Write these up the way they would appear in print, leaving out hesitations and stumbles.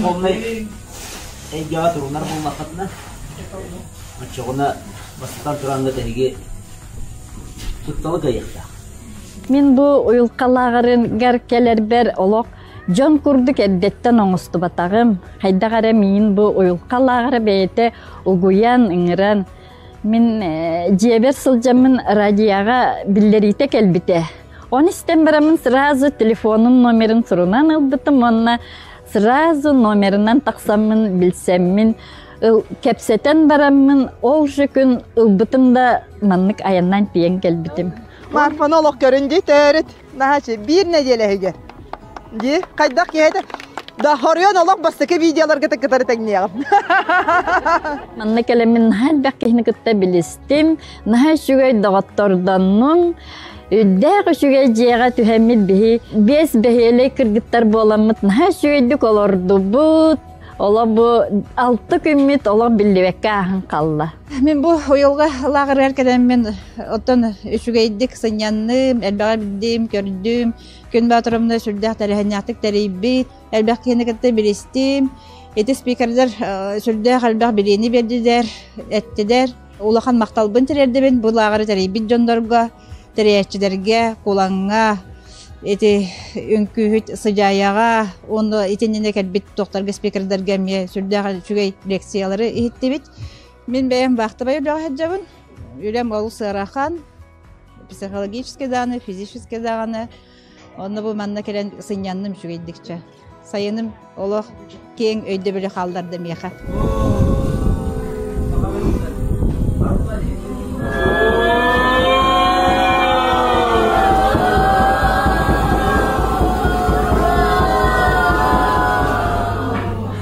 Духовнай эйгэҕэ турунар буоллаххытына, оччоҕуна бастатан тураҥҥыт эһиги кутталы кыайыахтаах. Мин бу уйулҕа лааҕырыгар кэлэрбэр олох дьон курдук эрдэттэн оҥостубатаҕым. Хайдах эрэ миин бу уйулҕа лааҕыра бэйэтэ угуйан, ыҥыран, мин дьиэбэр сылдьаммын радиоҕа биллэриитэ кэлбитэ. Оны истэн бараммын сразу телефонун номерын сурунан ылбытым уонна сразу номерынан тахсаммын билсэммин кэпсэтэн бараммын ол же күн ылбытым да маннык айаннаан тиийэн кэлбитим. Марфаны олох көрүн дии төрүт. Наһаачы биир нэдиэлэ иһигэр. Дии хайдах киһи да хоруйан олох бастакы видеоларга кытары тэҥниэҕим. Манна кэлэммин наһаа элбэх киһини кытта билистим, наһаа үчүгэй доҕоттордоннум. Үрдээх үчүгэй дьиэҕэ түһэммит биһи биэс бэһиэлэй кыргыттар буоламмыт наһаа үчүгэйдик олордубут. Олох бу алта күммүт олох биллибэккэ ааһан хаалла. Мин бу уйулҕа лааҕырыгар кэлэммин оттон үчүгэйдик сынньанным, элбэҕи билдим, көрдүм. Күн Боотуровна сүрдээх тэрээһиннээхтик тэрийбит, элбэх киһини кытта билистим. Ити спикердэр сүрдээх элбэх билиини биэрдилэр, эттилэр. Улахан махталбын тириэрдэбин бу лааҕыры тэрийбит дьоннорго, тэрийээччилэргэ, Кулаҥҥа, ити үҥкүүһүт Сыдьаайаҕа уонна итиннинэ кэлбит туохтарга спикердэргэ эмиэ сүрдээх үчүгэй лекциялары иһиттибит. Мин бэйэм вахтовай үлэҕэ сылдьабын. Үлэм олус ыарахан, психологическай даҕаны, физическэй даҕаны. Онно бу манна кэлэн сынньанным үчүгэйдикчэ. Сайыным олох киэҥ өйдөбүлү хаалларда миэхэ.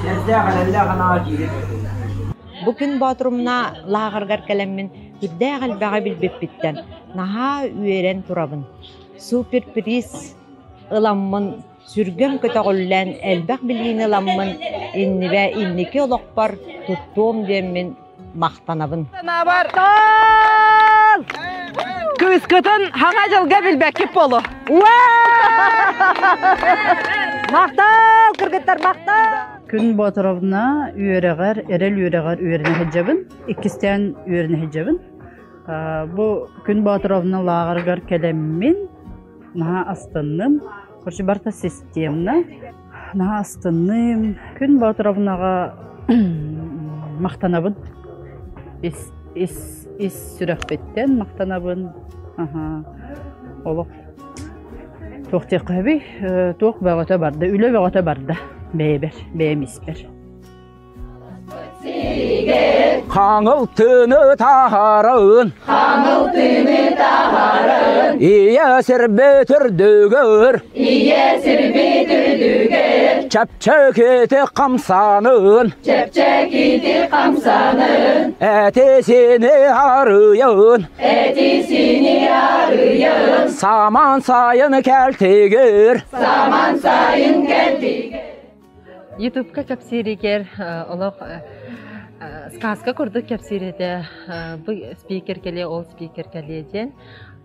Сэрдээх эрэллээх анаҕа киирэн Бу күн Боотурумна лааҕыргар кэлэммин сүрдээх элбэҕи билбиппиттэн наһаа үөрэн турабын. Суперприз ыламмын сүргэм көтөҕүллэн элбэх билиини ыламмын иннибэ инники олохпор туттуом диэммин махтанабын. Санаабар кыыскытын хаҥа дьылга билбэккит болу. Махтал, кыргыттар, махтал! Күн Боотуровна үөрэҕэр, эрэл үөрэҕэр үөрэнэ сылдьабын. Иккистээн үөрэнэ сылдьабын. Бу Күн Боотуровна лааҕырыгар кэлэммин наһаа астынным. Короче, барыта системно. Наһаа астынным. Күн Боотуровнаҕа махтанабын. Ис, ис, ис сүрэхпиттэн махтанабын. Аха. Олох туох диэххэ сөбүй? Туох бөҕөтө барда, үлэ бөҕөтө барда бэйэбэр, бэйэм испэр. Хаҥыл тыыны таһарын Хаҥыл тыыны таһарын Ийэ сирбит үрдүгэр Ийэ сирбит үрдүгэр Чэпчэкити хамсанын Чэпчэкити хамсанын Эти-сини арыйын Эти-сини арыйын Саман сайын кэлтигир Саман сайын кэлтигир Ютубка кэпсииригэр олох сказка курдук кэпсиир этэ. Бу спикер кэлиэ, ол спикер кэлиэ диэн.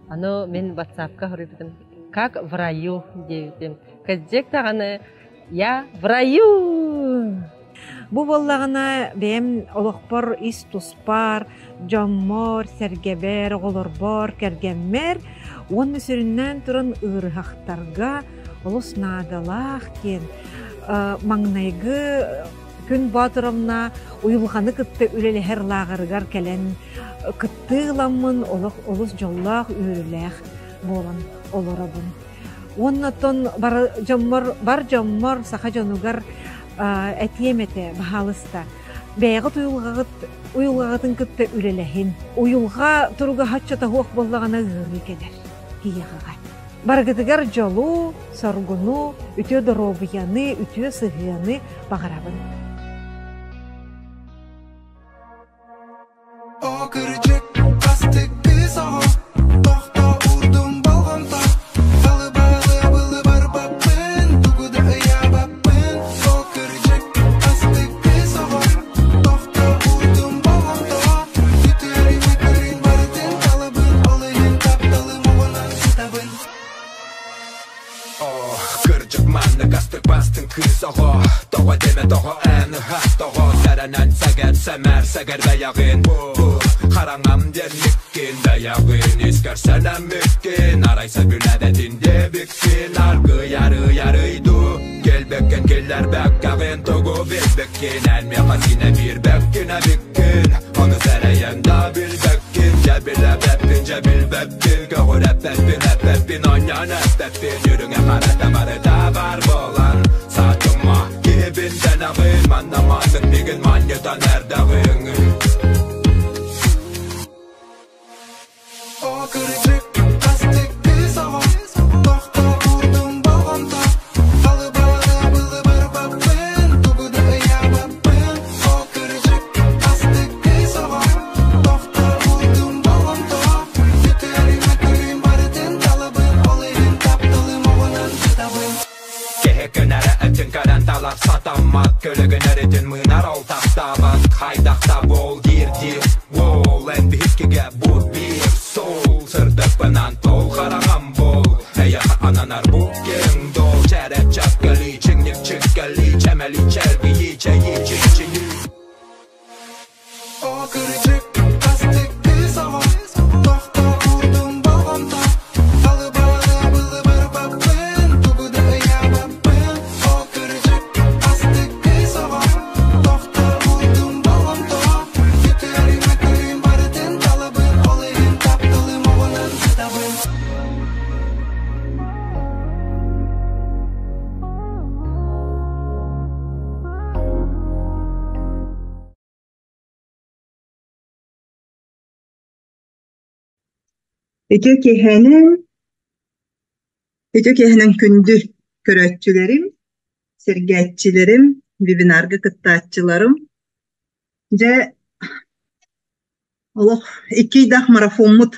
Аны мин ватсапка суруйбутум «Как в раю» диэбитим. Кырдьык даҕаны «Я в раю!» Бу буоллаҕына бэйэм олохпор ис туспар, дьоммор, сэргэбэр, оҕолорбор, кэргэммэр уонна сүрүннээн туран ыарыһахтарга олус наадалаах диэн маҥнайгы Күн Боотуровна уйулҕаны кытта үлэлэһэр лааҕырыгар кэлэн кыттыы ыламмын олох олус дьоллоох үөрүүлээх буолан олоробун. Уонна оттон бар дьоммор, бар дьоммор саха дьонугар этиэм этэ, баһаалыста, бэйэҕит уйулҕаҕыт уйулҕаҕытын кытта үлэлэһин. Уйулҕа туруга соччото суох буоллаҕына ыарыы кэлэр киһиэхэҕэ. Барыгытыгар дьолу, соргуну, үтүө доруобуйаны, үтүө сыһыаны баҕарабын. О кырдьык, астык кыыс оҕо, тохтоо уурдум болҕомто, Балыбалы барбаппын, тугу да ыйаабаппын. О кырдьык, астык кыыс оҕо, тохтоо уурдум болҕомто, Үтүөрүн барытын талабын, ол иһин тапталым оҕунан сытабын. О, кырдьык маннык астык бастыҥ кыыс оҕо, тоҕо диэбэт Этиэмэ тоҕо эн ыһа тоҕо Сэрэнэн сэгэр сэмээр сэгэр бэйэҕин Бу хараҥам диэн миккин бэйэҕин Искэр сэнэммиккин Арай сөбүлээбэтин диэбиккин Аргыый арый арый дуу Кэлбэккин киллэрбэккэҕин Тугу билбиккин Эн миэхэ синэ биирбэккин эбиккин Ону сэрэйэн да билбэккин Дьэ билэбэппин дьэ билбэппин Көҕүрэппэппин эппэппин Онньон эппэппин Үрүҥэ харата барыта бар буолан Саатыма киһибин дэнэҕин Манна маннык мигин манньытан эрдэҕиҥ О кырдьык, хастык кыыс оҕо Тохтообутум болҕомто Халыбалы былы барбаппын Тугу да ыйаабаппын О кырдьык, хастык кыыс оҕо Тохтообутум болҕомто Бүтэрим көрүүм барытын талабын Ол иһин тапталым оҕунан сытабын Киһи күнэрэ этин көрөн талар сатаммат Көлөгүн өрүтүн мыынар ол таптаабат Хайдах да буол диир диир Уол эн биһиккигэ бу биир суол Сырдыкпынан тол хараҥам буол Эйэхэ ананар бу киэҥ дуол Чэрэп чэпкэлии чиҥник чиккэлии Чэмэлии чэлгийии чэйии чиччинии О кырдьык, хастык кыыс оҕо Тохтообутум болҕомто Халыбалы былы барбаппын Тугу да ыйаабаппын О кырдьык, хастык кыыс оҕо Тохтообутум болҕомто Бүтэрим көрүүм барытын талабын Ол иһин тапталым оҕунан сытабын Үтүө киэһэнэн, үтүө киэһэнэн күндү көрөөччүлэрим, сэргээччилэрим, вебинарга кыттааччыларым. Дьэ, олох икки ыйдаах марафоммут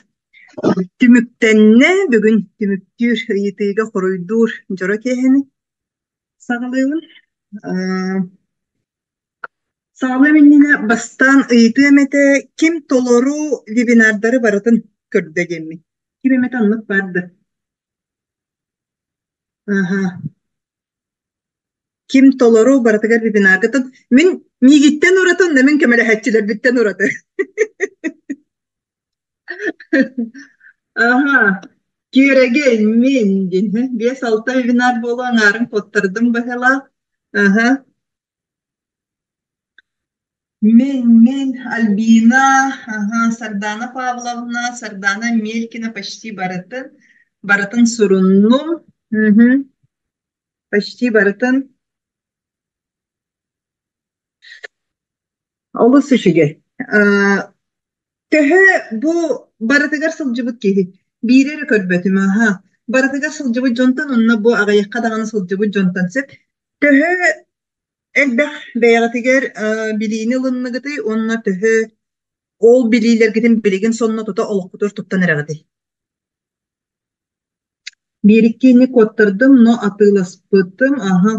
түмүктэннэ. Бүгүн түмүктүүр ыйытыыга хоруйдуур дьоро киэһэни саҕалыыбын. Саҕалыам иннинэ бастаан ыйытыам этэ, ким толору вебинардары барытын көрдө диэммин. Ким эмэтэ оннук баар да? Аха. Ким толору барытыгар вебинаргытын мин миигиттэн ураты онно мин көмөлөһөөччүлэрбиттэн ураты. Аха. Күөрэгэй мин диэн 5-6 вебинар буолуо аҥаарын куоттардым быһыылаах. Аха. Мин, Альбина, аһа, Сардана Павловна, Сардана Мелькина почти барытын, барытын суруннум. Мгм. Почти барытын. Олус үчүгэй. Аа, төһө бу барытыгар сылдьыбыт киһи биири эрэ көрбөтүм аһа. Барытыгар сылдьыбыт дьонтон онно бу аҕыйахха даҕаны сылдьыбыт дьонтон сөп. Төһө Элбэх бэйэҕитигэр билиини ылынныгытый уонна төһө ол билиилэргитин билигин сонно тута олоххутугар туттан эрэҕитий? Биир-иккини куоттардым, но атыыласпытым, аһа.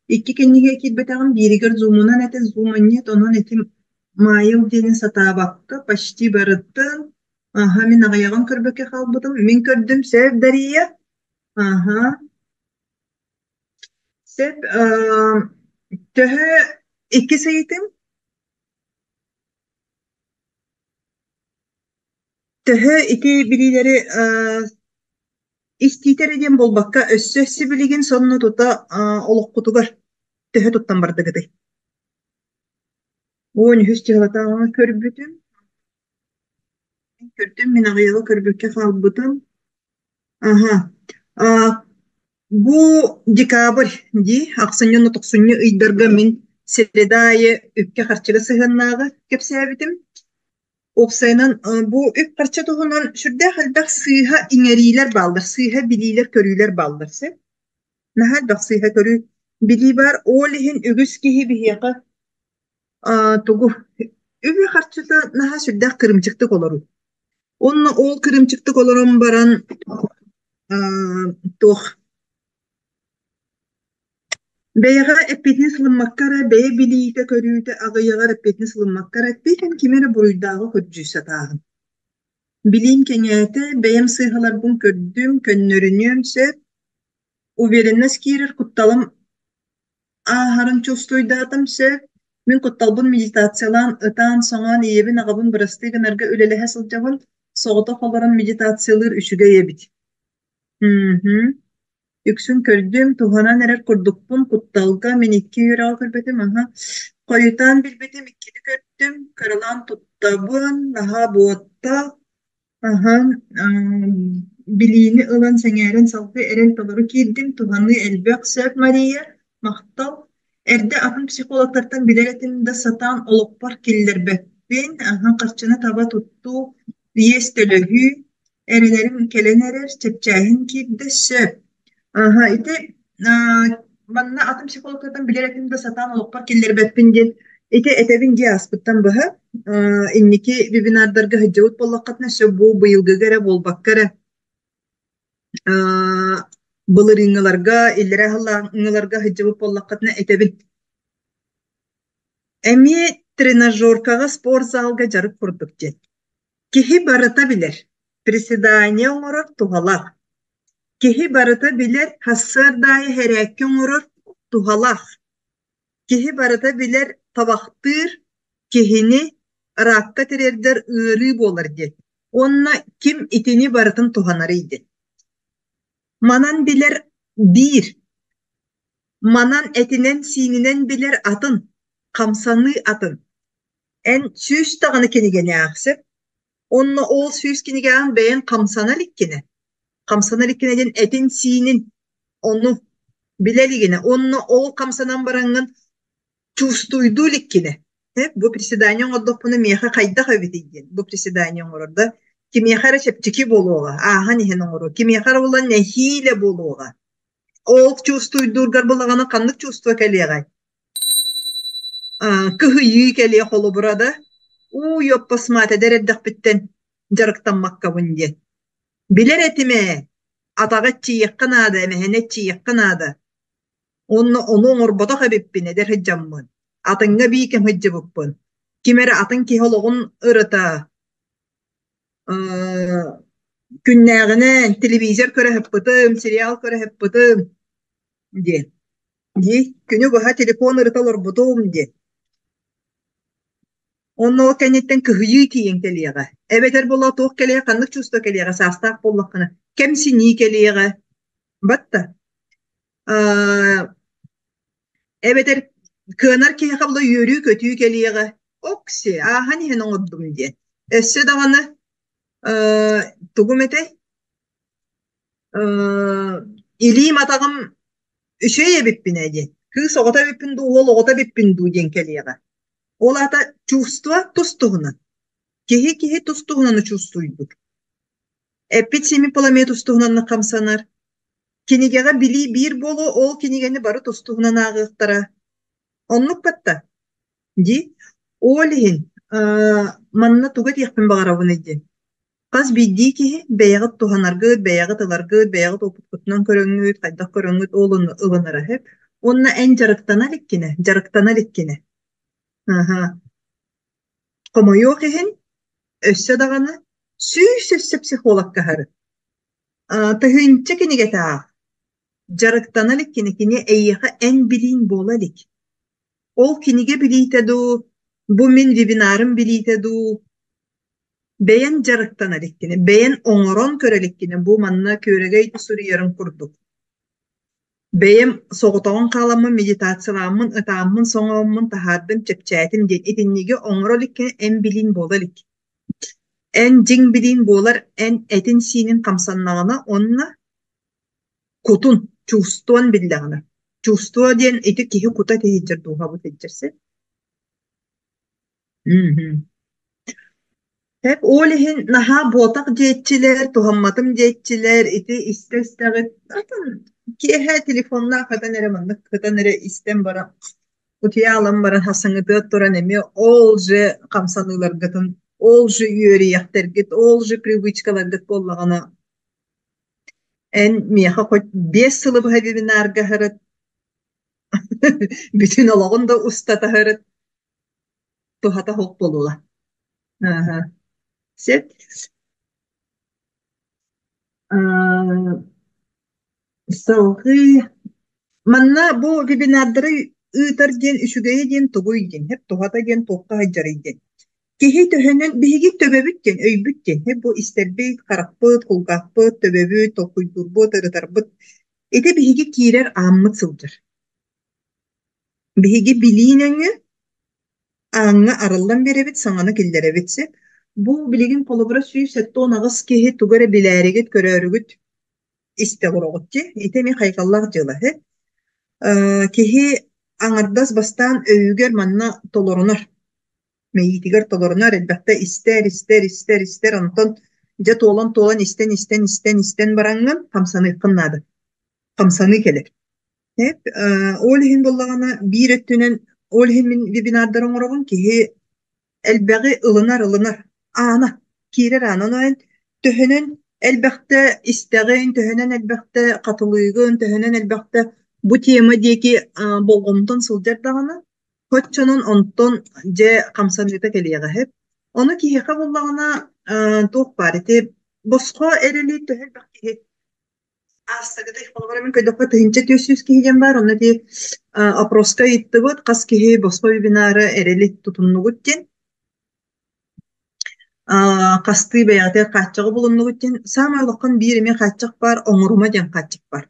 Икки кинигэ киирбэтэҕим, бииригэр зумунан этэ, зума нет, онон этим Маайыл диэни сатаабакка почти барытын, аһа, мин аҕыйаҕын көрбөккө хаалбытым. Мин көрдүм, сөп, Дария? Аһа. Сөп, төһө иккис ыйытым? Төһө ити билиилэри истиитэ эрэ диэн буолбакка, өссө сибилигин сонно тута олоххутугар төһө туттан бардыгытый? 13 дьыалатааҕы көрбүтүм. Көрдүм, мин аҕыйаҕы көрбүккэ хаалбытым. Аһа. Бу декабрь дии, ахсынньы уонна тохсунньу ыйдарга мин среда аайы үпкэ-харчыга сыһыаннааҕы кэпсээбитим. Уопсайынан, бу үп-харчы туһунан сүрдээх элбэх сыыһа иҥэриилэр бааллар, сыыһа билиилэр-көрүүлэр бааллар сөп. Наһаа элбэх сыыһа көрүү, билии баар. Ол иһин үгүс киһи биһиэхэ тугу үбү-харчыта наһаа сүрдээх кырыымчыктык олоруу. Уонна ол кырыымчыктык олорон баран туох бэйэҕэ эппиэтинэс ылыммакка эрэ, бэйэ билиитэ-көрүүтэ аҕыйаҕар эппиэтинэс ылыммакка эрэ эппиэтин кими эрэ буруйдааҕы көрдүү сатааһын. Билиим кэҥээтэ, бэйэм сыыһаларбын көрдүм, көннөрүнүөм сөп, уверенность киирэр кутталым. ааһарын чувствуйдаатым сөп. Мин кутталбын медитациялаан, ытаан-соҥоон ийэбин, аҕабын бырастыы гынарга үлэлэһэ сылдьабын. Соҕотох олорон медитациялыыр үчүгэй эбит. Мм Үксүн көрдүм, туһанан эрэр курдукпун, кутталга мин икки үөрэҕи көрбөтүм, аһа. Хойутаан билбитим иккини көрдүм, кыралаан туттабын, наһаа буотта, аһа, билиини ылан сэҥээрэн салгыы эрэл толору киирдим, туһаныы элбэх сөп Мария, махтал. Эрдэ атын психологтартан билэр этим да сатаан олохпор киллэрбэппин, аһа, харчыны таба туттуу, иэс төлөһүү, эрэнэрим кэлэн эрэр, чэпчээһин киирдэ сөп. Аһа, ити манна атын психологтартан билэр этим да сатаан олохпор киллэрбэппин диэн ити этэбин дии ааспыттан быһа инники вебинардарга сылдьыбыт буоллаххытына сөп бу быйылгыга эрэ буолбакка эрэ былырыыҥҥыларга, иллэрээ сыллааҥҥыларга сылдьыбыт буоллаххытына этэбин. Эмиэ тренажеркаҕа спортзалга дьарык курдук диэн. Киһи барыта билэр, приседание оҥорор туһалаах. Киһи барыта билэр, сарсыарда аайы хэрээккэ оҥорор туһалаах. Киһи барыта билэр, табахтыыр киһини ракка тириэрдэр ыарыы буолар диэн. Уонна ким итини барытын туһанарый диэн. Манан билэр биир, манан этинэн-сиининэн билэр атын, хамсаныы атын. Эн сүүс даҕаны кинигэни аахсып, уонна ол сүүс кинигэҕин бэйэҥ хамсана иликкинэ, хамсана иликкинэ диэн этин-сиинин ону билэ илигинэ уонна ол хамсанан бараҥҥын чувствуйдуу иликкинэ, бу приседание оҥордохпуна миэхэ хайдах эбитий диэн бу приседание оҥорор да кимиэхэ эрэ чэпчэки буолуоҕа, ааһан иһэн оҥоруо, кимиэхэ эрэ буолан нэһиилэ буолуоҕа. Ол чувствуйдуургар булаҕына ханнык чувство кэлиэҕэй? Кыһыйыы кэлиэ холобура да, уу йоппосмаат эдэр эрдэхпиттэн дьарыктаммаккабын диэн. Билэр этим ээ, атаҕы эччийиэххэ наада, эмэһэни эччийиэххэ наада. Уонна ону оҥорботох эбиппин эдэр сылдьаммын, атыҥҥа биикэм сылдьыбыппын. Ким эрэ атын киһи олоҕун ырыта, күннээҕинэн телевизор көрө сыппытым, сериал көрө сыппытым диэн. Дии, күнү быһа телефон ырыта олорбутум диэн. Онно ол кэнниттэн кыһыйыы тиийэн кэлиэҕэ. Эбэтэр буолла туох кэлиэ, ханнык чувство кэлиэҕэ саастаах буоллаххына, кэмсинии кэлиэҕэ. Батта. Эбэтэр кыанар киһиэхэ була үөрүү-көтүү кэлиэҕэ. Окси, ааһан иһэн оҥордум диэн. Өссө даҕаны тугум этэй? Илиим-атаҕым үчүгэй эбиппин ээ диэн. Кыыс оҕото эбиппин дуу, уол оҕото эбиппин дуу диэн кэлиэҕэ. Ол аата чувство тус-туһунан. Киһи-киһи тус-туһунан чувствуйбут. Эппит симик пламя тус-туһунан хамсанар. Кинигэҕэ билии биир буолуо, ол кинигэни бары тус-туһунан ааҕыахтара. Оннук батта дии. Ол иһин манна тугу этиэхпин баҕарабыный диэн. Хас биирдии киһи бэйэҕит туһанаргыт, бэйэҕит ыларгыт, бэйэҕит уопуткутунан көрөҥҥүт, хайдах көрөҥҥүт ол ылынара сөп. Уонна эн дьарыктана иликкинэ, дьарыктана иликкинэ. Аһа. Хомойуох иһин, өссө даҕаны сүүс өссө психологка аһары. Тыһыынча кинигэтэ аах. Дьарыктана иликкинэ кини эйиэхэ эн билииҥ буола илик. Ол кинигэ билиитэ дуу, бу мин вебинарым билиитэ дуу, бэйэн дьарыктана иликкинэ, бэйэн оҥорон көрө иликкинэ, бу манна күөрэгэй суруйарын курдук. Бэйэм соҕотоҕун хааламмын, медитациялааммын, ытааммын, соҥооммун таһаардым, чэпчээтим диэн итинниги оҥоро иликкинэ эн билиин буола илик. Эн дьиҥ билиин буолар эн этин-сиинин хамсаннаҕына уонна кутун, чувствуон биллэҕинэ. Чувство диэн ити киһи кута тиһиддьэр дууһабыт илдьэр сир. Эп ол иһин наһаа буотах диэччилэр, туһамматым диэччилэр ити истэ-истэҕит атын киэһэ телефоннаах хатан эрэ маннык хатан эрэ истэн баран утуйаалан баран хасыҥытыа туран эмиэ ол же хамсаныыларгытын, ол же үөрүйэхтэргит, ол же привычкаларгыт буоллаҕына эн миэхэ хоть 5 сылы быһа вебинарга сырыт, бүтүн олоҕун да устата сырыт, туһата суох буолуоҕа. Ааһа. Сөп. Салгыы манна бу вебинардары ыытар диэн үчүгэйэ диэн тугуй диэн, һэп туһата диэн туохха сылдьарый диэн. Киһи төһөнөн биһиги төбөбүт диэн, өйбүт диэн, һэп бу истэрбит, харахпыт, кулгаахпыт, төбөбүт, толкуйдуурбут, ырытарбыт. Ити биһиги киирэр ааммыт сылдьар. Биһиги билии нөҥүө ааҥҥа арыллан биэрэбит, саҥаны киллэрэбит сөп. Бу билигин холобура 178 киһи тугу эрэ билээригит, көрөөрүгүт истэ олороҕут дии. Ити эмиэ хайҕаллаах дьыала үһү. Киһи аҥардас бастаан өйүгэр манна толорунар, мэйиитигэр толорунар, элбэхтэ истэр, истэр, истэр, истэр, онтон дьэ туолан-туолан истэн, истэн, истэн, истэн бараҥҥын хамсаныаххын наада. Хамсаныы кэлэр. Эп, ол иһин буоллаҕына биир өттүнэн ол иһин мин вебинардары оҥоробун киһи элбэҕи ылынар-ылынар аана, киирэр аана. Ону төһөнөн элбэхтэ истэҕин, төһөнөн элбэхтэ хатылыыгын, төһөнөн элбэхтэ бу тема диэки болҕомтон сылдьар даҕаны, оччонон онтон дьэ хамсаныыта кэлиэҕэ сөп. Ону киһиэхэ буоллаҕына туох баар ити босхо эрэли төһө элбэх киһи Аассагытай холобура мин көрдөххө 1400 киһи диэн баар, онно ити опроска ыйыттыбыт, хас киһи босхо вебинары эрэли тутуннугут диэн, хастыы бэйэҕитигэр хааччаҕы булуннугут диэн, саамай улахан биир эмиэ хааччах баар, оҥорума диэн хааччах баар.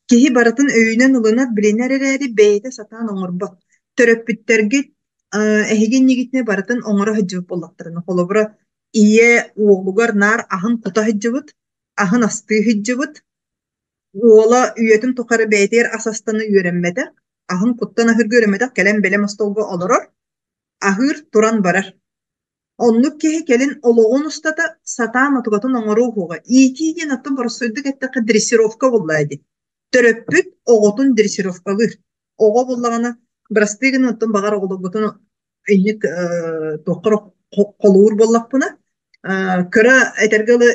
Киһи барытын өйүнэн ылынар, билинэр эрээри бэйэтэ сатаан оҥорбот. Төрөппүттэргит эһиги иннигитинэ барытын оҥоро сылдьыбыт буоллахтарына, холобура, ийэ уолугар наар аһын кута сылдьыбыт, аһын астыы сылдьыбыт, уола үйэтин тухары бэйэтигэр ас астана үөрэммэтэх, аһын куттан аһыырга үөрэммэтэх, кэлэн бэлэм остуолга олорор, аһыыр, туран барар. Оннук киһи кэлин олоҕун устата сатаан отугатын оҥоруо уһуоҕа. Иитии диэн оттон боростуойдук эттэххэ дрессировка буоллаа дии. Төрөппүт оҕотун дрессировкалыыр. Оҕо буоллаҕына, бырастыы гынан оттон баҕар оҕолоргутун инник туоххар холуур буоллахпына, кыра этэргэ дылы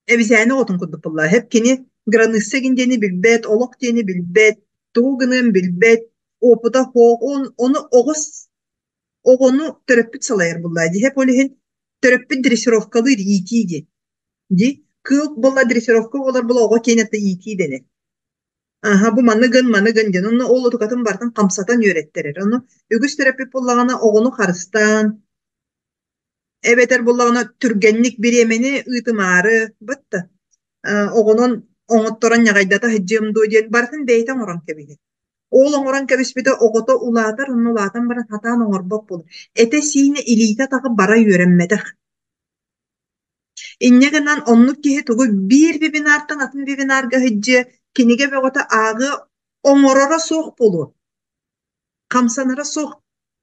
эбисээни оҕотун курдук буоллаа. Хэп кини граница гин диэни билбэт, олох диэни билбэт, тугу гыныан билбэт, опыта суох, ону оҕус оҕону төрөппүт салайар буоллаа дии. Хэп ол иһин төрөппүт дрессировкалыыр иитии диэн. Дии кыыл буолла дрессировка буолар була оҕо киэнэ иитии дэнэр. Аһа, бу маны гын, маны гын диэн. Онно ол отукатын барытын хамсатан үөрэттэрэр. Ону үгүс төрөппүт буоллаҕына оҕону харыстаан, эбэтэр буоллаҕына түргэнник бириэмэни ыытымаары, батта оҕонон оҥотторон ньаҕайдата сылдьыам дуо диэн барытын бэйэтэ оҥорон кэбиһэр. Ол оҥорон кэбиспитэ оҕото улаатар, онно улаатан баран сатаан оҥорбот буолар. Этэ-сиинэ, илиитэ-атаҕа бара үөрэммэтэх. Инньэ гынан оннук киһи тугу биир вебинартан атын вебинарга сылдьыа, кинигэ бөҕөтө ааҕыа, оҥороро суох буолуо, хамсанара суох,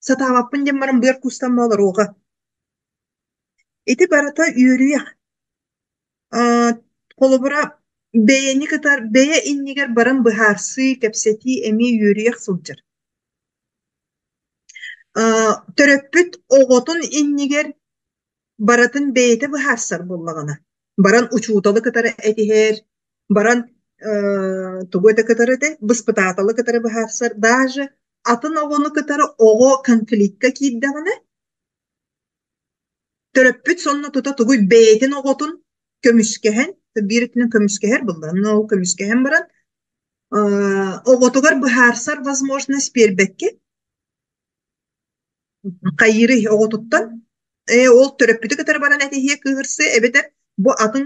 сатаабаппын диэн баран быар куустан олоруоҕа. Ити барыта үөрүйэх. Холобура, бэйэни кытар бэйэ иннигэр баран быһаарсыы, кэпсэтии эмиэ үөрүйэх сылдьар. Төрөппүт оҕотун иннигэр барытын бэйэтэ быһаарсар буоллаҕына, баран учууталы кытары этиһэр, баран тугу этэ кытары этэ, быспытааталы кытары быһаарсар, даже атын оҕону кытары оҕо конфликка киирдэҕинэ, төрөппүт сонно тута тугуй бэйэтин оҕотун көмүскэһэн, биир өттүнэн көмүскэһэр буоллаҕына, ол көмүскэһэн баран оҕотугар быһаарсар возможность биэрбэккэ, хайыырый оҕотуттан ээ ол төрөппүтү кытары баран этиһиэ кыыһырсыа эбэтэр бу атын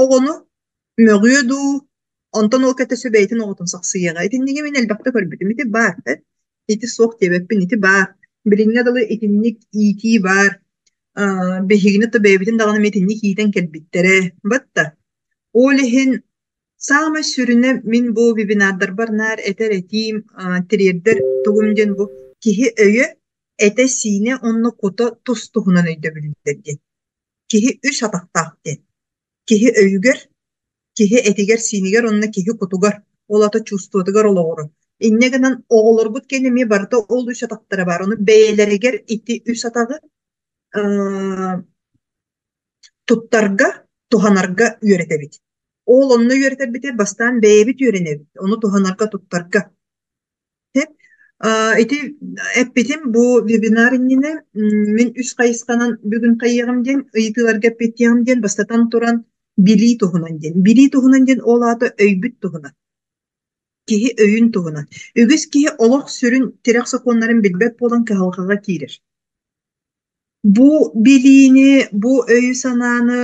оҕону мөҕүө дуу онтон ол кэтэсэ бэйэтин оҕотун сахсыйыаҕа итинниги мин элбэхтэ көрбүтүм ити баар ити суох диэбэппин ити баар билиҥҥэ дылы итинник иитии баар биһигини то бэйэбитин даҕаны итинник иитэн кэлбиттэрэ батта ол иһин Саамай сүрүнэ мин бу вебинардарбар наар этэр этиим, тириэрдэр тугум диэн бу киһи өйө, этэ-сиинэ уонна кута тус-туһунан өйдөбүллэр диэн. Киһи үс атахтаах диэн. Киһи өйүгэр, киһи этигэр-сиинигэр уонна киһи кутугар, ол ата чувствотыгар олоҕурар. Инньэ гынан оҕолорбут кэннэ эмиэ барыта ол үс атахтара баар. Ону бэйэлэригэр ити үс атаҕы туттарга, туһанарга үөрэтэбит. Ол онно үөрэтэрбитигэр бастаан бэйэбит үөрэнэбит, ону туһанарга, туттарга. Ити эппитим бу вебинар иннинэ мин үс хайысханан бүгүн хайыаҕым диэн, ыйытыыларга эппиэттиэҕим диэн, бастатан туран билии туһунан диэн. Билии туһунан диэн ол аата өйбүт туһунан. Киһи өйүн туһунан. Үгүс киһи олох сүрүн тирэх сокуоннарын билбэт буолан кыһалҕаҕа киирэр. Бу билиини, бу өйү-санааны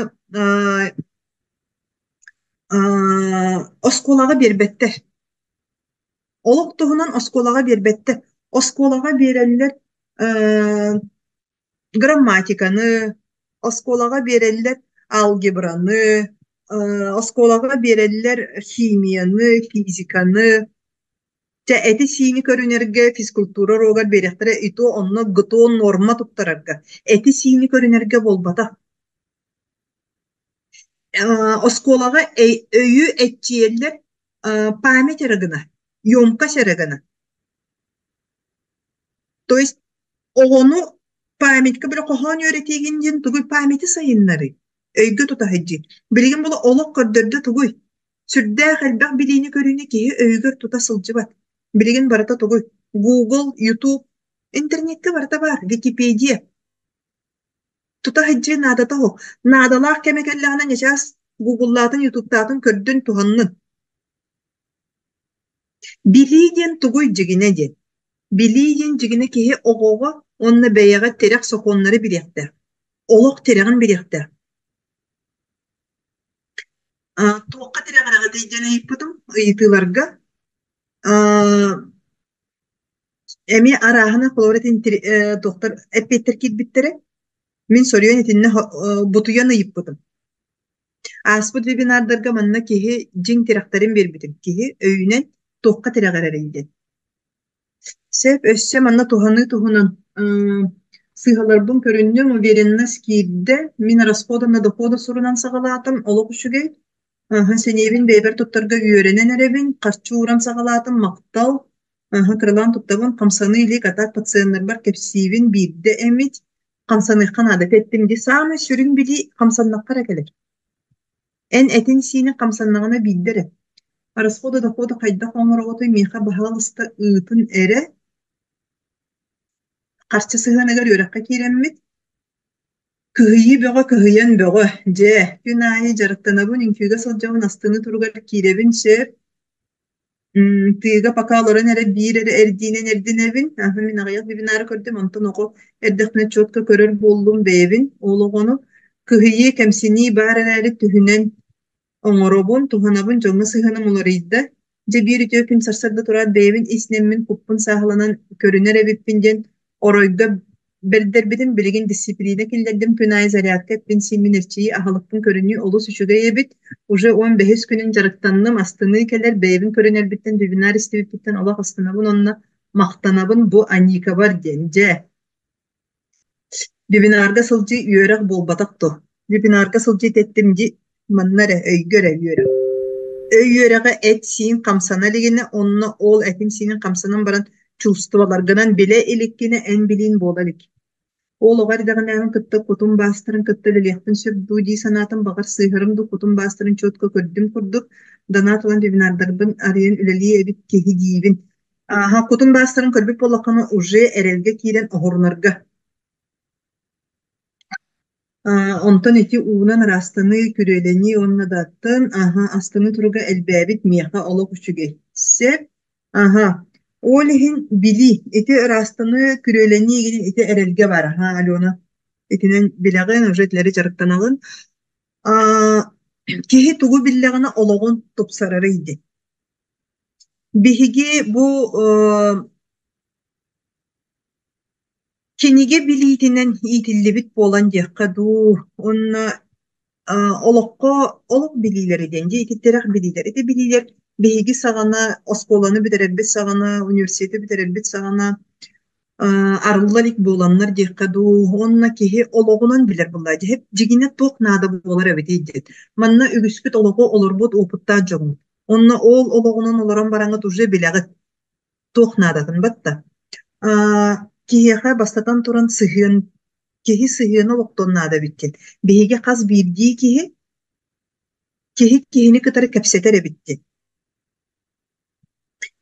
оскуолаҕа биэрбэттэр. Олох туһунан оскуолаҕа биэрбэттэр. Оскуолаҕа биэрэллэр грамматиканы, оскуолаҕа биэрэллэр алгебраны, оскуолаҕа биэрэллэр химияны, физиканы. Чэ, эти-сиини көрүнэргэ физкультура уруогар биэриэхтэрэ, и то онно ГТО нуорма туттарарга. Эти-сиини көрүнэргэ буолбатах. Оскуолаҕа өйү эччийэллэр память эрэ гына, емкость эрэ гына. То есть оҕону памятька били хоһоон үөрэтиигин диэн тугуй памяти сайыннарыы, өйгө тута сылдьыы. Билигин була олох көрдөрдө тугуй? Сүрдээх элбэх билиини-көрүүнү киһи өйүгэр тута сылдьыбат. Билигин барыта тугуй? Google, YouTube, интернеккэ барыта баар, Википедия. Тута сылдьыы наадата суох. Наадалаах кэмэ кэллэҕинэ ньычаас Гугллаатын, Ютубтаатын көрдүн, туһаннын. Билии диэн тугуй дьигинэ диэн. Билии диэн дьигинэ киһи оҕоҕо уонна бэйэҕэ тирэх сокуоннары билиэхтээх. Олох тирэҕин билиэхтээх. Туохха тирэҕирэҕитий диэн ыйыппытым ыйытыыларга эмиэ арааһына холобур туохтар эппиэттэр киирбиттэрэ. Мин соруйан итиннэ бутуйан ыйыппытым. Ааспыт вебинардарга манна киһи дьиҥ тирэхтэрин биэрбитим. Киһи өйүнэн туохха тирэҕирэрий диэн. Сөп, өссө манна туһаныы туһунан сыыһаларбын көрүннүм, уверенность киирдэ. Мин расхода на дохода сурунан саҕалаатым, олох үчүгэй. Сэниэбин бэйэбэр туттарга үөрэнэн эрэбин, харчы ууран саҕалаатым, махтал. Кыралаан туттабын, хамсаныы илик, а так пациеннарбар кэпсиибин биирдэ эмит. Хамсаныахха наада эттим дии. Саамай сүрүн билии хамсаннахха эрэ кэлэр. Эн этин-сиинин хамсаннаҕына биирдэ эрэ. Расхода дохода хайдах оҥороҕутуй миэхэ баһаалыста ыытын эрэ. Харчы сыһыаныгар үөрэххэ киирэммит. Кыһыйыы бөҕө кыһыйан бөҕө. Дьэ, күн аайы дьарыктанабын, үҥкүүгэ сылдьабын, астыныы туругар киирэбин сөп. Тыыга пока олорон эрэ биир эрэ эрдиинэн эрдинэбин. Аһы мин аҕыйах вебинары көрдүм, онтон оҕо эрдэхпинэ четко көрөр буоллум бэйэбин, ол оҕону. Кыһыйыы, кэмсинии баар эрээри түһүнэн оҥоробун, туһанабын, дьоҥҥо сыһыаным уларыйда. Дьэ биир үтүө күн сарсыарда тураат бэйэбин ис нэммин, куппун сааһыланан көрүнэр эбиппин диэн оройго бэрдэрбитим, билигин дисциплина киллэрдим, күн аайы зарядка эппин-сииммин эрчийии, аһылыкпын көрүнүү олус үчүгэй эбит. Уже 15-ис күнүн дьарыктанным, астыныы кэлэр, бэйэбин көрүнэрбиттэн, вебинар истибиппиттэн олох астынабын уонна махтанабын бу Аникабар диэн. Дьэ, вебинарга сылдьыы үөрэх буолбатах дуо? Вебинарга сылдьыы тэттим дии, манна эрэ, өйгө эрэ үөрэх. Өй үөрэҕэ эт-сиин хамсана илигинэ, онно ол этин-сиинин хамсанан баран чувстволаргынан билэ иликкинэ эн билиин буола илик. Ол оҕо эрдэҕинээҕин кытта кутум баастарын кытта үлэлиэхпин сөп дуу дии санаатым, баҕар сыыһарым дуу, кутум баастарын четко көрдүм курдук, донат ылан вебинардарбын арыйан үлэлии эбит киһи диибин. Ааһа, кутум баастарын көрбүт буоллаххына уже эрэлгэ киирэн оһорунарга Онтон ити уунан ыраастаныы, күрүөлэнии уонна да атын, аһа, астыныы туруга элбээбит миэхэ олох үчүгэй. Сөп. Аһа. Ол иһин билии, ити ыраастаныы, күрүөлэнии игин ити эрэлгэ баар, аһа, Алена. Итинэн билэҕин, уже итилэри дьарыктанаҕын. Аа, киһи тугу биллэҕинэ олоҕун тупсарарый диэн. Биһиги бу Кинигэ билиитинэн иитиллибит буолан диэххэ дуу, уонна олоххо олох билиилэрэ диэн дьэ ити тирэх билиилэр. Ити билиилэр биһиги саҕана оскуоланы бүтэрэрбит саҕана, университеты бүтэрэрбит саҕана арылла илик буоланнар диэххэ дуу, уонна киһи олоҕунан билэр буоллаҕа дьэ дьиҥинэ туох наада буолар эбитий диэн. Манна үгүспүт олоҕу олорбут уопуттаах дьоммут. Онно ол олоҕунан олорон бараҥҥыт уже билэҕит туох наадатын батта. Киһиэхэ бастатан туран сыһыан, киһи сыһыана олохтуон наада эбит диэн. Биһиги хас биирдии киһи киһи киһини кытары кэпсэтэр эбит диэн.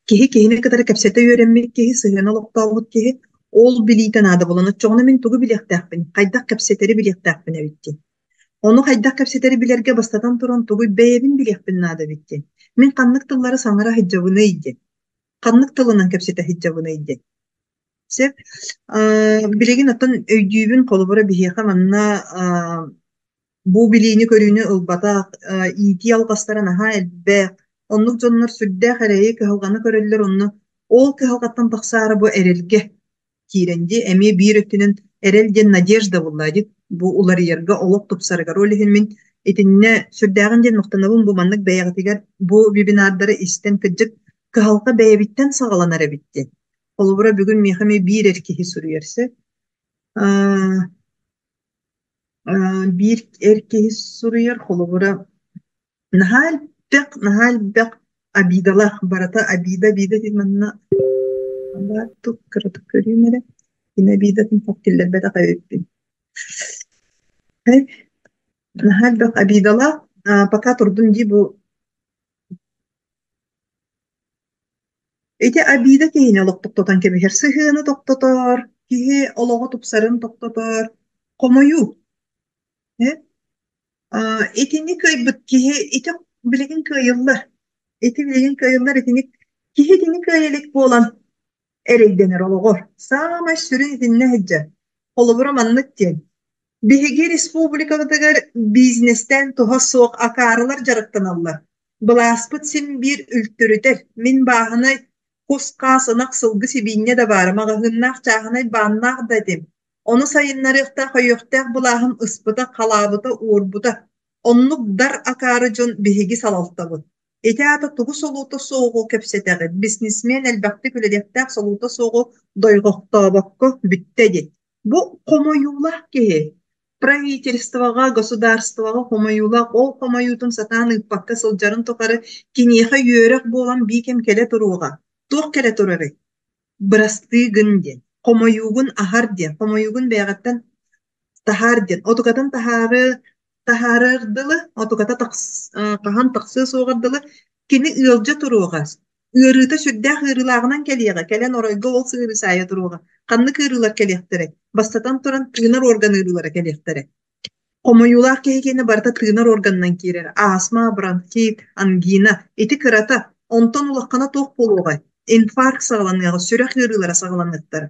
Киһи киһини кытары кэпсэтэ үөрэммит киһи, сыһыана олохтообут киһи ол билиитэ наада буолан, оччоҕуна мин тугу билиэхтээхпин, хайдах кэпсэтэри билиэхтээхпин эбит диэн. Ону хайдах кэпсэтэри билэргэ бастатан туран тугуй бэйэбин билиэхпин наада эбит диэн. Мин ханнык тыллары саҥара сылдьабыный диэн. Ханнык тылынан кэпсэтэ сылдьабыный диэн. Сөп. Билигин оттон өйдүүбүн, холобура биһиэхэ манна бу билиини-көрүүнү ылбатах, иитии алҕастара наһаа элбэх. Оннук дьоннор сүрдээх эрэйи, кыһалҕаны көрөллөр, онно ол кыһалҕаттан тахсаары бу эрэлгэ киирэн дии, эмиэ биир өттүнэн эрэл диэн надежда булла дии, бу уларыйарга, олох тупсарыгар. Ол иһин мин итиннэ сүрдээҕин диэн махтанабын бу маннык бэйэҕитигэр бу вебинардары истэн кырдьык кыһалҕа бэйэбиттэн саҕаланар эбит диэн. Холобура, бүгүн миэхэ эмиэ биир эр киһи суруйар сөп. Биир эр киһи суруйар, холобура, наһаа элбэх, наһаа элбэх обидалаах, барыта обида, обида диэн манна баар тук кыратык көрүүм эрэ. Кини обидатын хат киллэрбэтэх эбиппин. Наһаа элбэх обидалаах, пока турдун дии бу Ити обида киһини олох тохтотон кэбиһэр, сыһыаны тохтотор, киһи олоҕо тупсарын тохтотор, хомойуу. Э? Итини кыайбыт киһи ити билигин кыайыллар. Ити билигин кыайыллар итини киһи итини кыайа илик буолан эрэйдэнэр олоҕор. Саамай сүрүн итиннэ сылдьар. Холобура маннык диэн. Биһиги республикабытыгар бизнестээн туһа суох акаарылар дьарыктаналлар. Былааспыт син биир үлтүрүтэр. Мин бааһынай кус-хаас, ынах, сылгы сибиинньэ да баара, маҕаһыыннаах, чааһынай бааннаах да этим. Ону сайыннарыахтаах, өйүөхтээх былааһым ыспыта, халаабыта, уорбута. Оннук дар акаары дьон биһиги салалтабыт. Ити аата тугу солуута суоҕу кэпсэтэҕит, бизнесмен элбэхтик үлэлиэхтээх солуута суоҕу дойҕохтообокко бүттэ диэн. Бу хомойуулаах киһи правительствоҕа, государствоҕа хомойуулаах, ол хомойуутун сатаан ыыппакка сылдьарын тухары киниэхэ үөрэх буолан биикэм кэлэ туруоҕа. Туох кэлэ турарый? Бырастыы гын диэн, хомойуугун аһар диэн, хомойуугун бэйэҕиттэн таһаар диэн, отукатын таһаары таһаарар дылы, отуката хаһан тахсыа суоҕар дылы кини ыалдьа туруоҕа. Ыарыыта сүрдээх ыарыылааҕынан кэлиэҕэ, кэлэн оройго ол сыыры саайа туруоҕа. Ханнык ыарыылар кэлиэхтэрэй? Бастатан туран, тыынар орган ыарыылара кэлиэхтэрэ. Хомойуулаах киһи киэнэ барыта тыынар органынан киирэр. Астма, бронхит, ангина. Ити кырата. Онтон улахана туох буолуоҕай? Инфаркт саҕаланыаҕа, сүрэх ыарыылара саҕаланыахтара.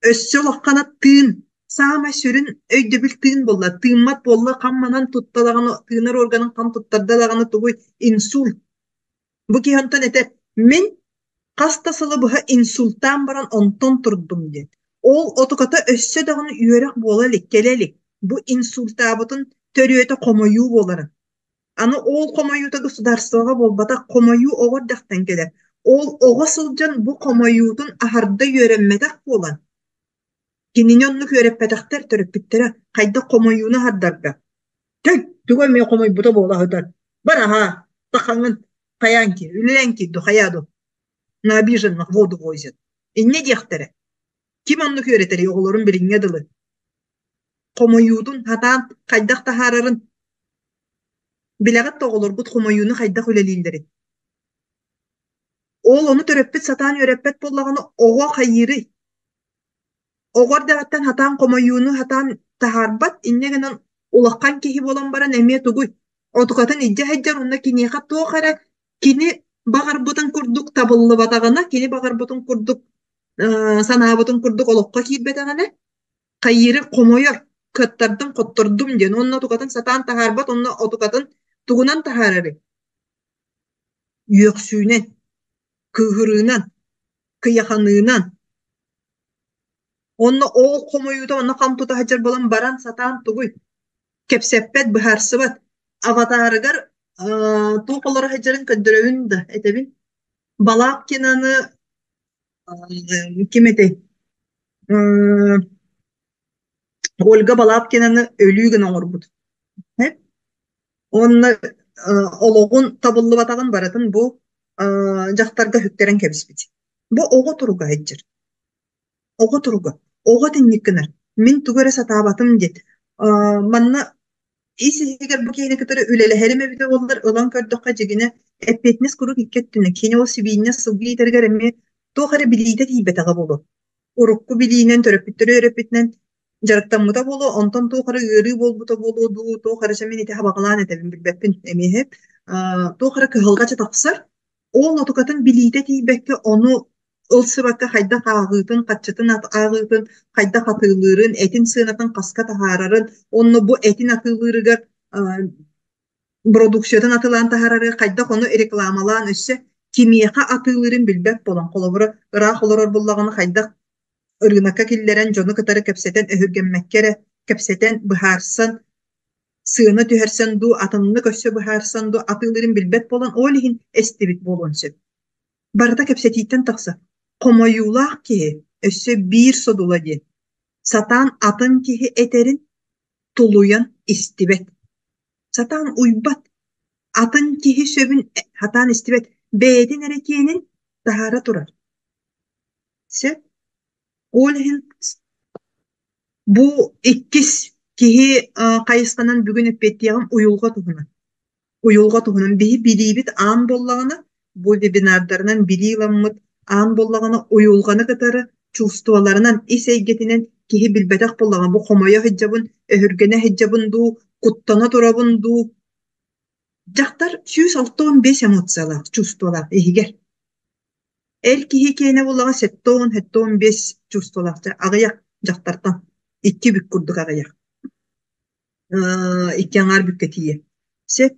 Өссө улахана тыын. Саамай сүрүн өйдөбүл тыын буолла. Тыыммат буолла, хам манан тутта даҕаны, тыынар органын хам туттарда даҕаны тугуй? Инсульт. Бу киһи онтон этэр, мин хас да сылы быһа инсультаан баран онтон турдум диэн. Ол отуката өссө даҕаны үөрэх буола илик, кэлэ илик. Бу инсультаабытын төрүөтэ хомойуу буоларын. Аны ол хомойуута государствоҕа буолбатах, хомойуу оҕо эрдэхтэн кэлэр. Ол оҕо сылдьан бу хомойуутун аһарда үөрэммэтэх буолан, кинини оннук үөрэппэтэхтэр төрөппүттэрэ хайдах хомойууну аһардарга. Төй, тугу эмиэ хомойбута буола сытар. Бар аһаа, тахаҥын, хайаан киир, үлэлээн киир ду, хайаа ду. На обиженных воду возят. Инньэ диэхтэрэ. Ким оннук үөрэтэрий оҕолорун билиҥҥэ дылы? Хомойуутун сатаан хайдах таһаарарын билэҕит да оҕолоргут хомойууну хайдах үлэлииллэрин? Ол ону төрөппүт сатаан үөрэппэт буоллаҕына оҕо хайыырый? Оҕо эрдэҕиттэн сатаан хомойууну сатаан таһаарбат, инньэ гынан улахан киһи буолан баран эмиэ тугуй? Отукатын илдьэ сылдьар уонна киниэхэ туох эрэ кини баҕарбытын курдук табыллыбатаҕына, кини баҕарбытын курдук санаабытын курдук олоххо киирбэтэҕинэ, хайыыры хомойор, кыаттардым, хоттордум диэн уонна отукатын сатаан таһаарбат уонна отукатын тугунан таһаарарый? Үөхсүүнэн, кыыһырыынан, кыйаханыынан. Онно ол хомойуута онно хам тута сылдьар буолан баран сатаан тугуй? Кэпсэппэт, быһаарсыбат. Аватарыгар туох олоро сылдьарын көрдөрөбүн да этэбин. Балабкинаны ким этэй? Ольга Балабкинаны өлүү гына оҥорбут. Уонна олоҕун табыллыбатаҕын барытын бу дьахтарга үктэрэн кэбиспит. Бу оҕо туруга сылдьар. Оҕо туруга. Оҕо итинник гынар. Мин тугу эрэ сатаабатым диэт. Манна ис-иһигэр бу киһини кытары үлэлэһэрим эбитэ буоллар, ылан көрдөххө дьигинэ эппиэтинэс куруук икки өттүнэн. Кини ол сибиинньэ сылгы иитэригэр эмиэ туох эрэ билиитэ тиийбэтэҕэ буолуо. Урукку билиинэн, төрөппүттэри үөрэппитинэн. Дьарыктаммыта буолуо, онтон туох эрэ ыарыы буолбута буолуо дуу, туох эрэ мин ити хабаҕалаан этэбин билбэппин эмиэ туох эрэ кыһалҕа тахсар, ол отукатын билиитэ тиийбэккэ ону ылсыбакка хайдах ааҕыытын, хаччытын ааҕыытын, хайдах атыылыырын, этин сыанатын хаска таһаарарын, онно бу этин атыылыырыгар бородууксуйатын атыылаан таһаарары хайдах ону рекламалаан өссө кимиэхэ атыылыырын билбэт буолан, холобура, ыраах олорор буоллаҕына хайдах ырыынакка киллэрэн дьону кытары кэпсэтэн өһүргэммэккэ эрэ кэпсэтэн, быһаарсан, сыана түһэрсэн дуу, атыннык өссө быһаарсан дуу атыылыырын билбэт буолан, ол иһин эстибит буолуон сөп. Барыта кэпсэтииттэн тахсар. Хомойуулаах киһи өссө биир содула диэн, сатаан атын киһи этэрин тулуйан истибэт. Сатаан уйбат, атын киһи сөбүн сатаан истибэт, бэйэтин эрэ киэнин таһаара турар. Сөп. Ол иһин бу иккис киһи хайысханан бүгүн эппиэттиэҕим уйулҕа туһунан. Уйулҕа туһунан биһи билиибит аан буоллаҕына, бу вебинардарынан билии ыламмыт аан буоллаҕына уйулҕаны кытары чувстволарынан, ис эйгэтинэн киһи билбэтэх буоллаҕына, бу хомойо сылдьабын, өһүргэнэ сылдьабын дуу, куттана турабын дуу. Дьахтар 165 эмоциялаах, чувстволаах иһигэр. Эр киһи киэнэ буоллаҕа 70-75 чувстволаах, аҕыйах дьахтартан икки бүк курдук аҕыйах. Икки аҥаар бүккэ тиийэр. Сөп.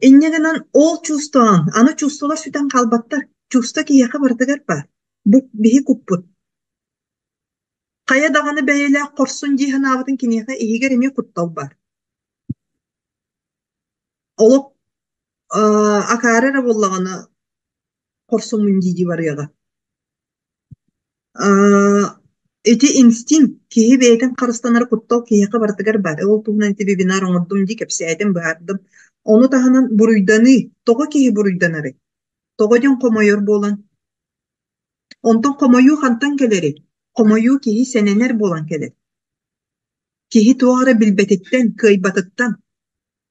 Инньэ гынан ол чувствоҕын, аны чувстволар сүтэн хаалбаттар. Чувство киһиэхэ барытыгар баар. Бу биһи куппут. Хайа даҕаны бэйэлээх хорсун дии санаабытын киниэхэ иһигэр эмиэ куттал баар. Олох акаары эрэ буоллаҕына хорсуммун дии-дии барыаҕа. Ити инстинкт киһи бэйэтин харыстанар куттал киһиэхэ барытыгар баар. Ол туһунан ити вебинар оҥордум дии кэпсээтим, быһаардым. Ону таһынан буруйданыы. Тоҕо киһи буруйданарый? Тоҕо диэн хомойор буолан? Онтон хомойуу хантан кэлэрий? Хомойуу киһи сэнэнэр буолан кэлэр. Киһи туох эрэ билбэтиттэн, кыайбатыттан,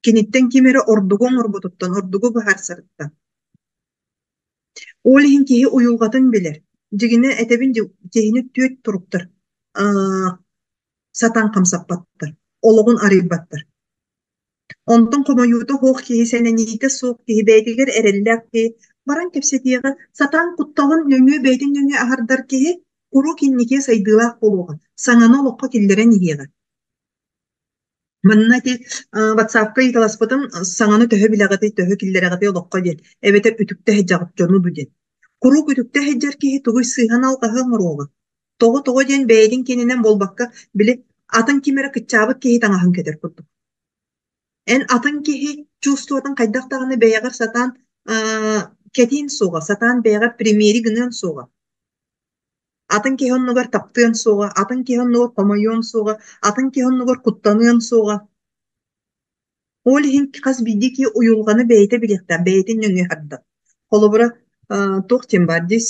киниттэн ким эрэ ордугу оҥорбутуттан, ордугу быһаарсарыттан. Ол иһин киһи уйулҕатын билэр. Дьигинэ этэбин киһини түөрт туруктар сатаан хамсаппаттар, олоҕун арыйбаттар. Онтон хомойуута суох киһи, сэнэниитэ суох киһи, бэйэтигэр эрэллээх киһи баран кэпсэтиэҕэ, сатаан кутталын нөҥүө бэйэтин нөҥүө аһардар киһи куруук инникигэ сайдыылаах буолуоҕа, саҥаны олоххо киллэрэн иһиэҕэ. Манна ити WhatsApp-ка ыйыталаспытым саҥаны төһө билэҕитий, төһө киллэрэҕитий олоххо диэн, эбэтэр үтүктэ сылдьаҕыт дьону дуу диэн. Куруук үтүктэ сылдьар киһи тугуй сыыһан алҕаһы оҥоруоҕа. Тоҕо-тоҕо диэн бэйэтин киэнинэн буолбакка, били атын ким эрэ кыччаабыт киһи таҥаһын кэтэр курдук. Эн атын киһи чувствотын хайдах даҕаны бэйэҕэр сатаан кэтиэн суоҕа, сатаан бэйэҕэр примери гыныан суоҕа. Атын киһи оннугар таптыан суоҕа, атын киһи оннугар хомойуон суоҕа, атын киһи оннугар куттаныан суоҕа. Ол иһин хас биирдии киһи уйулҕаны бэйэтэ билиэхтээх, бэйэтин нөҥүө хардар. Холобура, туох диэн баар дии,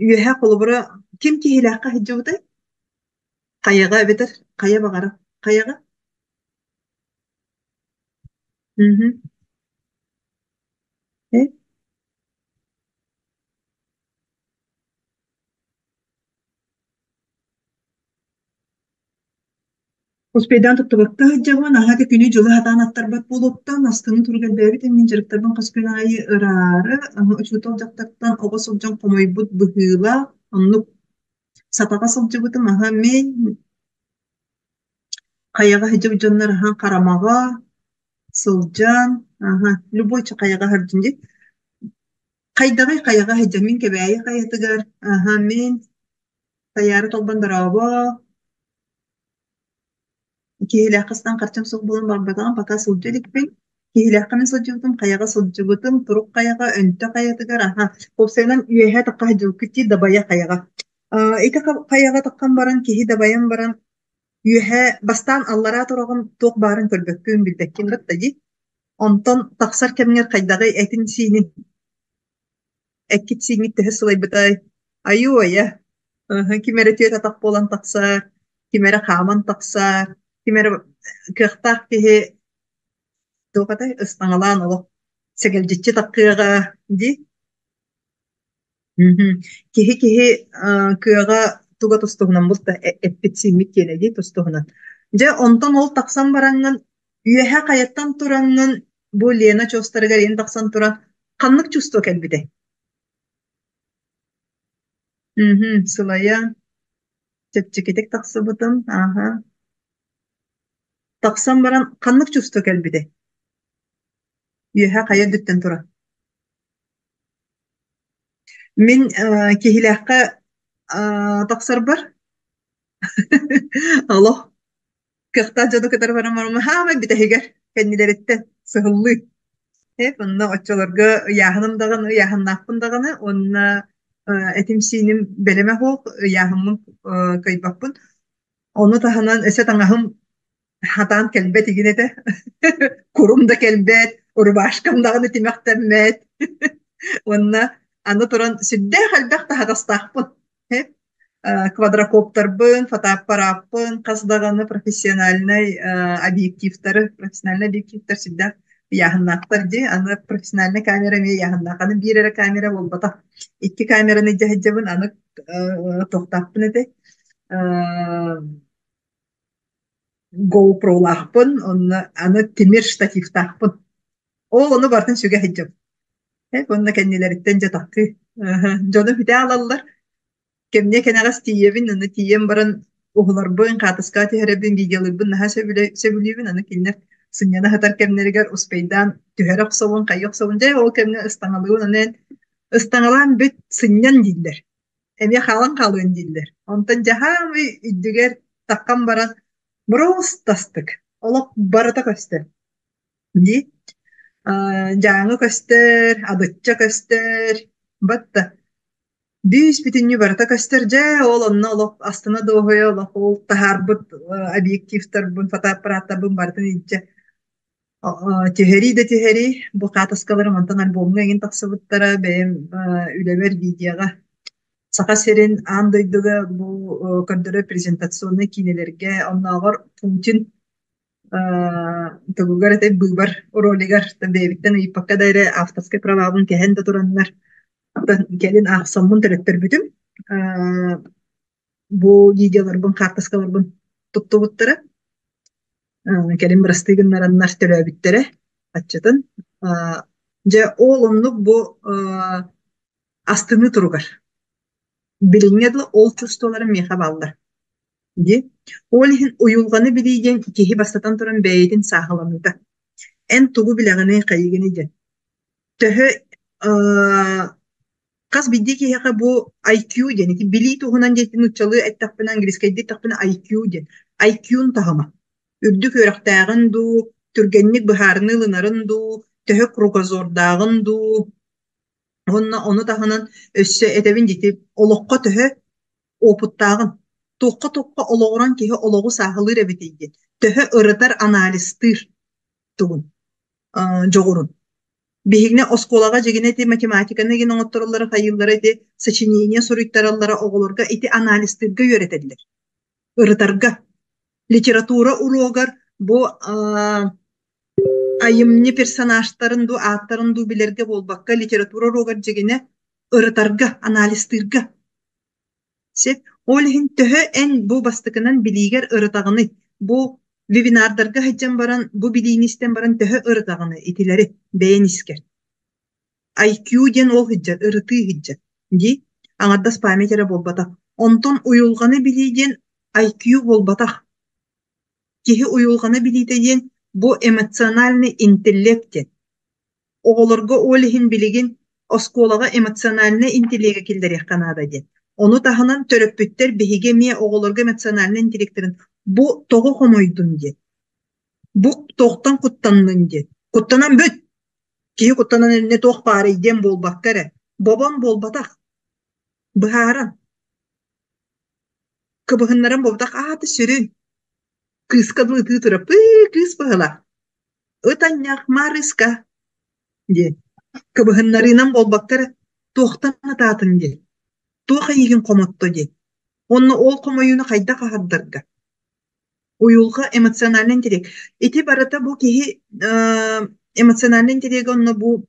үөһэ холобура ким киһилээххэ сылдьыбытай? Хайаҕа эбэтэр хайа баҕара хайаҕа? Мгм. Э? Успейдаан туттубакка сылдьабын, аһа да күнү-дьылы сатаан аттарбат буолуохтан, астыны турук элбээбит мин дьарыктарбын хас күн аайы ыраары, учуутал дьахтартан оҕо сылдьан хомойбут быһыылаах, оннук сатаҕа сылдьыбытым, аһа мин хайаҕа сылдьыбыт дьоннор аһа харамаҕа сылдьан, аһа любой хайаҕа сылдьан дии. Хайдаҕый хайаҕа сылдьан мин Кэбээйи хайатыгар, аһа мин Сайаара Толбон дорообо, Киһилээххэ сытан харчым суох буолан барбатаҕым, пока сылдьа иликпин. Киһилээххэ мин сылдьыбытым, хайаҕа сылдьыбытым, Турук хайаҕа, Өнтө хайатыгар, аха, уопсайынан үөһээ тахха сылдьыбыккыт дии, Дабайа хайаҕа. Ити хайаҕа таххан баран, киһи дабайан баран, үөһээ бастаан аллараа тураҕын туох баарын көрбөккүн, билбэккин батта дии. Онтон тахсар кэмҥэр хайдаҕый этин-сиинин Эккит-сииҥҥит төһө сылайбытай? Айуу-айа, ким эрэ түөрт атах буолан тахсар, ким эрэ хааман тахсар, ким эрэ кыахтаах киһи туох этэй ыстаҥалаан олох сэгэлдьиччи таххыаҕа дии. Киһи-киһи кыаҕа туга тус-туһунан булта эппит-сииммит киэнэ дии тус-туһунан. Дьэ, онтон ол тахсан бараҥҥын, үөһэ хайаттан тураҥҥын, бу Лена чуостарыгар иһин тахсан туран, ханнык чувство кэлбитэй? Сылайа, чэпчэкитик тахсыбытым, ааһа. Тахсан баран ханнык чувство кэлбитэй? Үөһэ хайа үрдүттэн туран. Мин Киһилээххэ тахсарбар олох кыахтаах дьону кытары баран бараммын хаамай бүтэһигэр кэннилэриттэн сыһыллыы. Онно оччолорго ыйааһыным даҕаны, ыйааһыннаахпын даҕаны уонна этим-сииним бэлэмэ суох, ыйааһыммын кыайбаппын. Ону таһынан өссө таҥаһым хатаан кэлбэт игин этэ. Курум да кэлбэт, рубашкам даҕаны тимэхтэммэт. Уонна аны туран сүрдээх элбэх таһаҕастаахпын. Квадрокоптербын, фотоаппарааппын, хас даҕаны профессиональнай объективтары, профессиональнай объективтар сүрдээх ыйааһыннаахтар дии. Аны профессиональнай камера эмиэ ыйааһыннаах. Аны биир эрэ камера буолбатах. Икки камераны илдьэ сылдьабын, аны туохтаахпын этэй GoPro-лаахпын, онно аны тимир штативтаахпын. Ол ону барытын сүгэ сылдьабын. Уонна кэннилэриттэн дьэ таххыы. Дьону бүтэ аалаллар. Кэмниэ кэнэҕэс тиийэбин, аны тиийэн баран уһуларбын, хаатыскаҕа түһэрэбин, видеолыырбын наһаа сөбүлүүбүн. Аны кинилэр сынньана сытар кэмнэригэр успейдаан түһэрэ охсобун, хайыы охсобун. Дьэ ол кэмҥэ ыстаҥалыыбын, аны ыстаҥалаан бүт, сынньан дииллэр. Эмиэ хаалан хаалыан дииллэр. Онтон дьаһаамый үрдүгэр таххан баран боруостастык олох барыта көстөр дии. Дьааҥы көстөр, Адычча көстөр, батта бүүс-бүтүннүү барыта көстөр. Дьэ, ол онно олох астына дуоһуйа, олох ол таһаарбыт объективтарбын, фотоаппараттарбын барытын илдьэ Түһэрии да түһэрии, бу хаатыскаларым онтон альбомҥа эҥин тахсыбыттара, бэйэм үлэбэр видеоҕа Саха сирин аан дойдуга бу көрдөрөр презентационнай киинэлэргэ оннооҕор Путин тугугар этэй быыбар ролигар бэйэбиттэн ыйыппакка да эрэ авторскай правабын кэһэн да тураннар кэлин аахсаммын төрөттөрбүтүм. Бу видеоларбын, хаартыскаларбын туттубуттара. Кэлин бырастыы гыннараннар төлөөбүттэрэ аччатын. Дьэ, ол оннук бу астыныы туругар. Билиҥҥэ дылы ол чувстволарым миэхэ бааллар. Дии. Ол иһин уйулҕаны билии диэн киһи бастатан туран бэйэтин сааһыланыыта. Эн тугу билэҕиний, хайыгыный диэн. Төһө Хас биирдии киһиэхэ бу IQ диэн, ити билии туһунан диэн нууччалыы эттэхпинэ, английскайдыы эттэхпинэ IQ диэн. IQ-н таһыма. Үрдүк үөрэхтээҕин дуу, түргэнник быһаарыныы ылынарын дуу, төһө кругозордааҕын дуу, уонна ону таһынан өссө этэбин дии, олоххо төһө опыттааҕын, туохха-туохха олоҕуран киһи олоҕу сааһылыыр эбитий диэн, төһө ырытар, анализтыыр тугун, дьоҕурун. Биһигини оскуолаҕа дьигинэ ити математиканы игин оҥоттороллоро хайыыллара ити сочинение суруйтараллара оҕолорго ити анализтыырга үөрэтэллэр. Ырытарга. Литература уруогар бу айымньы персонажтарын дуу, ааттарын дуу билэргэ буолбакка литература уруогар дьигинэ ырытарга, анализтыырга. Сөп. Ол иһин төһө эн бу бастакынан билиигэр ырытаҕыный? Бу вебинардарга сылдьан баран, бу билиини истэн баран төһө ырытаҕыный итилэри бэйэн искэр? IQ диэн ол сылдьар, ырытыы сылдьар дии. Аҥардас память эрэ буолбатах. Онтон уйулҕаны билии диэн IQ буолбатах. Киһи уйулҕаны билиитэ диэн бу эмоциональный интеллект диэн. Оҕолорго ол иһин билигин оскуолаҕа эмоциональнай интеллеги киллэриэххэ наада диэн. Ону таһынан төрөппүттэр биһиги эмиэ оҕолорго эмоциональнай интеллектэрин бу тоҕо хомойдун диэн, бу туохтан куттаннын диэн. Куттанан бүт! Киһи куттанан иннинэ туох баарый диэн буолбакка эрэ, бобон буолбатах, быһааран, кыбыһыннаран буолбатах, аата сүрүн, кыыска дылы ытыы турар, пыы, кыыс быһыылаах Ыт анньаах Маарыска диэн кыбыһыннарыынан буолбакка эрэ туохтан ытаатын диэн, туох эйигин хомотто диэн уонна ол хомойууну хайдах аһардарга уйулҕа эмоциональный интеллект ити барыта бу киһи эмоциональный интеллега онно бу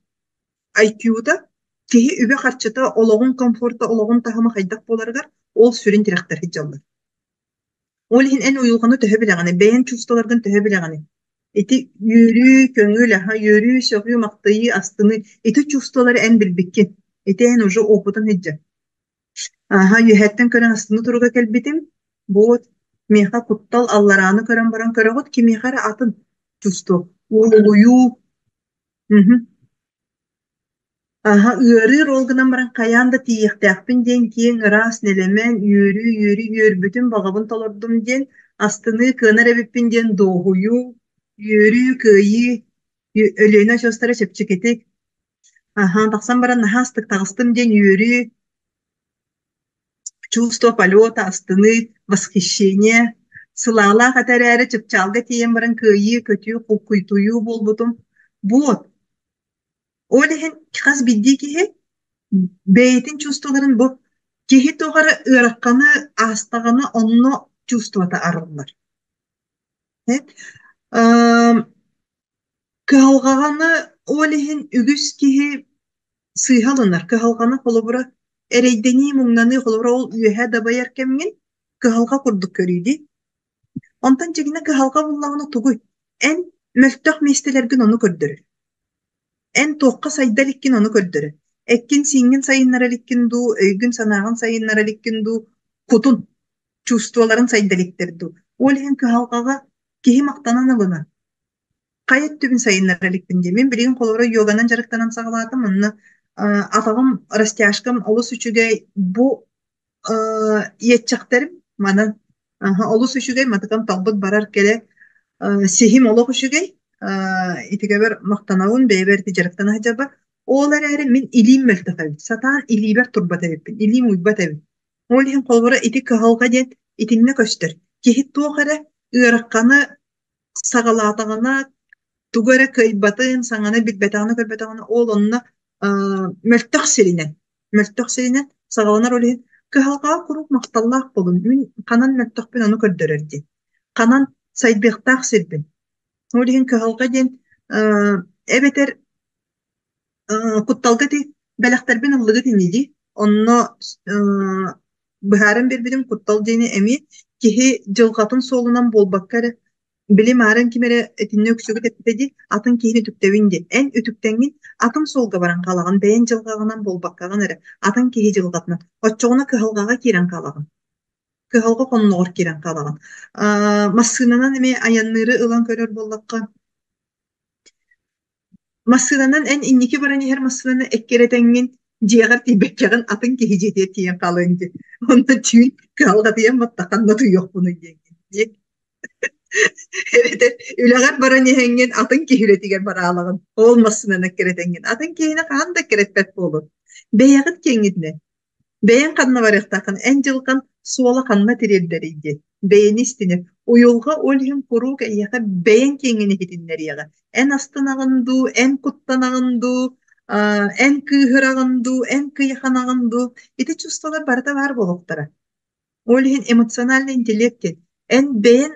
IQ-та киһи үбэ-харчыта олоҕун комфорта олоҕун таһыма хайдах буоларыгар Ол сүрүн тирэхтэр сылдьаллар. Ол иһин эн уйулҕаны төһө билэҕиний, бэйэҥ чувстволаргын төһө билэҕиний? Ити үөрүү, көҥүл, аһа, үөрүү, сөҕүү, махтайыы, астыныы ити чувстволары эн билбиккин. Ити эн уже опытын сылдьар. Аһа, үөһэттэн көрөн астыныы туруга кэлбитим. Вот, миэхэ куттал алларааны көрөн баран көрөҕүт, кимиэхэ эрэ атын чувство. Уолуйуу. Мгм. Аһа, ыарыыр ол гынан баран хайаан да тиийиэхтээхпин диэн киэҥ, ыраас, нэлэмэн, үөрүү, үөрүү, үөрбүтүм, баҕабын толордум диэн, астыныы, кыанар эбиппин диэн дуоһуйуу, үөрүү, кыайыы, Өлүөнэ очуостара чэпчэкитик, аһа, тахсан баран наһаа астык таҕыстым диэн үөрүү, чувство полета, астыныы, восхищение, сылаалаах этэ эрээри чыпчаалга тиийэн баран кыайыы, көтүү, куйтуйуу буолбутум. Вот, Ол иһин хас биирдии киһи бэйэтин чувстволарын бу киһи туох эрэ ыараханы аастаҕына онно чувствота арыллар. Кыһалҕаҕаны ол иһин үгүс киһи сыыһа ылынар. Кыһалҕаны холобура эрэйдэнии, муҥнаныы холобура ол үөһэ дабайар кэмҥин кыһалҕа курдук көрүү дии. Онтон дьиҥинэ кыһалҕа буллаҕына тугуй? Эн мөлтөх миэстэлэргин ону көрдөрөр. Эн туохха сайда иликкин ону көрдөрөр. Эккин-сииҥҥин сайыннара иликкин дуу, өйгүн-санааҕын сайыннара иликкин дуу, кутун, чувстволарын сайда иликтэр дуу. Ол иһин кыһалҕаҕа киһи махтанан ылынар. Хайа өттүбүн сайыннара иликпин диэн. Мин билигин холобура йоганан дьарыктанан саҕалаатым. Онно атаҕым растяжкам олус үчүгэй. Бу иэччэхтэрим манан олус үчүгэй, матыкам талбыт барар кэлэ сиһим олох үчүгэй. Итигэбэр махтанабын, бэйэбэр ити дьарыктана сылдьарбар. Ол эрээри мин илиим мөлтөх эбит. Сатаан илиибэр турбат эбиппин, илиим уйбат эбит. Ол иһин холобура ити кыһалҕа диэн итиннэ көстөр. Киһи туох эрэ ыараханы саҕалаатаҕына тугу эрэ кыайбатын, саҥаны билбэтэҕинэ-көрбөтөҕүнэ ол онно мөлтөх сиринэн, мөлтөх сиринэн саҕаланар ол иһин кыһалҕаҕа куруук махталлаах буолун, мин ханан мөлтөхпүн ону көрдөрөр диэн, ханан сайдыахтаах сирбин. Ол иһин кыһалҕа диэн эбэтэр Кутталга ити бэлэхтэрбин ыллыгыт ини дии. Онно быһааран биэрбитим куттал диэни эмиэ киһи дьылҕатын суолунан буолбакка эрэ, били маарыҥ ким эрэ итиннэ үксүгүт эппитэ дии, атын киһини үтүктэбин диэн. Эн үтүктэҥҥин атын суолга баран хаалаҕын, бэйэҥ дьылҕаҕынан буолбаккаҕын эрэ, атын киһи дьылҕатынан. Оччоҕуна кыһалҕаҕа киирэн хаалаҕын. Кыһалҕа хонноҕор киирэн хаалаҕын. Массыынанан эмиэ айанныыры ылан көрөр буоллахха, Массыынанан эн инники баран иһэр массыынаны эккирэтэҥҥин дьиэҕэр тиийбэккэҕин атын киһи дьиэтигэр тиийэн хаалыаҥ дии. Онно түүн кыһалҕатыйан баттаххын утуйуохпунуй диэҥҥин дии. Эбэтэр үлэҕэр баран иһэҥҥин атын киһи үлэтигэр бараалаҕын. Ол массыынаны эккирэтэҥҥин. Атын киһини хаһан да эккирэппэт буолун. Бэйэҕит киэҥҥитинэн Бэйэҥ ханна барыахтааххын, эн дьылҕан суола ханна тириэрдэрий диэн бэйэни истинэр. Уйулҕа ол иһин куруук эйиэхэ бэйэҥ киэҥҥин иһитиннэриэҕэ. Эн астынаҕын дуу, эн куттанаҕын дуу, эн кыыһыраҕын дуу, эн кыйаханаҕын дуу. Ити чувстволар барыта баар буолуохтара. Ол иһин эмоциональный интеллект диэн эн бэйэн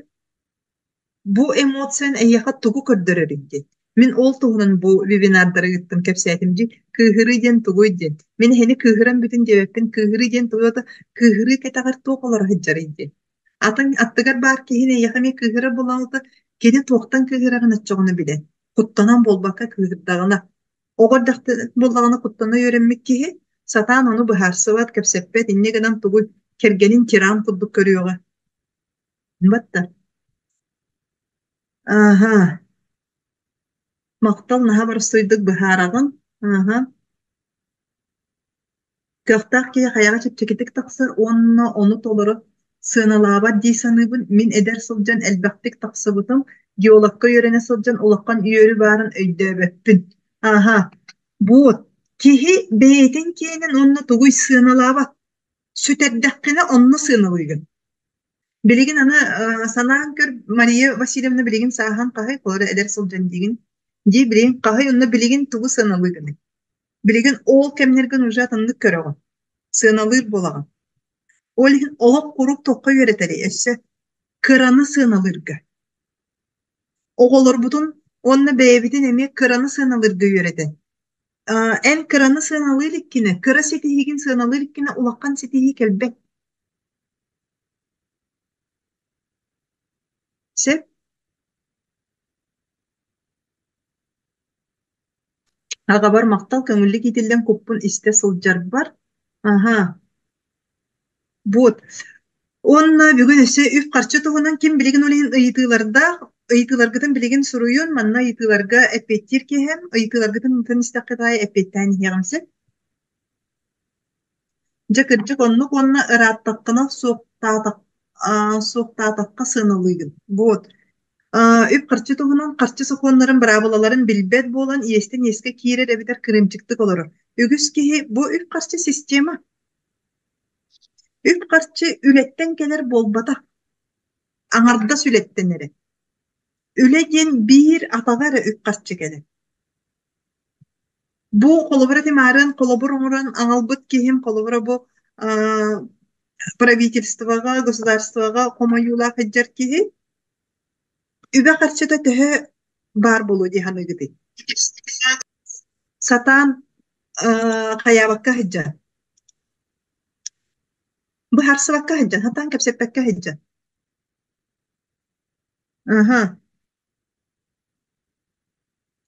Бу эмоциян эйиэхэ тугу көрдөрөрүй диэн. Мин ол туһунан бу вебинардары ыыттым, кэпсээтим дии. Кыыһырыы диэн тугуй диэн. Мин эһини кыыһыран бүтүн диэбэппин, кыыһырыы диэн тугуй аата кыыһырыы кэтэҕэр туох олоро сылдьарый диэн. Атын аттыгар баар киһини эйиэхэ эмиэ кыыһырар буоллаҕына, кини туохтан кыыһырарын оччоҕуна билэн, куттанан буолбакка кыыһырдаҕына. Оҕо эрдэхтэн буоллаҕына куттана үөрэммит киһи сатаан ону быһаарсыбат, кэпсэппэт, инньэ гынан тугуй кэргэнин тиран курдук көрүөҕэ. Батта. Ааһа, махтал наһаа боростуойдук быһаараҕын. Ааһа. Кыахтаах киһи хайаҕа чэпчэкитик тахсар уонна ону толору сыаналаабат дии саныыбын. Мин эдэр сылдьан элбэхтик тахсыбытым, геологка үөрэнэ сылдьан улахан үөрүү баарын өйдөөбөппүн. Ааһа, буот, киһи бэйэтин киэнин уонна тугуй сыаналаабат. Сүтэрдэххинэ онно сыаналыыгын. Билигин аны санаан көр, Мария Васильевна билигин сааһын хаһый, холоро эдэр сылдьан диигин. Дии билигин хаһый, онно билигин тугу сыаналыыгыный? Билигин ол кэмнэргин уже атыннык көрөҕүн, сыаналыыр буолаҕын. Ол иһин олох куруук туохха үөрэтэрий өссө кыраны сыаналыырга. Оҕолорбутун уонна бэйэбитин эмиэ кыраны сыаналыырга үөрэтэн. Эн кыраны сыаналыы иликкинэ, кыра ситиһиигин сыаналыы иликкинэ улахан ситиһии кэлбэт. Сөп? Аҕабар махтал көҥүллүк иитиллэн куппун истэ сылдьарбар. Аһа. Вот. Уонна бүгүн өссө үп-харчы туһунан ким билигин ол иһин ыйытыылардаах, ыйытыыларгытын билигин суруйун, манна ыйытыыларга эппиэттиир киһим, ыйытыыларгытын ыытан истэххит аайы эппиэттээн иһиэҕим сөп. Дьэ кырдьык оннук уонна ырааттаххына суохтаатах суохтаатахха сыаналыыгын. Вот. Үп-харчы туһунан харчы сокуоннарын быраабылаларын билбэт буолан иэстэн иэскэ киирэр эбэтэр кырыымчыктык олорор. Үгүс киһи бу үп-харчы система. Үп-харчы үлэттэн кэлэр буолбатах, аҥардас үлэттэн эрэ. Үлэ диэн биир атаҕа эрэ үп-харчы кэлэр. Бу холобура тимаарыан холобур оҥорон аҕалбыт киһим холобура бу правительствоҕа, государствоҕа хомойуулаах сылдьар киһи үбэ-харчыта төһө баар буолуо дии саныыгытый? Сатаан хайаабакка сылдьан, быһаарсыбакка сылдьан, сатаан кэпсэппэккэ сылдьан. Аха.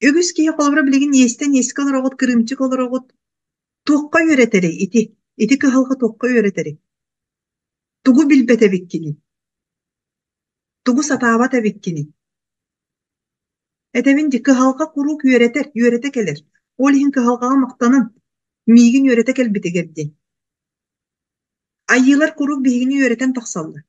Үгүс киһи холобура билигин иэстэн иэскэ олороҕут, кырыымчык олороҕут. Туохха үөрэтэрий ити? Ити кыһалҕа туохха үөрэтэрий? Тугу билбэт эбиккиний? Тугу сатаабат эбиккиний? Этэбин дии, кыһалҕа куруук үөрэтэр, үөрэтэ кэлэр. Ол иһин кыһалҕаҕа махтанан, миигин үөрэтэ кэлбитигэр диэн. Айыылар куруук биһигини үөрэтэн тахсаллар.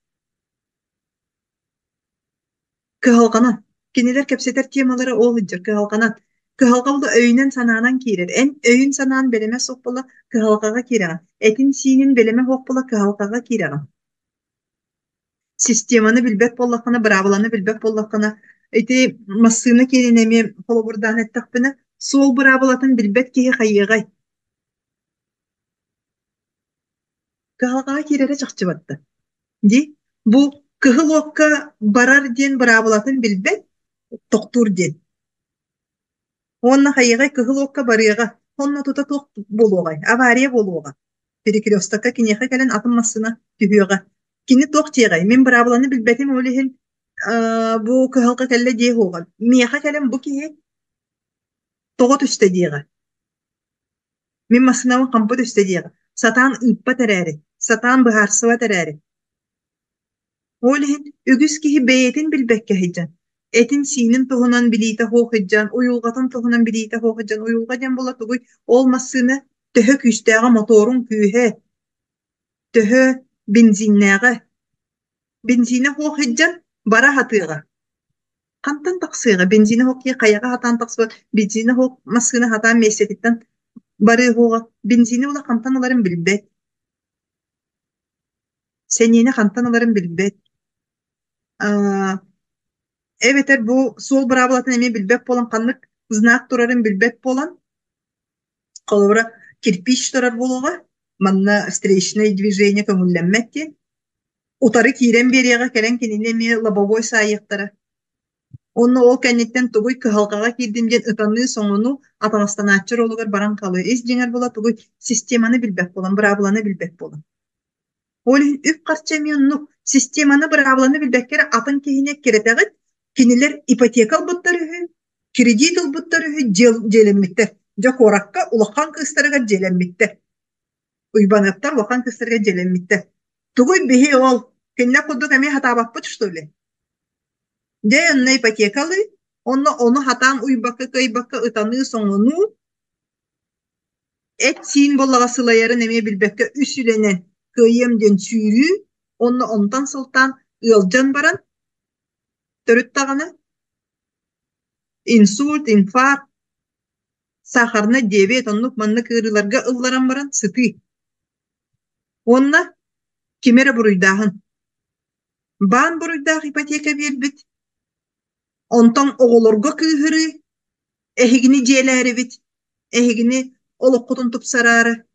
Кыһалҕанан. Кинилэр кэпсэтэр темалара ол сылдьар кыһалҕанан. Кыһалҕа була өйүнэн-санаанан киирэр. Эн өйүн-санаан бэлэмэ суох буола кыһалҕаҕа киирэҕин. Этин-сиинин бэлэмэ суох буола кыһалҕаҕа киирэҕин. Системаны билбэт буоллаххына, быраабыланы билбэт буоллаххына, ити массыына киэнин эмиэ холобурдаан эттэхпинэ, суол быраабылатын билбэт киһи хайыаҕай? Кыһалҕаҕа киирэрэ чахчы барда. Дии, бу кыһыл уокка барар диэн быраабылатын билбэт, тохтуур диэн. Уонна хайыаҕай кыһыл уокка барыаҕа, онно тута туох буолуоҕай, авария буолуоҕа. Перекрестокка киниэхэ кэлэн атын массыына түһүөҕэ. Кини туох диэҕэй, мин быраабыланы билбэтим ол иһин бу кыһалҕа кэллэ диэ суоҕа. Миэхэ кэлэн бу киһи тоҕо түстэ диэҕэ. Мин массыынабын хампы түстэ диэҕэ. Сатаан ыыппат эрээри, сатаан быһаарсыбат эрээри. Ол иһин үгүс киһи бэйэтин билбэккэ сылдьан, этин-сиинин туһунан билиитэ суох сылдьан, уйулҕатын туһунан билиитэ суох сылдьан, уйулҕа диэн буола тугуй, ол массыына төһө күүстээҕэ, мотуорун күүһэ, төһө бензиннээҕэ. Бензинэ суох сылдьан бара сатыаҕа. Хантан тахсыаҕа? Бензинэ суох киһи хайаҕа сатаан тахсыбат, бензинэ суох массыына сатаан миэстэтиттэн барыа суоҕа. Бензини ыла хантан ыларын билбэт. Сэниэни хантан ыларын билбэт. Эбэтэр бу суол быраабылатын эмиэ билбэт буолан, ханнык знак турарын билбэт буолан, холобура, кирпич турар буолуоҕа, манна встречное движение көҥүллэммэт диэн, утары киирэн биэриэҕэ кэлэн кинини эмиэ лобовой саайыахтара. Уонна ол кэнниттэн тугуй кыһалҕаҕа киирдим диэн ытаныы-соҥонуу атаҕастанааччы оруолугар баран хаалыы. Ис дьиҥэр буола тугуй системаны билбэт буолан, быраабыланы билбэт буолан. Ол иһин үп-харчы эмиэ оннук. Системаны, быраабыланы билбэккэ эрэ атын киһини эккирэтэҕит, кинилэр ипотека ылбыттар үһү, кредит ылбыттар үһү, дьиэлэммиттэр. Дьэ куоракка улахан кыыстарыгар дьиэлэммиттэр. Уйбаныаптар улахан кыыстарыгар дьиэлэммиттэр. Тугуй биһи ол? Кинилэр курдук эмиэ сатаабаппыт что ли? Дьэ онно ипотекалыы, онно ону сатаан уйбакка кыайбакка ытаныы-соҥонуу, эт-сиин буоллаҕа сылайарын эмиэ билбэккэ үс үлэнэн кыайыам диэн сүүрүү, уонна онтон сылтаан ыалдьан баран төрүт даҕаны инсульт, инфаркт, сахарнай диабет оннук маннык ыарыыларга ылларан баран сытыы. Уонна кими эрэ буруйдааһын. Баан буруйдаах ипотека биэрбит, онтон оҕолорго кыыһырыы, эһигини дьиэлээрибит, эһигини олоххутун тупсараары.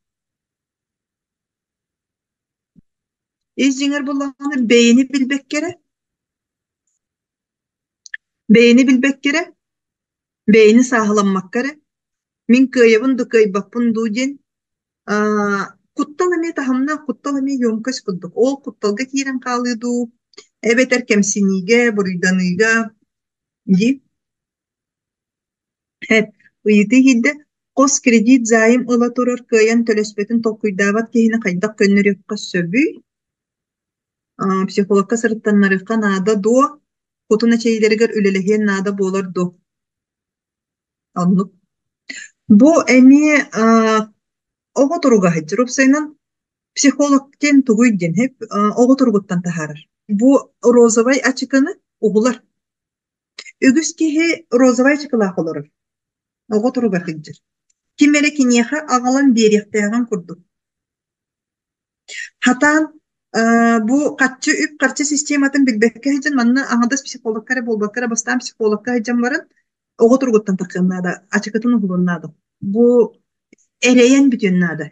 Ис дьиҥэр буоллаҕына бэйэни билбэккэ эрэ, бэйэни билбэккэ эрэ, бэйэни сааһыламмакка эрэ, мин кыайабын дуу, кыайбаппын дуу диэн куттал эмиэ таһымнаах, куттал эмиэ емкость курдук. Ол кутталга киирэн хаалыы дуу, Эбэтэр кэмсиниигэ, буруйданыыга дии. Эп, ыйытыы киирдэ: хос кредит займ ыла турар кыайан төлөспөтүн толкуйдаабат киһини хайдах көннөрүөххэ сөбүй? Психологка сырыттаннарыахха наада дуо? Кутун эчэйиилэригэр үлэлэһиэн наада буолар дуо? Оннук. Бу эмиэ оҕо туруга сылдьар. Уопсайынан психолог диэн тугуй диэн оҕо туругуттан таһаарар. Бу розовай ачыкыны уһулар. Үгүс киһи розовай ачыкылаах олорор. Оҕо туруга сылдьар. Ким эрэ киниэхэ аҕалан биэриэхтээҕин курдук. Хатаан бу харчы үп-харчы систематын билбэккэ сылдьан манна аҥардас психологка эрэ буолбакка эрэ бастаан психологка сылдьан баран оҕо туругуттан тахсыан наада, ачыкытын уһулуон наада. Бу эрэйэн бүтүөн наада.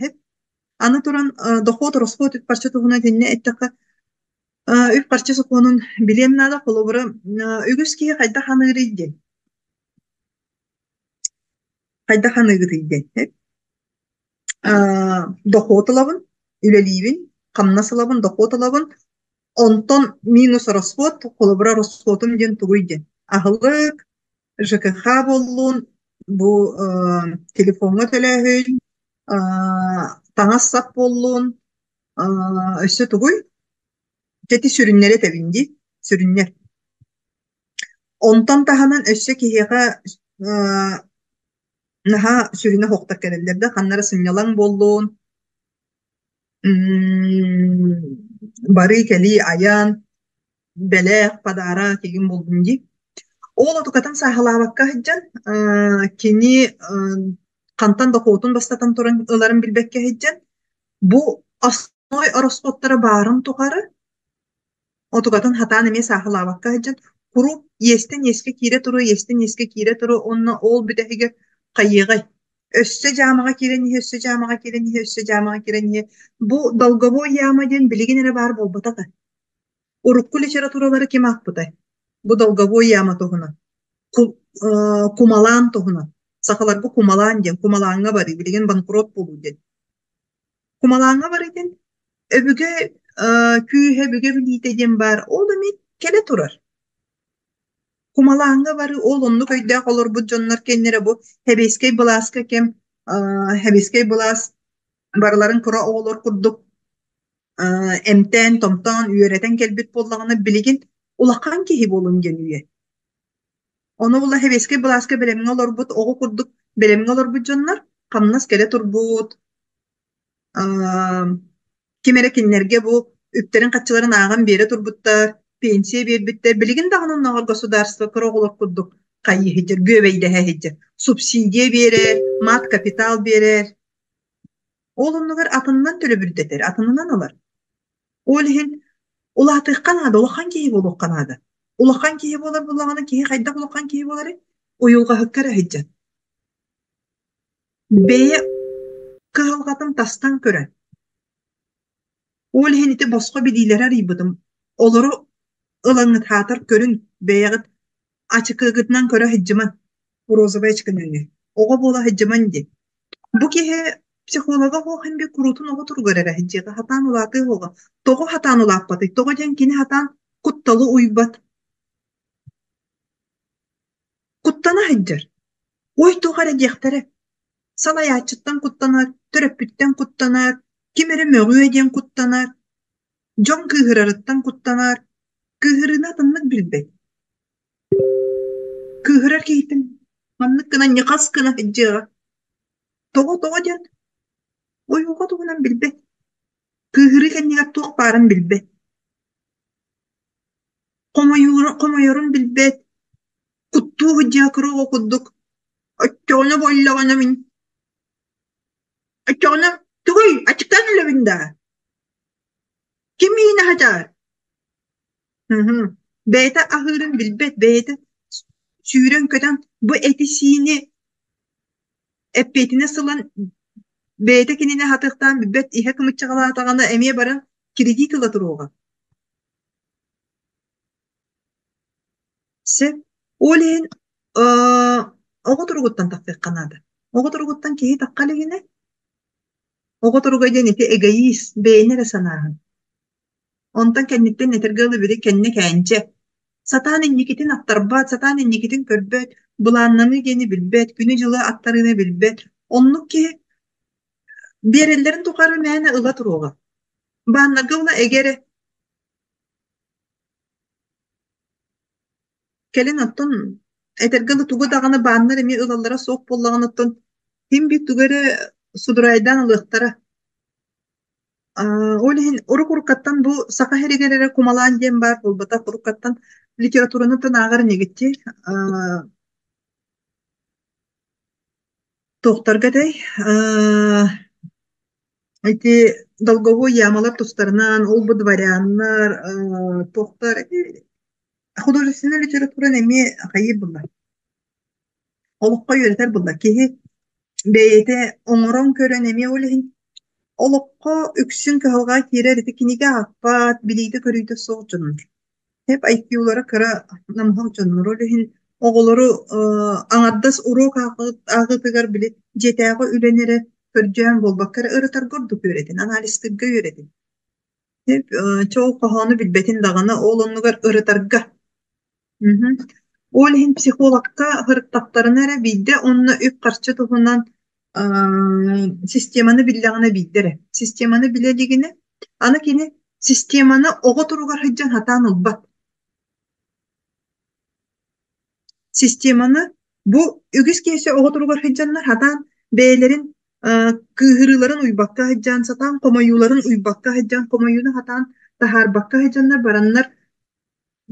Аны туран дохуот, ороскуот үп-харчы туһунан итиннэ эттэххэ үп-харчы сокуонун билиэн наада. Холобура, үгүс киһи хайдах аныырый диэн. Хайдах аныыгытый диэн. Дохуот ылабын, үлэлиибин, хамнас ылабын, дохуот ылабын. Онтон минус ороскуот, холобура ороскуотум диэн тугуй диэн. Аһылык, ЖКХ буоллун, бу телефоҥҥа төлөөһүн, таҥас-сап буоллун, өссө тугуй? Дьэ ити сүрүннэри этэбин дии, сүрүннэр. Онтон таһынан өссө киһиэхэ наһаа сүрүнэ суохтар кэлэллэр да, ханна эрэ сынньалаҥ буоллун, барыы-кэлии, айан, бэлэх, подарок игин буоллун дии. Ол отукатын сааһылаабакка сылдьан, кини хантан дохуотун бастатан туран ыларын билбэккэ сылдьан, бу основной ороскуоттара баарын тухары Отугатын хатаан эмиэ сааһылаабакка сылдьан, куруук иэстэн иэскэ киирэ туруо, иэстэн иэскэ киирэ туруо уонна ол бүтэһигэр хайыаҕай? Өссө дьаамаҕа киирэн иһэ, өссө дьаамаҕа киирэн иһэ, өссө дьаамаҕа киирэн иһэ. Бу долговой яма диэн билигин эрэ баар буолбатах ээ. Урукку литературалары ким аахпытай? Бу долговой яма туһунан. Кумалаан туһунан. Сахаларга кумалаан диэн, кумалааҥҥа барыы, билигин банкрот буолуу диэн. Кумалааҥҥа барыы диэн өбүгэ күүһэ, өбүгэ билиитэ диэн баар, ол эмиэ кэлэ турар. Кумалааҥҥа барыы ол оннук өйдөөх олорбут дьоннор кэннирэ бу сэбиэскэй былааска кэм сэбиэскэй былаас барыларын кыра оҕолор курдук эмтээн-томтоон, үөрэтэн кэлбит буоллаҕына, билигин улахан киһи буолун диэн үйэ. Ону була сэбиэскэй былааска бэлэмҥэ олорбут оҕо курдук бэлэмҥэ олорбут дьоннор хамнас кэлэ турбут, ким эрэ кинилэргэ бу үптэрин-харчыларын ааҕан биэрэ турбуттар, пенсия биэрбиттэр. Билигин даҕаны оннооҕор государство кыра оҕолор курдук хайыы сылдьар, бүөбэйдэһэ сылдьар. Субсидия биэрэр, мат-капитал биэрэр. Ол оннугар атынынан төлөбүрдэтэр, атынынан ылар. Ол иһин улаатыахха наада, улахан киһи буолуохха наада. Улахан киһи буолар буоллаҕына, киһи хайдах улахан киһи буоларый? Уйулҕаһыкка эрэ сылдьан. Бэйэ кыһалҕатын тастан көрөн. Ол иһин ити босхо билиилэри арыйбытым. Олору ылаҥҥыт хаатар көрүҥ, бэйэҕит ачыкыгытынан көрө сылдьымаҥ. Розовай ачыкы нөҥүө. Оҕо буола сылдьымаҥ диэн. Бу киһи психолога суох иһин куруутун оҕо туругар эрэ сылдьыаҕа, сатаан улаатыа суоҕа. Тоҕо сатаан улааппатый? Тоҕо диэн кини сатаан кутталы уйбат. Куттана сылдьар. Ой, туох эрэ диэхтэрэ. Салайааччыттан куттанар, төрөппүттэн куттанар, ким эрэ мөҕүө диэн куттанар, дьон кыыһырарыттан куттанар. Кыыһырыыны атыннык билбэт. Кыыһырар киһитин маннык гына ньыхас гына сылдьыаҕа. Тоҕо-тоҕо диэн уйулҕа туһунан билбэт. Кыыһырыы кэннигэр туох баарын билбэт. Хомойорун билбэт, куттуу сылдьыа кыра оҕо курдук «Оччоҕуна буоллаҕына мин оччоҕуна тугуй аччыктаан өлөбүн даа? Ким миигин аһатар?» Бэйэтэ аһыырын билбэт, бэйэтэ сүүрэн-көтөн бу эти-сиини эппиэтинэс ылан бэйэтэ кинини аһатыахтаан билбэт, иһэ кымыччаҕалаатаҕына эмиэ баран кредит ыла туруоҕа. Сөп. Ол иһин оҕо туругуттан тахсыахха наада. Оҕо туругуттан киһи тахха илигинэ, оҕо туруга диэн ити эгоист, бэйэни эрэ санааһын. Онтон кэнниттэн этэргэ дылы били кэннэ кээнчэ. Сатаан инникитин аттарбат, сатаан инникитин көрбөт, былааннаныы диэни билбэт, күнү-дьылы аттарыыны билбэт. Оннук киһи биэрэллэрин тухары мээнэ ыла туруоҕа. Бааннарга ула эгэ эрэ Кэлин оттон этэргэ дылы тугу даҕаны бааннар эмиэ ылаллара суох буоллаҕына оттон син биир тугу эрэ судурайдаан ылыахтара. Ол иһин урук-уруккаттан бу саха сиригэр эрэ кумалаан диэн баар буолбатах, уруккаттан литератураны ааҕар инигитти туохтарга этэй ити долговой ямалар тустарынан, ол-бу дворяннар, туохтар художественнай литератураны эмиэ хайыыр булла. Олоххо үөрэтэр булла. Киһи бэйэтэ оҥорон көрөн эмиэ ол иһин олоххо үксүн кыһалҕа киирэр ити кинигэ аахпат, билиитэ-көрүүтэ суох дьоннор. Тэп IQ-лара кыра намыһах дьоннор. Ол иһин оҕолору аҥардас уруок ааҕыытыгар били дьиэтээҕи үлэни эрэ көрдөөн буолбакка эрэ ырытарга ордук үөрэтин, анализтыырга үөрэтин. Чэ ол хоһоону билбэтин даҕаны, ол оннугар ырытарга. Мгм. Ол иһин психологка сырыттахтарына эрэ биирдэ уонна үп-харчы туһунан системаны биллэҕинэ биирдэ эрэ. Системаны билэ илигинэ, аны кини системаны оҕо туругар сылдьан сатаан ылбат. Системаны бу үгүс киһи оҕо туругар сылдьаннар сатаан бэйэлэрин кыыһырыыларын уйбакка сылдьан, сатаан хомойууларын уйбакка сылдьан, хомойууну сатаан таһаарбакка сылдьаннар бараннар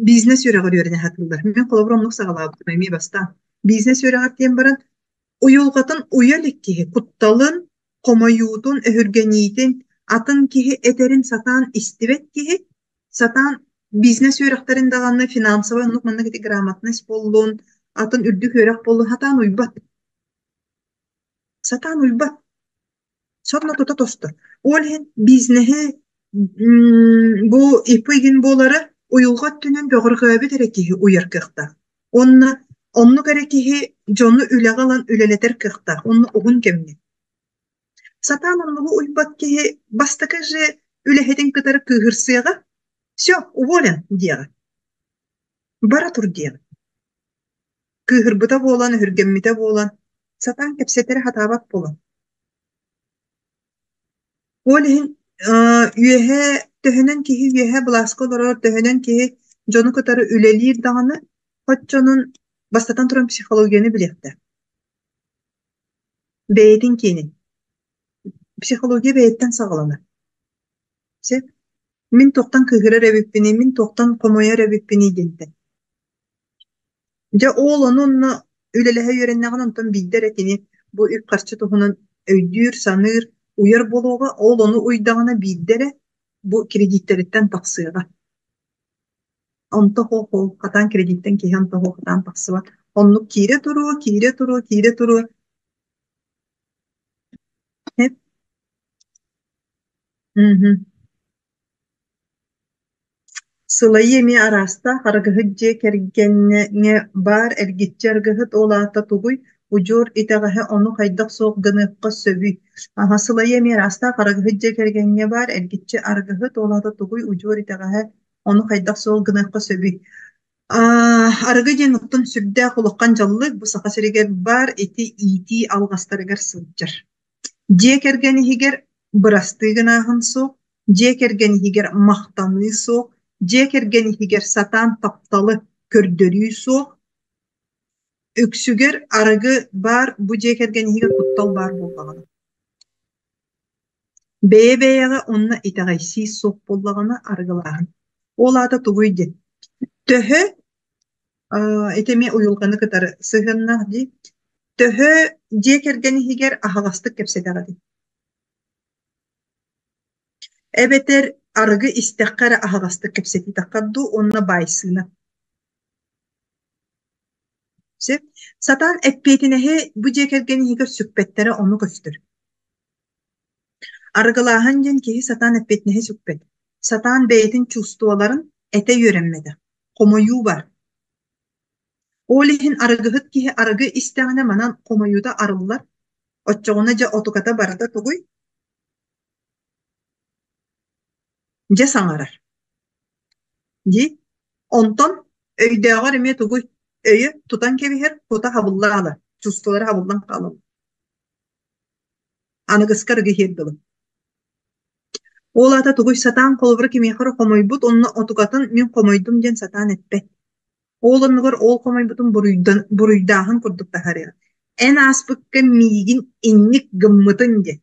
бизнес үөрэҕэр үөрэнэ сатыыллар. Мин холобур оннук саҕалаабытым эмиэ бастаан. Бизнес үөрэҕэр диэн баран уйулҕатын уйа илик киһи кутталын, хомойуутун, өһүргэниитин атын киһи этэрин сатаан истибэт киһи сатаан бизнес үөрэхтэрин даҕаны финансовай оннук маннык ити грамотность буоллун, атын үрдүк үөрэх буоллун сатаан уйбат. Сатаан уйбат. Сонно тута тостор. Ол иһин бизнеһи бу ИП игин буолара уйулҕа өттүнэн бөҕөргөөбүт эрэ киһи уйар кыахтаах. Уонна оннук эрэ киһи дьону үлэҕэ ылан үлэлэтэр кыахтаах уонна уһун кэмҥэ. Сатаан оннугу уйбат киһи бастакы же үлэһитин кытары кыыһырсыаҕа, «Все, уволен» диэҕэ. Бара тур диэҕэ. Кыыһырбыта буолан, өһүргэммитэ буолан, сатаан кэпсэтэрэ сатаабат буолан. Ол иһин үөһэ төһөнөн киһи үөһэ былааска олорор, төһөнөн киһи дьону кытары үлэлиир даҕаны, оччонон бастатан туран психологияны билиэхтээх. Бэйэтин киэнин. Психология бэйэттэн саҕаланар. Сөп. Мин туохтан кыыһырар эбиппиний, мин туохтан хомойор эбиппиний диэнтэн. Дьэ ол ону онно үлэлэһэ үөрэннэҕинэ онтон биирдэ эрэ кини бу үп-харчы туһунан өйдүүр, саныыр, уйар буолуоҕа, ол ону уйдаҕына биирдэ эрэ бу кредиттэриттэн тахсыаҕа. Онто хоһ хатаан кредиттэн киһи онто хатаан тахсыбат. Оннук киирэ туруо, киирэ туруо, киирэ туруо. Мгм. Сылайыы эмиэ араастаах арыгыһыт дьиэ кэргэҥҥэ баар эргиччи арыгыһыт ол аата тугуй, удьуор итэҕэһэ ону хайдах суох гыныахха сөбүй? Аһа сылайыы эмиэ араастаах арыгыһыт дьиэ кэргэҥҥэ баар эргиччи арыгыһыт ол аата тугуй, удьуор итэҕэһэ ону хайдах суох гыныахха сөбүй? Арыгы диэн оттон сүрдээх улахан дьаллык бу Саха сиригэр баар ити иитии алҕастарыгар сылдьар. Дьиэ кэргэн иһигэр бырастыы гынааһын суох, дьиэ кэргэн иһигэр махтаныы суох, дьиэ кэргэн иһигэр сатаан тапталы көрдөрүү суох. Үксүгэр арыгы баар бу дьиэ кэргэн иһигэр куттал баар буоллаҕына. Бэйэ-бэйэҕэ уонна итэҕэйсии суох буоллаҕына арыгылааһын. Ол аата тугуй диэн? Төһө ити эмиэ уйулҕаны кытары сыһыаннаах дии. Төһө дьиэ кэргэн иһигэр аһаҕастык кэпсэтэҕитий? Эбэтэр арыгы истэххэ эрэ аһаҕастык кэпсэтитэххэ дуу уонна баайсыына. Сөп. Сатаан эппиэтинэһи бу дьиэ кэргэн иһигэр сүкпэттэрэ ону көстөр. Арыгылааһын диэн киһи сатаан эппиэтинэһи сүкпэт. Сатаан бэйэтин чувстволарын этэ үөрэммэтэх. Хомойуу бар. Ол иһин арыгыһыт киһи арыгы истэҕинэ манан хомойуута арыллар, оччоҕуна дьэ отуката барыта тугуй? Дьэ саҥарар. Дии. Онтон өйдөөҕөр эмиэ тугуй? Өйө тутан кэбиһэр, кута хабыллан хаалар, чувстволара хабыллан хаалаллар. Аныгыска арыгы иһиэр дылы. Ол аата тугуй сатаан холобура кимиэхэ эрэ хомойбут уонна отукатын мин хомойдум диэн сатаан эппэт. Ол оннугар ол хомойбутун буруйдааһын курдук таһаарыа. Эн ааспыкка миигин инник гыммытын диэн.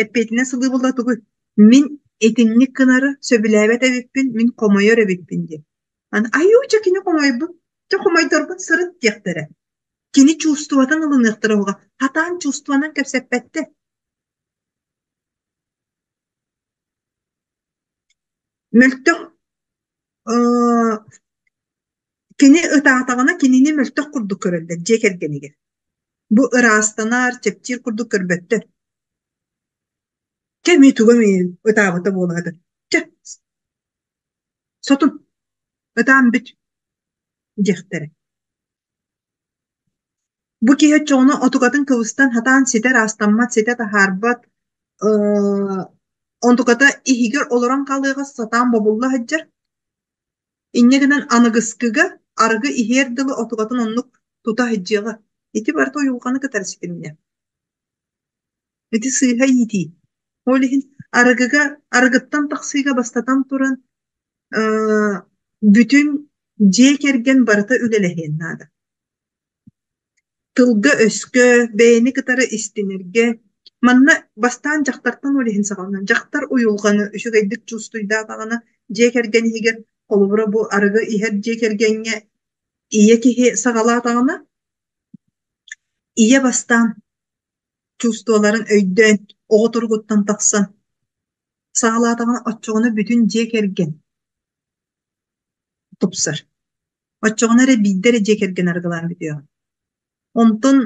Эппиэтинэс ылыы буолла тугуй? Мин итинник гынары сөбүлээбэт эбиппин, мин хомойор эбиппин диэн. Аны айуу дьэ кини хомойбут, дьэ хомойдорбут сырыт диэхтэрэ. Кини чувствотын ылыныахтара уһуга, хатаан чувствонан кэпсэппэттэр. Мөлтөх кини ытаатаҕына кинини мөлтөх курдук көрөллөр дьиэ кэргэнигэр. Бу ыраастанар, чэпчиир курдук көрбөттөр. Чэ эмиэ тугу эмиэ ытаабыта буола сытар. Чэ, сотун, ытаан бүт диэхтэрэ. Бу киһи оччоҕуна отукатын кыбыстан сатаан ситэ ыраастаммат, ситэ таһаарбат, онтуката иһигэр олорон хаалыаҕа сатаан бобулла сылдьар. Инньэ гынан аныгыскыга арыгы иһиэр дылы отукатын оннук тута сылдьыаҕа. Ити барыта уйулҕаны кытары ситимнээх. Ити сыыһа иитии. Ол иһин арыгыга, арыгыттан тахсыыга бастатан туран бүтүн дьиэ кэргэн барыта үлэлэһиэн наада. Тылга-өскө, бэйэни кытары истинэргэ. Манна бастаан дьахтартан ол иһин саҕаланар. Дьахтар уйулҕаны үчүгэйдик чувствуйдаатаҕына, дьиэ кэргэн иһигэр, холобура бу арыгы иһэр дьиэ кэргэҥҥэ ийэ киһи саҕалаатаҕына, ийэ бастаан чувстволарын өйдөөн, оҕо туругуттан тахсан саҕалаатаҕына, оччоҕуна бүтүн дьиэ кэргэн тупсар. Оччоҕуна эрэ биирдэ эрэ дьиэ кэргэн арыгылаан бүтүөҕэ. Онтон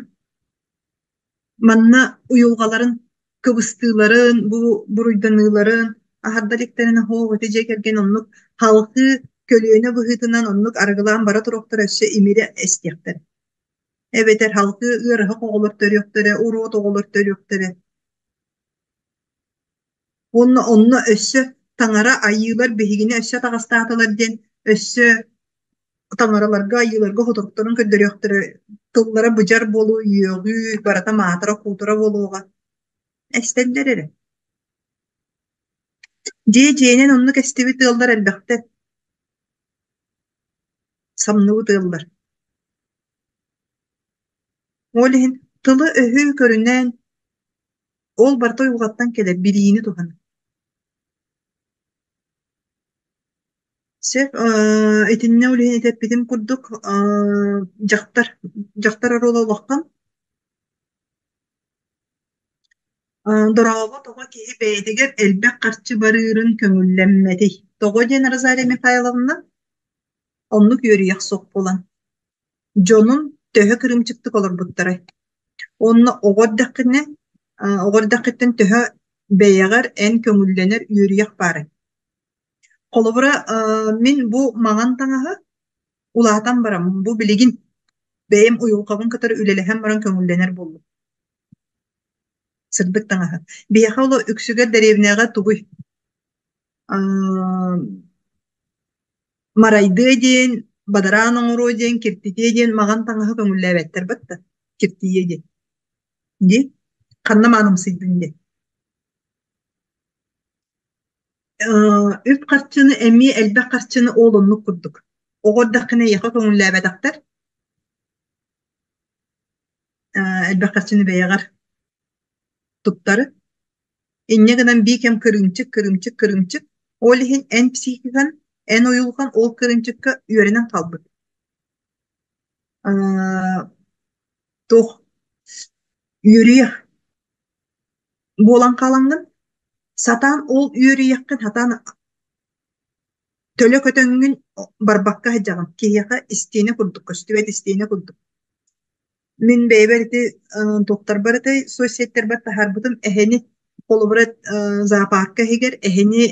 манна уйулҕаларын кыбыстыыларын, бу буруйданыыларын аһарда иликтэринэ һоо ити дьиэ кэргэн оннук халҕыы көлүөнэ быһыытынан оннук арыгылаан бара туруохтара өссө имири эстиэхтэрэ. Эбэтэр халҕыы ыарыһах оҕолор төрүөхтэрэ, уруот оҕолор төрүөхтэрэ. Уонна онно өссө таҥара айыылар биһигини өссө атаҕастаатылар диэн өссө таҥараларга, айыыларга хотурукторун көрдөрүөхтэрэ, тыллара быдьар буолуо, үөҕүү, барыта маатыра-куутура буолуоҕа. Эстэллэр эрэ. Дьиэ дьиэнэн оннук эстибит ыаллар элбэхтэр. Самныбыт ыаллар. Ол иһин тылы-өһү көрүнэн Ол барыта уйулҕаттан кэлэр, билиини туһанар. Сөп, итиннэ ол иһин этэппитим курдук, дьахтар, дьахтар оруола улахан. Дорообо тоҕо киһи бэйэтигэр элбэх харчы барыырын көҥүллэммэтий? Тоҕо диэн Розалия Михайловна оннук үөрүйэх суох буолан Дьонун төһө кырыымчыктык олорбуттарай? Уонна оҕо эрдэххинэ, оҕо эрдэххиттэн төһө бэйэҕэр эн көҥүллэнэр үөрүйэх баарый? Холобура, мин бу маҥан таҥаһы улаатан баран, бу билигин бэйэм уйулҕабын кытары үлэлэһэн баран көҥүллэнэр буоллум. Сырдык таҥаһы. Биһиэхэ ол үксүгэр дэриэбинэҕэ тугуй? Марайдыа диэн, бадараан оҥоруо диэн, киртитиэ диэн маҕан таҥаһы көҥүллээбэттэр батта, киртийиэ диэн. Дии, ханна маанымсыйдыҥ диэн. Үп-харчыны эмиэ элбэх харчыны ол оннук курдук. Оҕо эрдэххинэ эйиэхэ көҥүллээбэтэхтэр. Элбэх харчыны бэйэҕэр туттары. Инньэ гынан биир кэм кырыымчык, кырыымчык, кырыымчык. Ол иһин эн психикан, эн уйулҕан ол кырыымчыкка үөрэнэн хаалбыт. Туох үөрүйэх буолан хаалаҥҥын, сатаан ол үөрүйэххин сатаан төлө көтөҥҥүн барбакка сылдьаҕын. Киһиэхэ истиэнэ курдук, көстүбэт истиэнэ курдук. Мин бэйэбэр ити туохтарбар этэй соцсеттэрбэр таһаарбытым эһэни холобура зоопарка иһигэр эһэни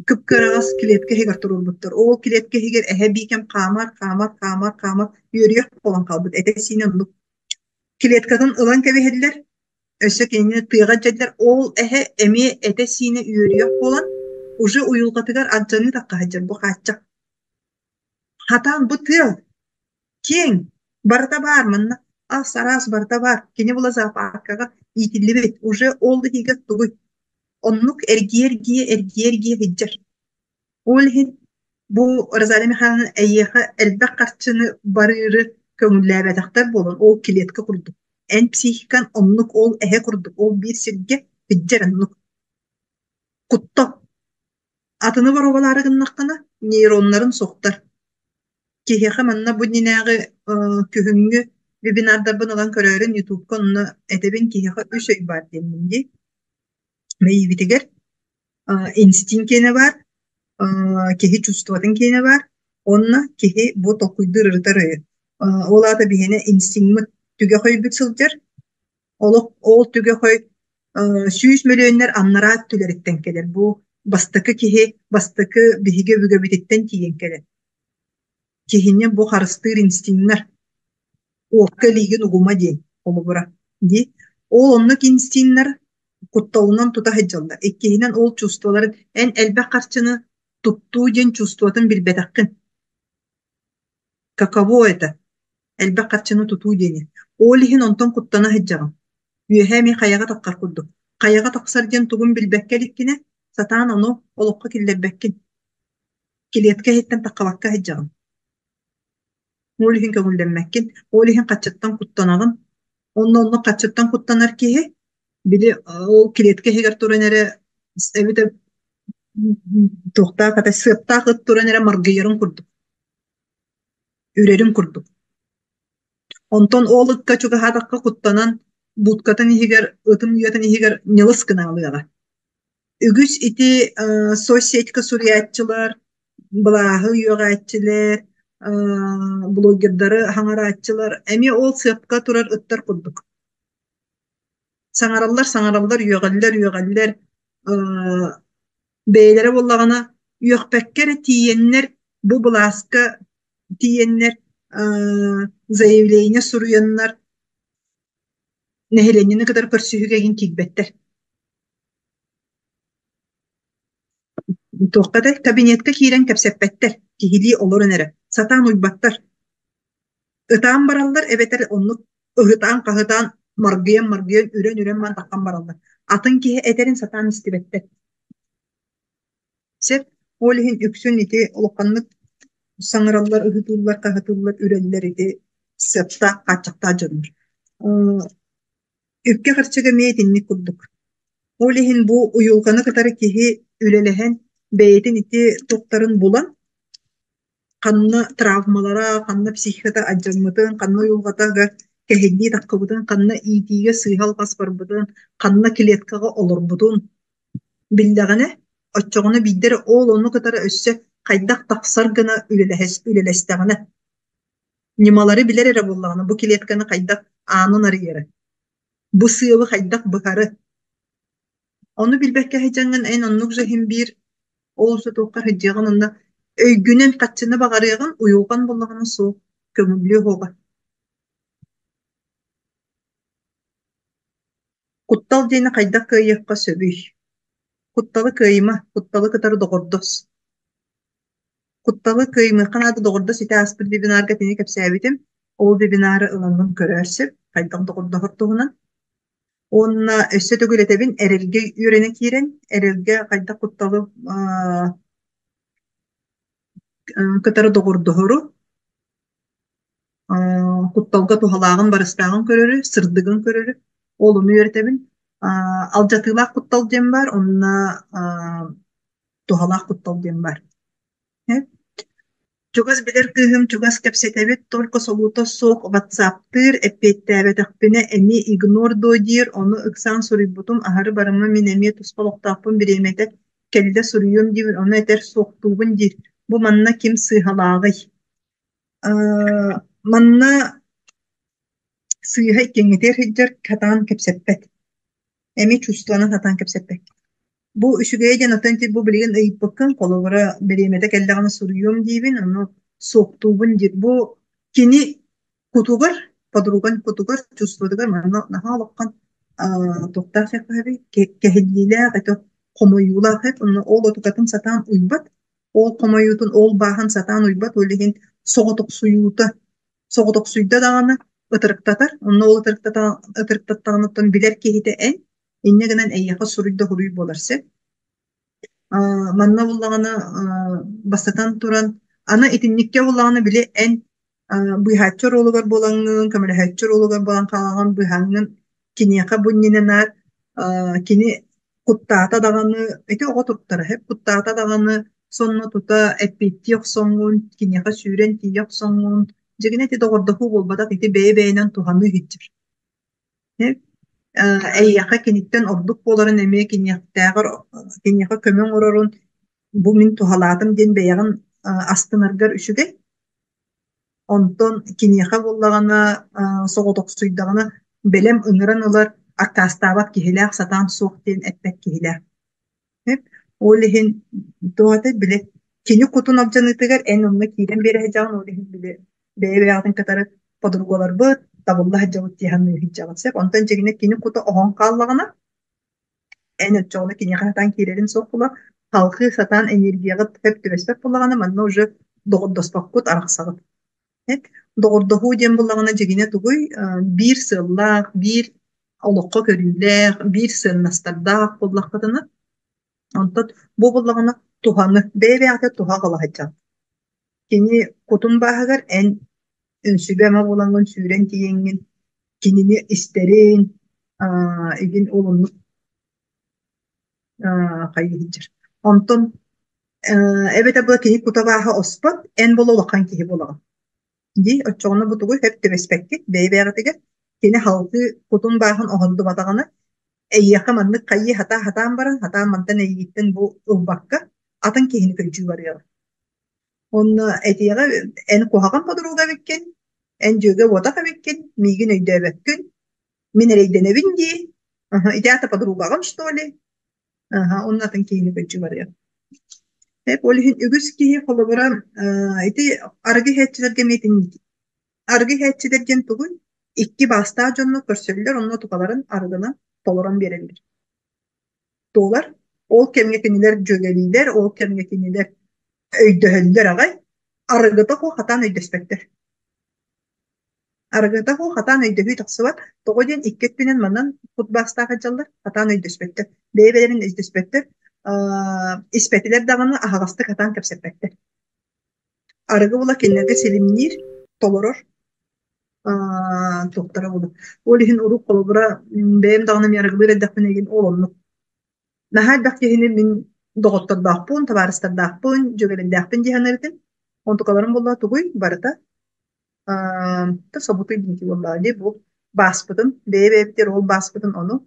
кып-кыараҕас клетка иһигэр туруорбуттар. Ол клетка иһигэр эһэ биикэм хаамар, хаамар, хаамар, хаамар үөрүйэх буолан хаалбыт. Этэ-сиинэ оннук. Клеткатын ылан кэбиһэллэр, өссө кинини тыаҕа илдьэллэр. Ол эһэ эмиэ этэ-сиинэ үөрүйэх буолан Уже уйулҕатыгар алдьаныы тахха сылдьар бу хааччах. Хатаан бу тыал киэҥ, барыта баар манна ас араас барыта баар. Кини була зоопаркаҕа иитиллибит. Уже ол иһигэр тугуй? Оннук эргийэ-эргийэ, эргийэ-эргийэ сылдьар. Ол иһин бу Розалия Михайловна эйиэхэ элбэх харчыны барыыры көҥүллээбэтэхтэр буолан, ол клетка курдук. Эн психикан оннук ол эһэ курдук, ол биир сиргэ сылдьар оннук. Куттал. Атыны боруобалаары гыннаххына, нейроннарын сохтор. Киһиэхэ манна бу иннинээҕи күһүҥҥү вебинардарбын ылан көрөөрүн ютубка онно этэбин киһиэхэ үс өй баар диэммин дии. Мэйиибитигэр инстинкт киэнэ баар, киһи чувствотын киэнэ баар уонна киһи бу толкуйдуур ырытар өйө. Ол аата биһиэнэ инстинкмыт түгэх өйбүт сылдьар, олох ол түгэх өй 100 мөлүйүөннэр аннараа өттүлэриттэн кэлэр. Бу бастакы киһи, бастакы биһиги өбүгэбититтэн тиийэн кэлэр. Киһини бу харыстыыр инстинктэр уокка илиигин угума диэн холобура дии. Ол оннук инстинктэр кутталынан тута сылдьаллар. Иккиһинэн ол чувстволарын эн элбэх харчыны туттуу диэн чувствотын билбэтэххин. Каково это? Элбэх харчыны тутуу диэни. Ол иһин онтон куттана сылдьаҕын. Үөһээ эмиэ хайаҕа таххар курдук. Хайаҕа тахсар диэн тугун билбэккэ иликкинэ, сатаан ону олоххо киллэрбэккин. Килиэткэ иһиттэн таххабакка сылдьаҕын. Ол иһин көҥүллэммэккин, ол иһин хаччыттан куттанаҕын. Онно онно хаччыттан куттанар киһи били ол клетка иһигэр туран эрэ эбэтэр туохтаах этэ сыаптаах ыт туран эрэ маргыйарын курдук, үрэрин курдук. Онтон ол ыкка чугаһаатахха куттанан будкатын иһигэр, ытын уйатын иһигэр ньылыс гына алыаҕа. Үгүс ити соцсетька суруйааччылар, былааһы үөҕээччилэр, блогердары хаҥарааччылар эмиэ ол сыапка турар ыттар курдук. Саҥараллар, саҥараллар, үөҕэллэр, үөҕэллэр, бэйэлэрэ буоллаҕына үөхпэккэ эрэ тиийэннэр бу былааска тиийэннэр заявление суруйаннар нэһилиэнньэни кытары көрсүһүүгэ игин киирбэттэр. Туохха да кабинетка киирэн кэпсэппэттэр, киһилии олорон эрэ, сатаан уйбаттар. Ытаан бараллар эбэтэр оннук ыһытаан-хаһытаан, маргыйан-маргыйан, үрэн-үрэн баран таххан бараллар. Атын киһи этэрин сатаан истибэттэр. Сөп, ол иһин үксүн ити улаханнык саҥараллар, ыһытыыллар, хаһытыыллар, үрэллэр ити сыаптаах, хааччахтаах дьоннор. Үпкэ-харчыга эмиэ итинник курдук. Ол иһин бу уйулҕаны кытары киһи үлэлэһэн бэйэтин ити туохтарын булан, ханна травмалара, ханна психиката алдьаммытын, ханна уйулҕатыгар кэһиллии таххыбытын, ханна иитиигэ сыыһа-алҕас барбытын, ханна клеткаҕа олорбутун биллэҕинэ, оччоҕуна биирдэ эрэ ол ону кытары өссө хайдах тахсар гына үлэлэстэҕинэ, ньымалары билэр эрэ буоллаҕына, бу клетканы хайдах аанын арыйары, бу сыалы хайдах быһары. Ону билбэккэ сылдьаҥҥын эн оннук же иһин биир ол сотуохха сылдьыаҕын онно өйгүнэн хаччыны баҕарыаҕын, уйулҕан буоллаҕына суох, көҥүллүө суоҕа. Куттал диэни хайдах кыайыахха сөбүй? Кутталы кыайыма, кутталы кытары доҕордос. Кутталы кыайымыахха наада доҕордос ити ааспыт вебинарга итини кэпсээбитим. Ол вебинары ылаҥҥын көрөөр сөп, хайдах доҕордоһор туһунан. Уонна өссө төгүл этэбин, эрэлгэ үөрэнэ киирэн, эрэлгэ хайдах кутталы кытары доҕордоһору, кутталга туһалааҕын, барыстааҕын көрөрү, сырдыгын көрөрү, ол ону үөрэтэбин. Алдьатыылаах куттал диэн баар, онно туһалаах куттал диэн баар. Чугас билэр кыыһым чугас кэпсэтэбит, только солуута суох ватсаптыыр, эппиэттээбэтэхпинэ эмиэ игнор дуо диир, ону ыксаан суруйбутум, аһары барыма мин эмиэ туспа олохтоохпун бириэмэтэ кэллэ суруйуом диибин, ону этэр суохтуубун диир. Бу манна ким сыыһалааҕый? Манна сыыһа иккиҥҥитигэр сылдьар сатаан кэпсэппэт. Эмиэ чувствованан сатаан кэпсэппэт. Бу үчүгэйэ диэн оттон ити бу билигин ыйыппыккын, холобура, бириэмэтэ кэллэҕинэ суруйуом диибин, ону суохтуубун диир. Бу кини кутугар, подруган кутугар, чувствотугар манна наһаа улахан туохтаах кэһиллиилээх это. Хомойуулаах эт, онно ол отукатын сатаан уйбат, ол хомойуутун, ол бааһын сатаан уйбат, ол иһин соҕотохсуйуута, соҕотохсуйда даҕаны ытырыктатар, онно ол ытырыктаттаҕына оттон билэр киһитэ эн, инньэ гынан эйиэхэ суруй да суруй буолар сөп. Манна буоллаҕына бастатан туран, аны итинниккэ буоллаҕына били эн быыһааччы оруолугар буолаҥҥын, көмөлөһөөччү оруолугар буолан хаалаҕын, быыһааҥҥын киниэхэ бу иннинэ наар кини куттаата даҕаны, ити оҕо туттара сөп, куттаата даҕаны сонно тута эппиэттии охсоҥҥун, киниэхэ сүүрэн тиийэ охсоҥҥун, дьигинэ ити доҕордоһуу буолбатах, ити бэйэ-бэйэнэн туһаныы иһиччир. Эйиэхэ киниттэн ордук буоларын эмиэ киниэхтээҕэр киниэхэ көмө оҥорорун бу мин туһалаатым диэн бэйэҕин астынаргар үчүгэй. Онтон киниэхэ буоллаҕына соҕотохсуйдаҕына бэлэм ыҥыран ылар, аккаастаабат киһилээх сатаан суох диэн эппэт киһилээх. Ол иһин туох этэй били кини кутун алдьаныытыгар эн онно киирэн биэрэ сылдьаҕын, ол иһин били бэйэ-бэйэҕитин кытары подругаларбыт табылла сылдьабыт дии саныы сылдьаҕыт сөп. Онтон дьиҥинэ кини кута оһон хааллаҕына, эн оччоҕуна киниэхэ сатаан киирэрин суох буолар, салҕыы сатаан энергияҕыт сөп түбэспэт буоллаҕына, манна уже доҕордоспоккут, арахсаҕыт. Доҕордоһуу диэн буоллаҕына дьиҥинэ тугуй, биир сыаллаах, биир олоххо көрүүлээх, биир сыаннастардаах буоллаххытына, онтон бу буоллаҕына туһаны, бэйэ-бэйэҕитэ туһа аҕала сылдьаҕыт. Кини кутун бааһыгар эн сүбэ-ама буолаҥҥын сүүрэн тиийэҥҥин кинини истэрин, игин ол оннук хайыы сылдьар. Онтон эбэтэр була киһи кута бааһа оспот, эн буола улахан киһи буолаҕын. Дии, оччоҕуна бу тугу сөп түбэспэккит бэйэ-бэйэҕитигэр кини салгыы кутун бааһын оһордубатаҕына, эйиэхэ маннык хайыы сатаа-сатаан баран, сатаан мантан эйигиттэн бу ылбакка, атын киһини көрдүү барыаҕа. Онно этиэҕэ эн куһаҕан подруга эбиккин, эн дьүөгэ буотах эбиккин, миигин өйдөөбөккүн, мин эрэйдэнэбин дии, ити аата подругаҕын что ли? Аһа, онно атын киһини көрдүү барыа. Ол иһин үгүс киһи холобура ити арыгы иһээччилэргэ эмиэ итинник. Арыгы иһээччилэр диэн тугуй? Икки баастаах дьонно көрсөллөр, онно тукаларын арыгынан толорон биэрэллэр. Туолар. Ол кэмҥэ кинилэр дьүөгэлиилэр, ол кэмҥэ кинилэр өйдөһөллөр аҕай. Арыгыта суох хатаан өйдөспөттөр. Арыгыта суох хатаан өйдөһүү тахсыбат, тоҕо диэн икки өттүнэн манан кут-баастаах дьаллар хатаан өйдөспөттөр, бэйэ-бэйэлэрин өйдөспөттөр, испэтилэр даҕаны аһаҕастык хатаан кэпсэппэттэр. Арыгы була кинилэргэ силимниир, толорор туохтара буолар. Ол иһин урут холобура бэйэм даҕаны эмиэ арыгылыыр эрдэхпинэ игин ол оннук. Наһаа элбэх киһини мин доҕоттордоохпун, табаарыстардаахпын, дьүөгэлэрдээхпин дии саныыр этим. Онтукаларым буолла тугуй барыта та собутуй дии буоллаҕа дии бу бааспытын бэйэ-бэйэбитигэр ол бааспытын ону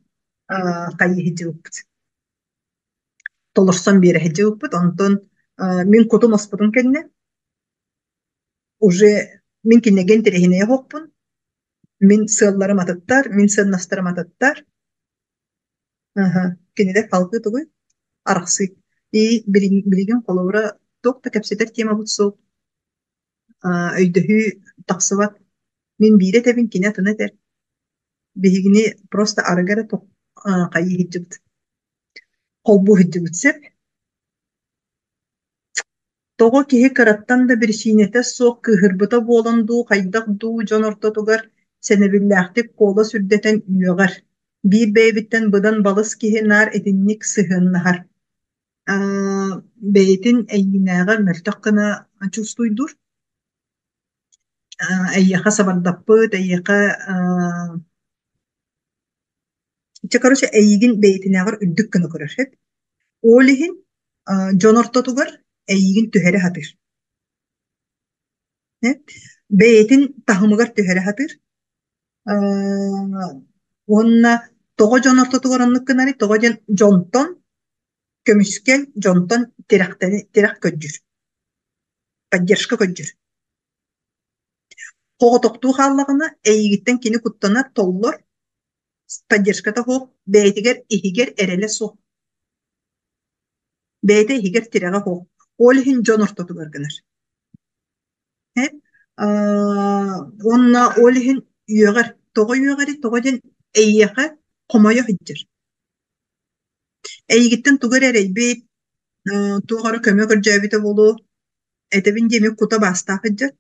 хайыы сылдьыбыппыт. Толорсон биэрэ сылдьыбыппыт. Онтон мин кутум оспутун кэннэ уже мин кинигэ интэриэһинэйэ оһохпун, мин сыалларым атыттар, мин сыаннастарым атыттар. Аһа, кинилэр салгыы тугуй? Арахсыы. И билигин холобура туох да кэпсэтэр темабыт суох, өйдөһүү тахсыбат. Мин биири этэбин, кини атыны этэр. Биһигини просто арыгы эрэ хайыы сылдьыбыт, холбуу сылдьыбыт сөп. Тоҕо киһи кыраттан да биричиинэтэ суох кыыһырбыта буолан дуу, хайдах дуу дьон ортотугар сэнэбиллээхтик куолас үрдэтэн үөҕэр. Биир бэйэбиттэн быдан балыс киһи наар итинник сыһыаннаһар. Бэйэтин эйиинээҕэр мөлтөх гына чувствуйдуур. Эйиэхэ сабардаппыт, эйиэхэ Чэ, короче, эйигин бэйэтинээҕэр үрдүк гына көрөр сөп. Ол иһин дьон ортотугар эйигин түһэрэ сатыыр. Бэйэтин таһымыгар түһэрэ сатыыр. Уонна тоҕо дьон ортотугар оннук гынарый? Тоҕо диэн дьонтон көмүскэл, дьонтон тирэхтэни тирэх көрдүүр, поддержка көрдүүр. Соҕотохтуу хааллаҕына, эйигиттэн кини куттанар, толлор, поддержката суох, бэйэтигэр иһигэр эрэлэ суох. Бэйэтэ иһигэр тирэҕэ суох. Ол иһин дьон ортотугар гынар. Уонна ол иһин үөҕэр. Тоҕо үөҕэрий? Тоҕо диэн эйиэхэ хомойо сылдьар. Эйигиттэн тугу эрэ эрэйбит, туох эрэ көмө көрдөөбүтэ буолуо, этэбин диэми кута баастаах сылдьар.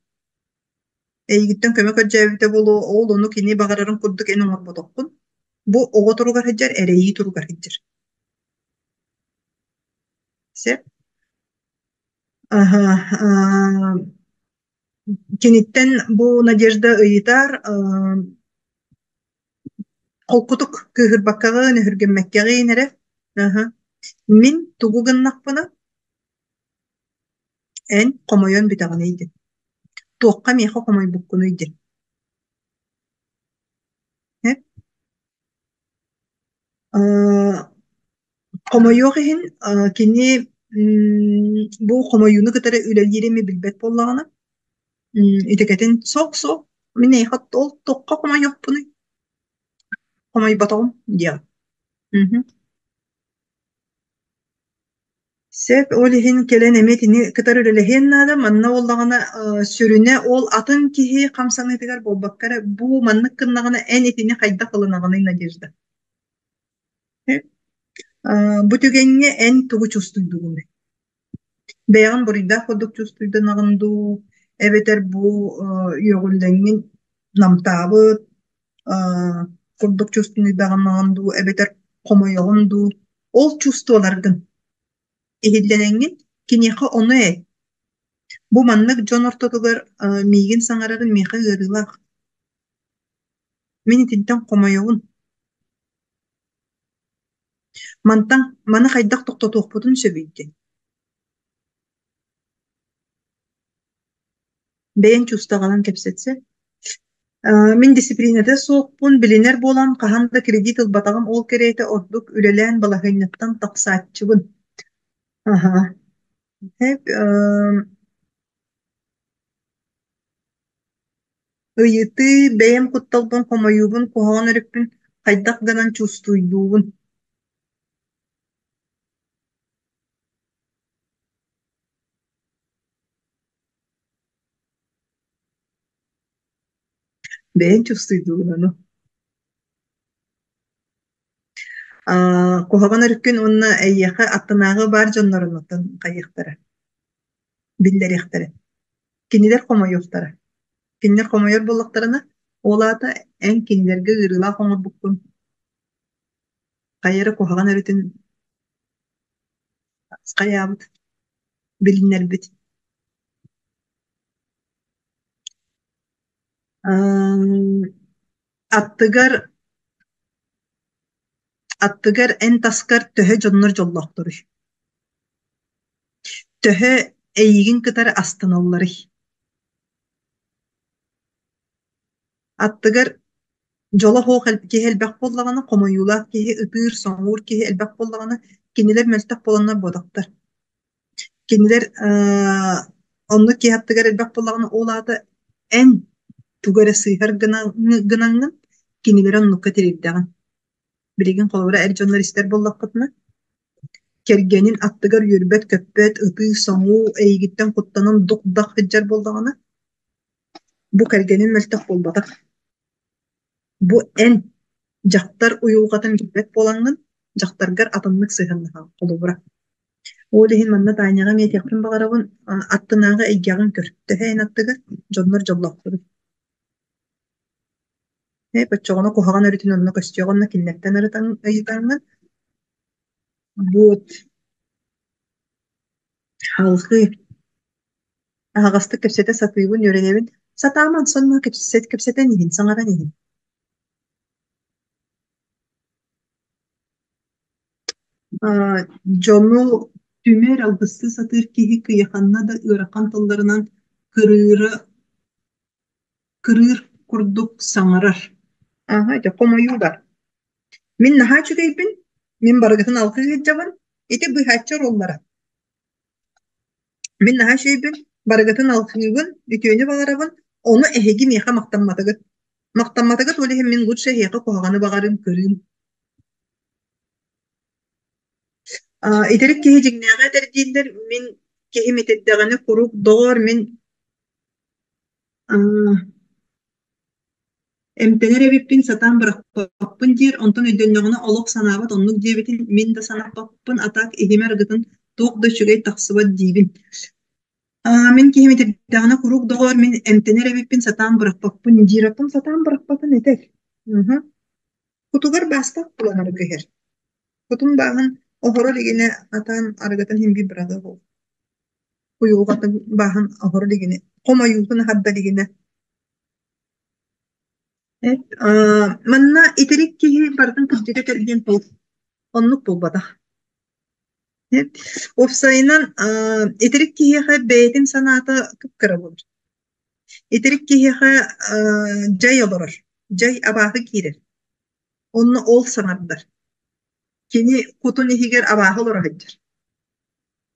Эйигиттэн көмө көрдөөбүтэ буолуо, ол ону кини баҕарарын курдук эн оҥорботоххун. Бу оҕо туругар сылдьар, эрэйии туругар сылдьар. Сөп. Аһа, киниттэн бу Надежда ыйытар, холкутук кыыһырбаккаҕын, өһүргэммэккэҕин эрэ. Аһа. Мин тугу гыннахпына, эн хомойон бүтэҕиний диэн. Туохха миэхэ хомойбуккунуй диэн. Хомойуох иһин, кини бу хомойууну кытары үлэлиир эми билбэт буоллаҕына, итикэтин суох-суох, мин эйиэхэ ол туохха хомойуохпунуй, хомойботоҕум диэҕим. Сөп, ол иһин кэлэн эмиэ итини кытары үлэлэһиэн наада. Манна буоллаҕына, сүрүнэ ол атын киһи хамсаныытыгар буолбакка эрэ, бу маннык гыннаҕына эн итини хайдах ылынаҕыный, Надежда? Бу түгэҥҥэ эн тугу чувствуйдугунуй? Бэйэҕин буруйдаах курдук чувствуйданаҕын дуу, эбэтэр бу үөҕүллэҥҥин намтаабыт курдук чувствуйдаҕынаҕын дуу, эбэтэр хомойоҕун дуу, ол чувстволаргын иһиллэнэҥҥин киниэхэ ону эт. Бу маннык дьон ортотугар миигин саҥарарын миэхэ ыарыылаах. Мин итинтэн хомойобун. Мантан маны хайдах тохтотуохпутун сөбүй диэн. Бэйэҥ чувствоҕынан кэпсэтсэ. Мин дисциплинэтэ суохпун билинэр буолан хаһан да кредит ылбатаҕым ол кэриэтэ ордук үлэлээн балаһыанньаттан тахсааччыбын. Аһа. Ыйытыы бэйэм кутталбын, хомойуубун, куһаҕан өрүппүн хайдах гынан чувствуйдуубун? Бэйэҥ чувствуйдуугун ону. Куһаҕан өрүккүн уонна эйиэхэ аттынааҕы баар дьоннорун оттон хайыахтара, биллэриэхтэрэ. Кинилэр хомойуохтара. Кинилэр хомойор буоллахтарына, ол аата эн кинилэргэ ыарыылаах оҥорбуккун хайа эрэ куһаҕан өрүтүн хайаабыт, билиннэрбит. Аттыгар аттыгар эн таскар төһө дьоннор дьоллоохторуй? Төһө эйигин кытары астыналларый? Аттыгар дьоло суох киһи элбэх буоллаҕына, хомойуулаах киһи, ытыыр-соҥуур киһи элбэх буоллаҕына, кинилэр мөлтөх буоланнар буотахтар. Кинилэр оннук киһи аттыгар элбэх буоллаҕына, ол аата эн тугу эрэ сыыһар гынаҥҥын кинилэри оннукка тириэрдэҕин. Билигин холобура эр дьоннор истэр буоллаххытына, кэргэнин аттыгар үөрбэт-көппөт, ытыы-соҥуу, эйигиттэн куттанан дук-дах сылдьар буоллаҕына, бу кэргэнин мөлтөх буолбатах. Бу эн дьахтар уйулҕатын билбэт буолаҥҥын, дьахтаргар атыннык сыһыаннаһаҕын холобура. Ол иһин манна Таняҕа эмиэ этиэхпин баҕарабын, аттынааҕы эйгэҕин көр, төһө эн аттыгар дьоннор дьоллоохторун. Оччоҕуна куһаҕан өрүтүн онно көстүөҕэ уонна кинилэртэн ырытан ыйытаҥҥын вот Салҕыы аһаҕастык кэпсэтэ сатыыбын, үөрэнэбин. Сатааман сонно кэпсэтэн иһин, саҥаран иһин. Дьону түмэр, алгыстыы сатыыр киһи кыйаханна да ыарахан тылларынан кырыыра кырыыр курдук саҥарар. Аһа, ити хомойуу бар. Мин наһаа үчүгэйбин, мин барыгытын алҕыы сылдьабын, ити быыһааччы оруоллара. Мин наһаа үчүгэйбин, барыгытын алҕыыбын, үтүөнү баҕарабын, ону эһиги миэхэ махтамматыгыт. Махтамматыгыт ол иһин мин лучше эһиэхэ куһаҕаны баҕарыым, кырыым. Итирик киһи дьиҥнээҕи этэр дииллэр, мин киһим итирдэҕинэ куруук доҕоор мин Эмтэнэр эбиппин сатаан бырахпаппын диир, онтон өйдөннөҕүнэ олох санаабат оннук диэбитин мин да санаппаппын, а так иһимэ арыгытын туох да үчүгэй тахсыбат диибин. Мин киһим итирдэҕинэ куруук доҕоор мин эмтэнэр эбиппин сатаан бырахпаппын диир, оттон сатаан бырахпатын этэр. Кутугар баастаах буолан арыгы иһэр. Кутун бааһын оһоро илигинэ атаан арыгытын иһин биир быраҕыа буолуо. Уйулҕатын бааһын оһоро илигинэ, хомойуутун аһарда илигинэ. Манна итирик киһи барытын кырдьыга этэр диэн туох оннук буолбатах. Уопсайынан, итирик киһиэхэ бэйэтин санаата кып-кыра буолар. Итирик киһиэхэ дьай олорор, дьай абааһы киирэр. Онно ол саҥардар. Кини кутун иһигэр абааһы олоро сылдьар.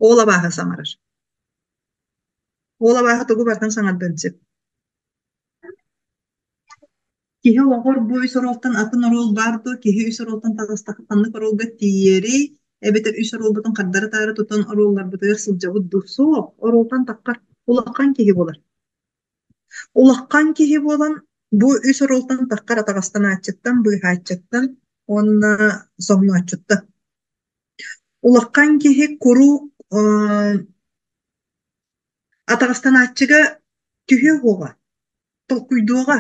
Ол абааһы саҥарар. Ол абааһы тугу барытын саҥардыан сөп. Киһи олоҕор бу үс оруолтан атын оруол баар дуо? Киһи үс оруолтан таҕыстахха ханнык оруолга тиийэрий? Эбэтэр үс оруолбутун хардары-таары тутан оруолларбытыгар сылдьабыт дуу? Суох, оруолтан таххар улахан киһи буолар. Улахан киһи буолан бу үс оруолтан таххар атаҕастанааччыттан, быыһааччыттан уонна соҥнооччуттан. Улахан киһи куруук атаҕастанааччыга түһүө уоҕа, толкуйдуоҕа.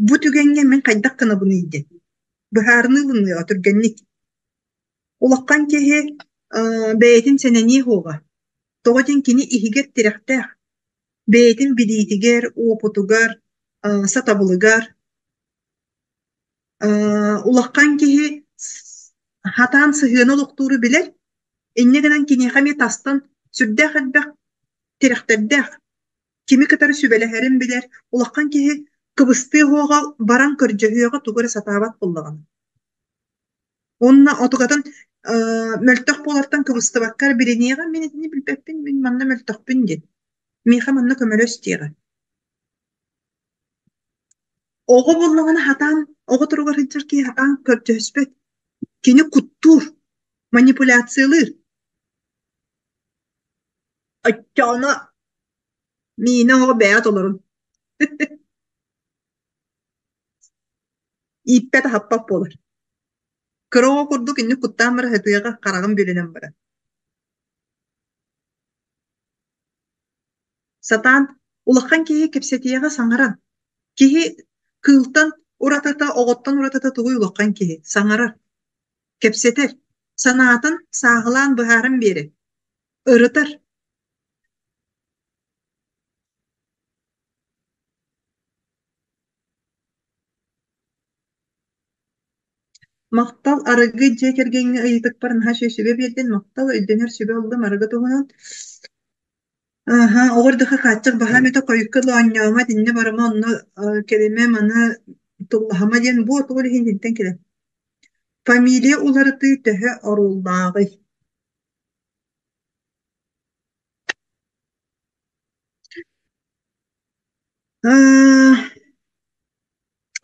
Бу түгэҥҥэ мин хайдах гынабыный диэн. Быһаарыныы ылыныаҕа түргэнник. Улахан киһи бэйэтин сэнэниэ уоҕа. Тоҕо диэн кини иһигэр тирэхтээх. Бэйэтин билиитигэр, уопутугар, сатабылыгар. Улахан киһи сатаан сыһыаны олохтууру билэр, инньэ гынан киниэхэ эмиэ тастан сүрдээх элбэх тирэхтэрдээх, кими кытары сүбэлэһэрин билэр, улахан киһи кыбыстыы уоҕа баран көрдьөһүөҕэ тугу эрэ сатаабат буоллаҕына. Уонна отугатын мөлтөх буолартан кыбыстыбакка эрэ билиниэҕэ, мин итини билбэппин, мин манна мөлтөхпүн диэн. Миэхэ манна көмөлөс диэҕэ. Оҕо буоллаҕына сатаан, оҕо туругар сылдьар киһи сатаан көрдөспөт. Кини куттуур, манипуляциялыыр. Оччоҕуна миинэ оҕо бэйэ толорун. Ииппэт-аһаппат буолар. Кыра оҕо курдук инник куттаан баран сытыаҕа хараҕын бүөлэнэн барар. Сатаан улахан киһи кэпсэтиэҕэ саҥаран. Киһи кыылтан уратыта, оҕоттон уратыта тугуй улахан киһи? Саҥарар, кэпсэтэр, санаатын сааһылаан быһааран биэрэр, ырытар. Махтал арыгы дьиэ кэргэҥҥэ ыйытыкпар наһаа үчүгэй сүбэ биэрдин. Махтал өйдөнөр сүбэ ыллым арыгы туһунан. Аһа, оҕо эрдэххэ хааччах баһаам этэ, хойукка дылы оонньоума, итиннэ барыма, онно кэлимэ, маны тыллаһыма диэн буо тугу иһин итинтэн кэлэр. Фамилия уларытыы төһө оруоллааҕый?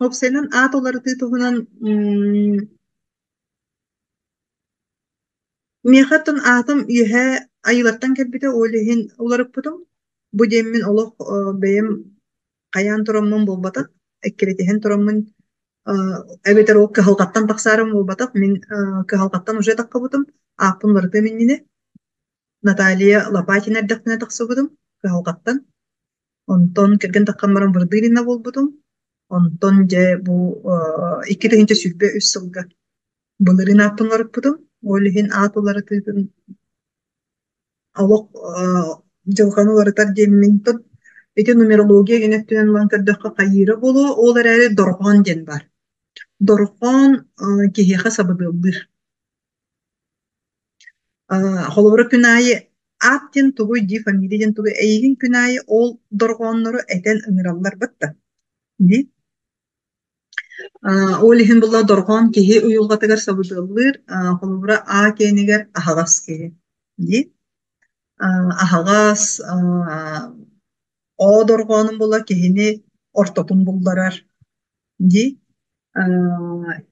Уопсайынан аат уларытыы туһунан Миэхэ оттон аатым үөһээ айыылартан кэлбитэ, ол иһин уларыппытым. Бу диэммин олох бэйэм хайаан тураммын буолбатах, эккирэтиһэн тураммын эбэтэр ол кыһалҕаттан тахсаарым буолбатах, мин кыһалҕаттан уже таххыбытым, ааппын уларытыам иннинэ. Наталья Лопатина эрдэхпинэ тахсыбытым кыһалҕаттан. Онтон кэргэн таххан баран Вырдылина буолбутум. Онтон дьэ бу 2023 сылга былырыын ааппын уларыппытым. Ол иһин аат уларытыытын олох дьылҕаны уларытар диэммин тут ити нумерология гэн өттүнэн ылан көрдөххө хайыыра буолуо, ол эрээри дорҕоон диэн баар. Дорҕоон киһиэхэ сабыдыаллыыр. Холобура, күн аайы аат диэн тугуй дии, фамилия диэн тугуй, эйигин күн аайы ол дорҕооннору этэн ыҥыраллар батта дии. Ол иһин буолла дорҕоон киһи уйулҕатыгар сабыдыаллыыр, холобура, А киэнигэр аһаҕас киһи дии. Аһаҕас, О дорҕоонун буолла киһини ортотун булларар дии.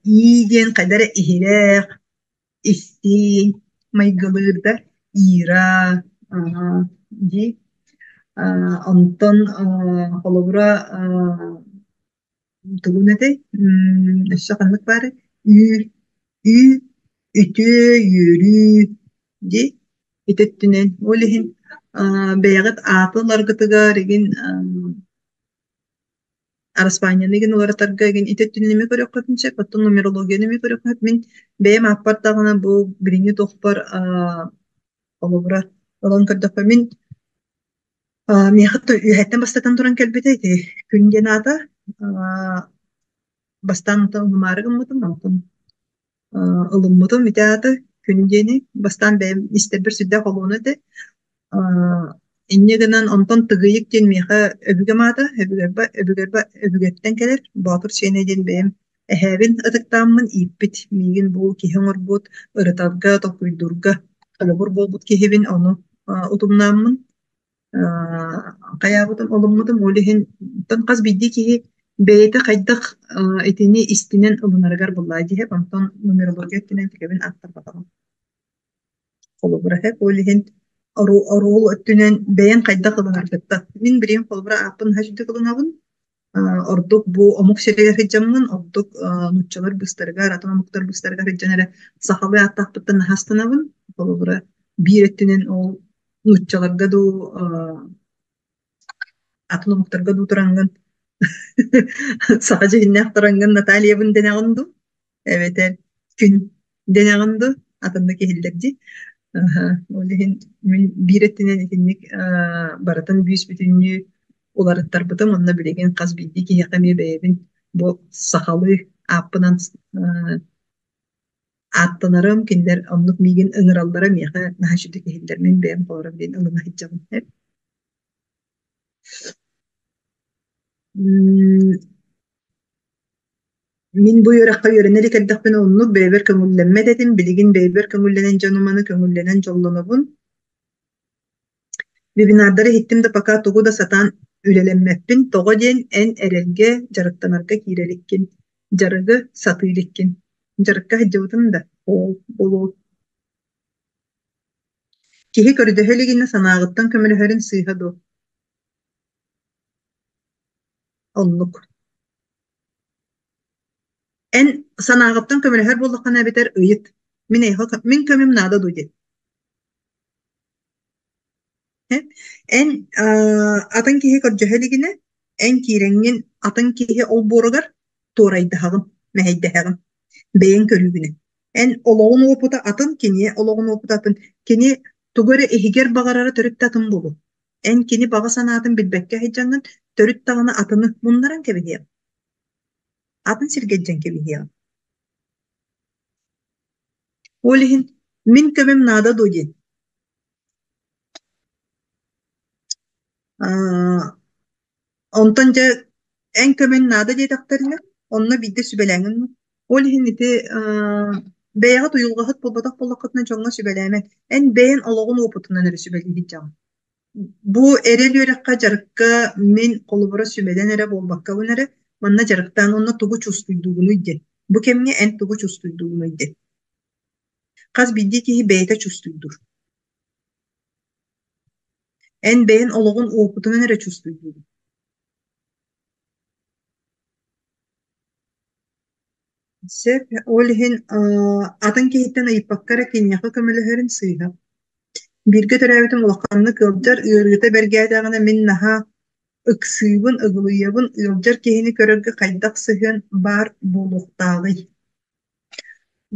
И диэн хайда эрэ иһирэх, истиҥ, майгылыыр да Ира дии. Онтон холобура Тугун этэй? Өссө ханнык баарый? Үү, үү, үтүө, үөрүү дии ити өттүнэн. Ол иһин бэйэҕит ааты ыларгытыгар игин араспаанньаны игин уларытарга игин ити өттүнэн эмиэ көрүөххүтүн сөп, оттон нумерологияны эмиэ көрүөххүн сөп. Мин бэйэм ааппар даҕаны бу билиҥҥи туохпар холобура ылан көрдөххө мин миэхэ үөһэттэн бастатан туран кэлбитэ ити күн диэн аата бастаан онтон ылымаары гыммытым, онтон ылыммытым ити ааты күн диэни бастаан бэйэм истэрбэр сүрдээх олуона этэ. Инньэ гынан онтон Тыгыйык диэн миэхэ өбүгэм аата, өбүгэрбэ өбүгэрбэ өбүгэттэн кэлэр Боотур Сиэнэ диэн бэйэм эһээбин ытыктааммын ииппит, миигин бу киһи оҥорбут, ырытарга, толкуйдуурга холобур буолбут киһибин ону утумнааммын хайаабытым, оломмутум. Ол иһин оттон хас биирдии киһи бэйэтэ хайдах итини истинэн ылынарыгар буллаа диэһэп, онтон нумерология өттүнэн тикэбин ааттарбатаҕым. Холобура эһэп, ол иһин оруол өттүнэн бэйэҥ хайдах ылынаргыттан. Мин билигин холобура ааппын наһаа үчүгдүк ылынабын. Ордук бу омук сиригэр сылдьаммын, ордук нууччалар быыстарыгар, атын омуктар быыстарыгар сылдьан эрэ сахалыы ааттаахпыттан наһаа астынабын. Холобура, биир өттүнэн ол нууччаларга дуу, атын омуктарга дуу тураҥҥын саха дьиһиннээх тураҥҥын Натальябын дэнэҕин дуу, эбэтэр күн дэнэҕин дуу, атыннык иһиллэр дии. Ол иһин мин биир өттүнэн итинник барытын бүүс-бүтүннүү уларыттарбытым уонна билигин хас биирдии киһиэхэ эмиэ бэйэбин бу сахалыы ааппынан ааттанарым, кинилэр оннук миигин ыҥыраллара миэхэ наһаа үчүгэй иһиллэр. Мин бэйэм холоро диэн ылына сылдьабын. Мин бу үөрэххэ үөрэнэ илик эрдэхпинэ оннук бэйэбэр көҥүллэммэт этим, билигин бэйэбэр көҥүллэнэн дьонум аны көҥүллэнэн дьоллонобун. Вебинардары иһиттим да пока тугу да сатаан үлэлэммэппин, тоҕо диэн эн эрэлгэ дьарыктанарга киирэ иликкин, дьарыгы сатыы иликкин. Дьарыкка сылдьыбытым да, ол буолуо. Киһи көрдөһө илигинэ санааҕыттан көмөлөһөрүн сыыһа дуо? Оннук. Эн санааҕыттан көмөлөһөр буоллаххына эбэтэр ыйыт, мин эйиэхэ мин көмөм наада дуо диэн. Эн атын киһи көрдөһө илигинэ, эн киирэҥҥин атын киһи олбуоругар туорайдаһаҕын, мэһэйдэһэҕин, бэйэҥ көрүүгүнэн. Эн олоҕун уопута атын, кини олоҕун уопута атын. Кини тугу эрэ иһигэр баҕарара төрүт да атын буолуо. Эн кини баҕа санаатын билбэккэ сылдьаҥҥын, төрүт даҕаны атыны муннаран кэбиһиэҥ. Атын сиргэ илдьэн кэбиһиэҕин. Ол иһин мин көмөм наада дуо диэн. Онтон дьэ эн көмөҥ наада диэтэхтэринэ, онно биирдэ сүбэлээҥҥин Ол иһин ити бэйэҕит уйулҕаһыт буолбатах буоллаххытына дьоҥҥо сүбэлээмэҥ. Эн бэйэҥ олоҕун уопутунан эрэ сүбэлии сылдьаҕын. Бу эрэл үөрэххэ дьарыкка мин холобура сүбэнэн эрэ буолбаккабын эрэ, манна дьарыктаан уонна тугу чувствуйдуугунуй диэн. Бу кэмҥэ эн тугу чувствуйдуугунуй диэн. Хас биирдии киһи бэйэтэ чувствуйдуур. Эн бэйэҥ олоҕун уопутунан эрэ чувствуйдуугун. Сөп, ол иһин атын киһиттэн ыйыппакка эрэ киниэхэ көмөлөһөрүн сыыһа. Бииргэ төрөөбүтүм улаханнык ыалдьар, ыарыыта бэргээтэҕинэ мин наһаа ыксыыбын, ыгылыйабын, ыалдьар киһини көрөргө хайдах сыһыан баар буолуохтааҕый?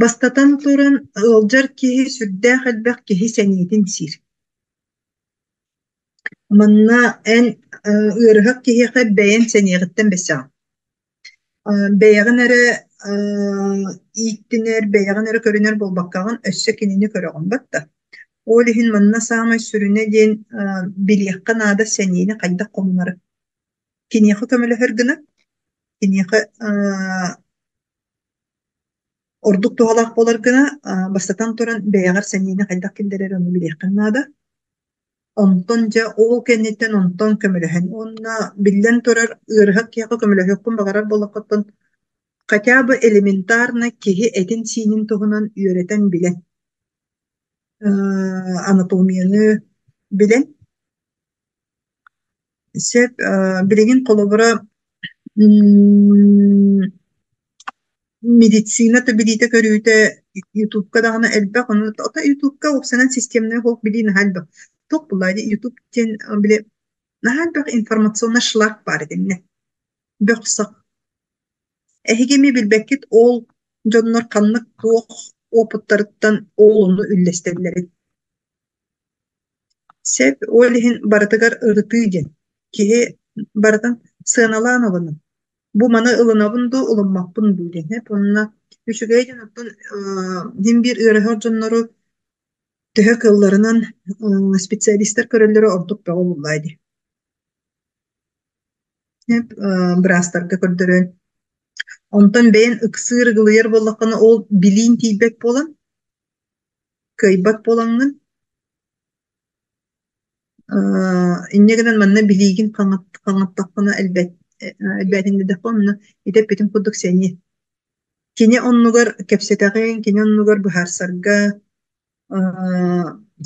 Бастатан туран, ыалдьар киһи сүрдээх элбэх киһи сэниэтин сиир. Манна эн ыарыһах киһиэхэ бэйэҥ сэниэҕиттэн бэсэҕин. Бэйэҕин эрэ ииттинэр, бэйэҕин эрэ көрүнэр буолбаккаҕын, өссө кинини көрөҕүн батта. Ол иһин манна саамай сүрүнэ диэн билиэххэ наада сэниэни хайдах хомунары. Киниэхэ көмөлөһөр гына, киниэхэ ордук туһалаах буолар гына, бастатан туран бэйэҕэр сэниэни хайдах киллэрэр ону билиэххин наада. Онтон дьэ ол кэнниттэн онтон көмөлөһөн уонна биллэн турар ыарыһах киһиэхэ көмөлөһүөххүн баҕарар буоллаххыттан хотя бы элементарно киһи этин-сиинин туһунан үөрэтэн билэн, анатомияны билэн сөп. Билигин холобура Медицина да билиитэ-көрүүтэ Ютубка даҕаны элбэх, ону ото Ютубка уопсайынан системнай оһох билии наһаа элбэх. Туох буоллаҕай дии Ютуб диэн били наһаа элбэх информационнай шлак баар итиннэ. Бөх-сах. Эһиги эмиэ билбэккит ол дьоннор ханнык туох опыттарыттан ол ону үллэстэллэрин. Сөп, ол иһин барытыгар ырытыы диэн. Киһи барытын сыаналаан ылынын. Бу маны ылынабын дуу, ылыммаппын дуу диэн. Эп уонна үчүгэй диэн оттон син биир ыарыһах дьоннору төһө кыалларынан специалистар көрөллөрө ордук бөҕө буоллаҕа дии. Эп быраастарга көрдөрөн. Онтон бэйэн ыксыыр ыгылыйар буоллаххына ол билиин тиийбэт буолан, кыайбат буолаҥҥын Инньэ гынан манна билиигин хаҥаттаххына элбээтин диэтэххэ онно ити эппитим курдук сэниэ. Кини оннугар кэпсэтэҕиҥ, кини оннугар быһаарсарга,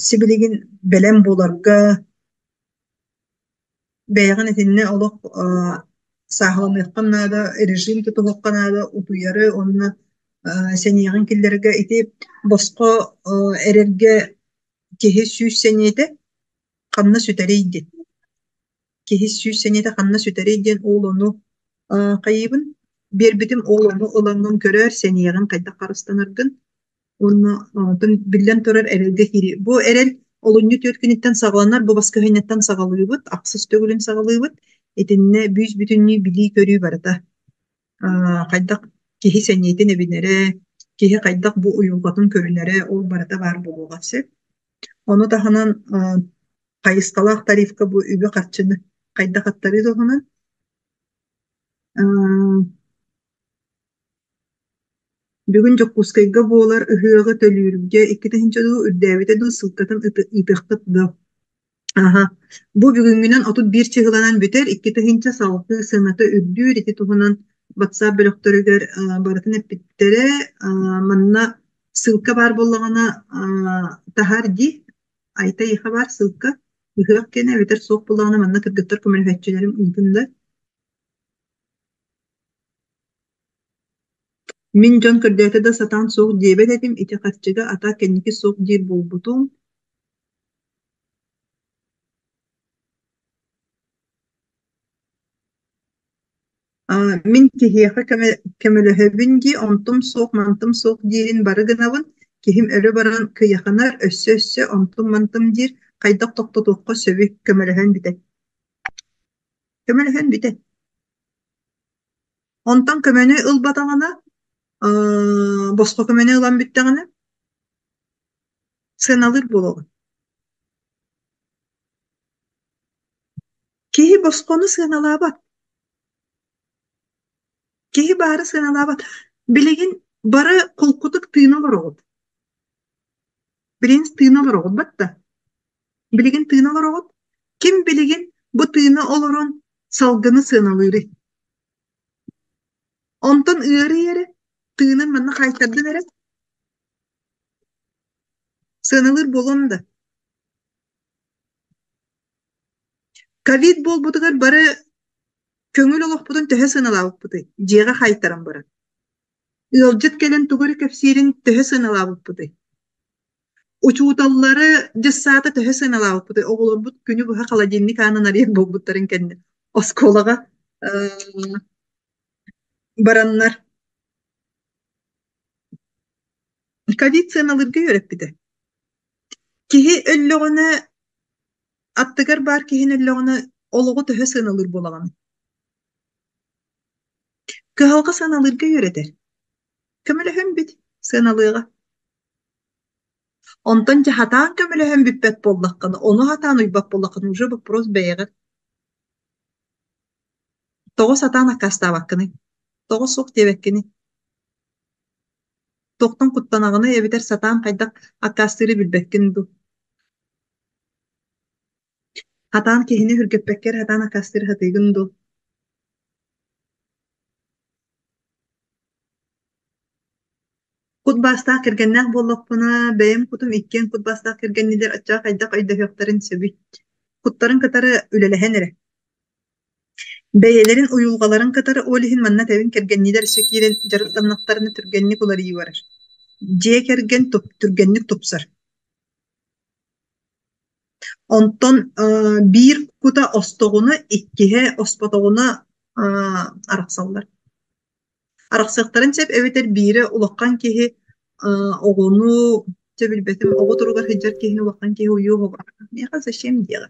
сибилигин бэлэм буоларга, бэйэҕин итиннэ олох сааһыланыаххын наада, режим тутуһуохха наада, утуйары уонна сэниэҕин киллэрэргэ ити босхо эрэргэ киһи сүүс сэниэтэ ханна сүтэрий диэн. Киһи сүүс сэниэтэ ханна сүтэрий диэн ол ону хайыыбын биэрбитим ол ону ылаҥҥын көрөөр сэниэҕин хайдах харыстанаргын уонна онтон биллэн турар эрэлгэ киирии. Бу эрэл олунньу 4 күнүттэн саҕаланар, бу баскыһыанньаттан саҕалыыбыт, ахсыс төгүлүн саҕалыыбыт. Итиннэ бүүс-бүтүннүү билии-көрүү барыта. Хайдах киһи сэниэтин эбинэрэ, киһи хайдах бу уйулҕатын көрүнэрэ ол барыта баар буолуоҕа сөп. Ону таһынан хайысхалаах тарифка бу үбү-харчыны хайдах аттарыы туһунан Бүгүн Дьокуускайга буолар ыһыаҕы төлүүргэ 2 000 дуу үрдээбитэ дуу ссылкатын ыытыаххыт дуо? Аһа, бу бүгүҥҥүнэн 31 чыһыланан бүтэр, 2 000 салгыы сыаната үрдүүр, ити туһунан WhatsApp бөлөхтөрүгэр барытын эппиттэрэ. Манна ссылка баар буоллаҕына таһаар дии, Айта эйиэхэ баар ссылка, ыһыах кэнэ эбэтэр суох буоллаҕына манна кыргыттар көмөлөһөөччүлэрим ыытын да. Мин дьон көрдөөтө да сатаан суох диэбэт этим, ити харчыга ата кэнники суох диир буолбутум. Мин киһиэхэ көмөлөһөбүн дии, онтум суох, мантым суох диирин бары гынабын, киһим өрө баран кыйаханар, өссө-өссө онтум-мантым диир, хайдах тохтотуохха сөбүй, көмөлөһөн бүтэн. Көмөлөһөн бүтэн. Онтон көмөнү ылбатаҕына, босхо көмөнү ылан бүттэҕинэ, сыаналыыр буолуоҕун. Киһи босхону сыаналаабат. Киһи баары сыаналаабат. Билигин бары холкутук тыына олороҕут. Билигин тыына олороҕут батта. Билигин тыына олороҕут. Ким билигин бу тыына олорон салгыны сыаналыырый? Онтон ыарый эрэ, тыынын манна хаайтардын эрэ, сыаналыыр буолуом да. Ковид буолбутугар бары көҥүл олохпутун төһө сыаналаабыппытый? Дьиэҕэ хаайтаран баран. Ыалдьыт кэлэн тугу эрэ кэпсиирин төһө сыаналаабыппытый? Учууталлары дьыссаата төһө сыаналаабыппытый? Оҕолорбут күнү быһа холодильник аанын арыйар буолбуттарын кэннэ оскуолаҕа бараннар ковид сыаналыырга үөрэппитэ. Киһи өллөҕүнэ, аттыгар баар киһини өллөҕүнэ олоҕу төһө сыаналыыр буолаҕыный? Кыһалҕа сыаналыырга үөрэтэр. Көмөлөһөн бүт, сыаналыаҕа. Онтон дьэ сатаан көмөлөһөн бүппэт буоллаххына, ону сатаан уйбат буоллаххына уже вопрос бэйэҕэр. Тоҕо сатаан аккаастаабаккыный? Тоҕо суох диэбэккиний? Туохтан куттанаҕыный эбэтэр сатаан хайдах аккаастыыры билбэккин дуу? Сатаан киһини өһүргэппэккэ эрэ сатаан аккаастыыры сатыыгын дуу? Кут баастаах кэргэннээх буоллахпына, бэйэм кутум иккиэн кут баастаах кэргэннилэр оччоҕо хайдах өйдөһүөхтэрин сөбүй? Куттарын кытары үлэлэһэн эрэ. Бэйэлэрин уйулҕаларын кытары ол иһин манна этэбин кэргэнниилэр өссө киирэн дьарыктаннахтарына түргэнник уларыйыы барар. Дьиэ кэргэн түргэнник тупсар. Онтон биир кута остоҕуна, иккиһэ оспотоҕуна арахсаллар. Арахсыахтарын сөп эбэтэр биирэ улахан киһи оҕону чэ билбэтим оҕо туругар сылдьар киһини улахан киһи уйуох оҕо миэхэ зачем диэҕэ.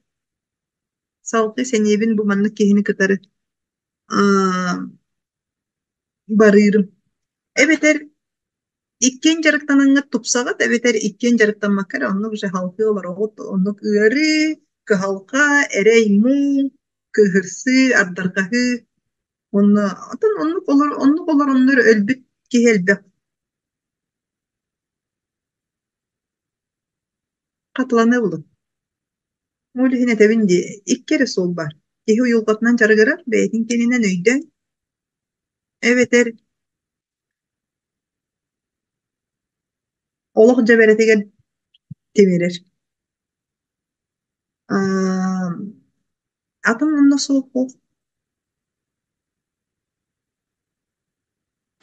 Салгыы сэниэбин бу маннык киһини кытары барыырым. Эбэтэр иккиэн дьарыктанаҥҥыт тупсаҕыт эбэтэр иккиэн дьарыктаммакка эрэ оннук уже халҕыы олороҕут, оннук ыарыы, кыһалҕа, эрэй-муҥ, кыыһырсыы, ардарҕаһыы уонна оттон оннук олор оннук олороннор өлбүт киһи элбэх. Хатыланыы булун. Ол иһин этэбин дии, икки эрэ суол баар. Киһи уйулҕатынан дьарыгырар, бэйэтин киэнинэн өйдөөн, эбэтэр олох дьэбэрэтигэр тимирэр. Атын онно суох буол.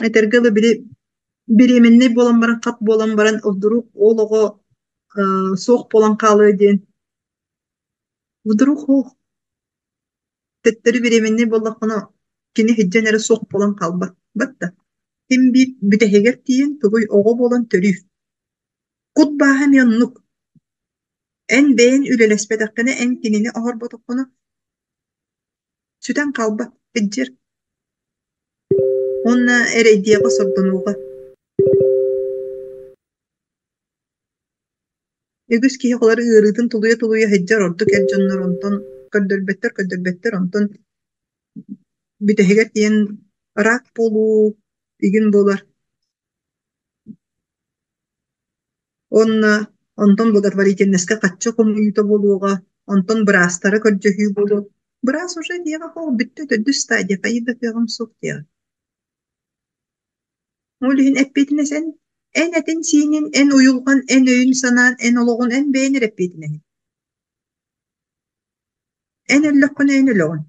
Этэргэ дылы, били беременнэй буолан баран, хат буолан баран, вдруг ол оҕо суох буолан хаалыа диэн вдруг суох. Төттөрү беременнэй буоллаххына, кини сылдьан эрэ суох буолан хаалбат. Батта. Ким биир бүтэһигэр тиийэн тугуй оҕо буолан төрүүр. Кут бааһа эмиэ оннук. Эн бэйэҥ үлэлэспэтэххинэ, эн кинини оһорботоххуна, сүтэн хаалбат, илдьир. Уонна эрэйдиэҕэ, сордонуоҕа. Үгүс киһи холор ыарыытын тулуйа-тулуйа сылдьар, ордук эр дьоннор онтон көрдөрбөттөр, көрдөрбөттөр, онтон бүтэһигэр тиийэн рак буолуу игин буолар. Уонна онтон благотворительноска хаччы хомуйуута буолуоҕа, онтон быраастары көрдөһүү буолуо. Быраас уже диэҕэ хоһ бүттэ төрдүс стадия хайыы да кыаҕым суох диэҕэ. Ол иһин эппиэтинэс эн эн этин-сиинин, эн уйулҕан, эн өйүн-санаан, эн олоҕун, эн бэйэн эрэ эппиэтинэһин. Эн өллөххүнэ эн өлөҕүн.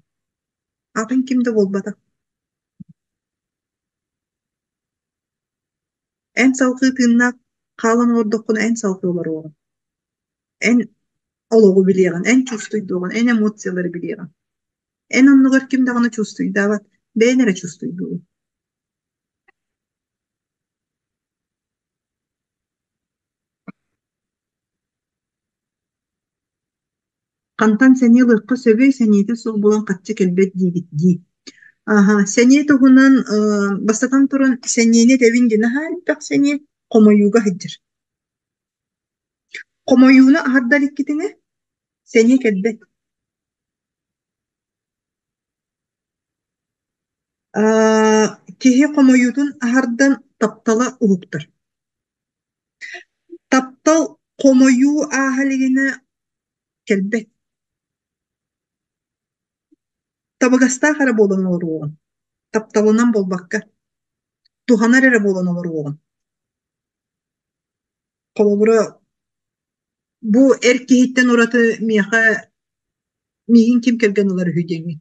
Атын ким да буолбатах. Эн салҕыы тыыннаах хаалан олордоххуна эн салҕыы олоруоҕуҥ. Эн олоҕу билиэҕин, эн чувствуйдуоҕун, эн эмоциялары билиэҕиҥ. Эн оннугар ким даҕаны чувствуйдаабат, бэйэн эрэ чувствуйдуугун. Хантан сэниэ ылыахха сөбүй, сэниэтэ суох буолан хаччы кэлбэт диигит дии. Аһа, сэниэ туһунан бастатан туран сэниэни этэбин диэн наһаа элбэх сэниэ хомойууга сылдьар. Хомойууну аһарда иликкитинэ сэниэ кэлбэт. Киһи хомойуутун аһардан таптала уһуктар. Таптал хомойуу ааһа илигинэ кэлбэт. Табыгастаах эрэ буолан олоруоҕун, тапталынан буолбакка, туһанар эрэ буолан олоруоҕун. Холобура, бу эр киһиттэн ураты миэхэ миигин ким кэргэн ылар үһү диэҥҥин.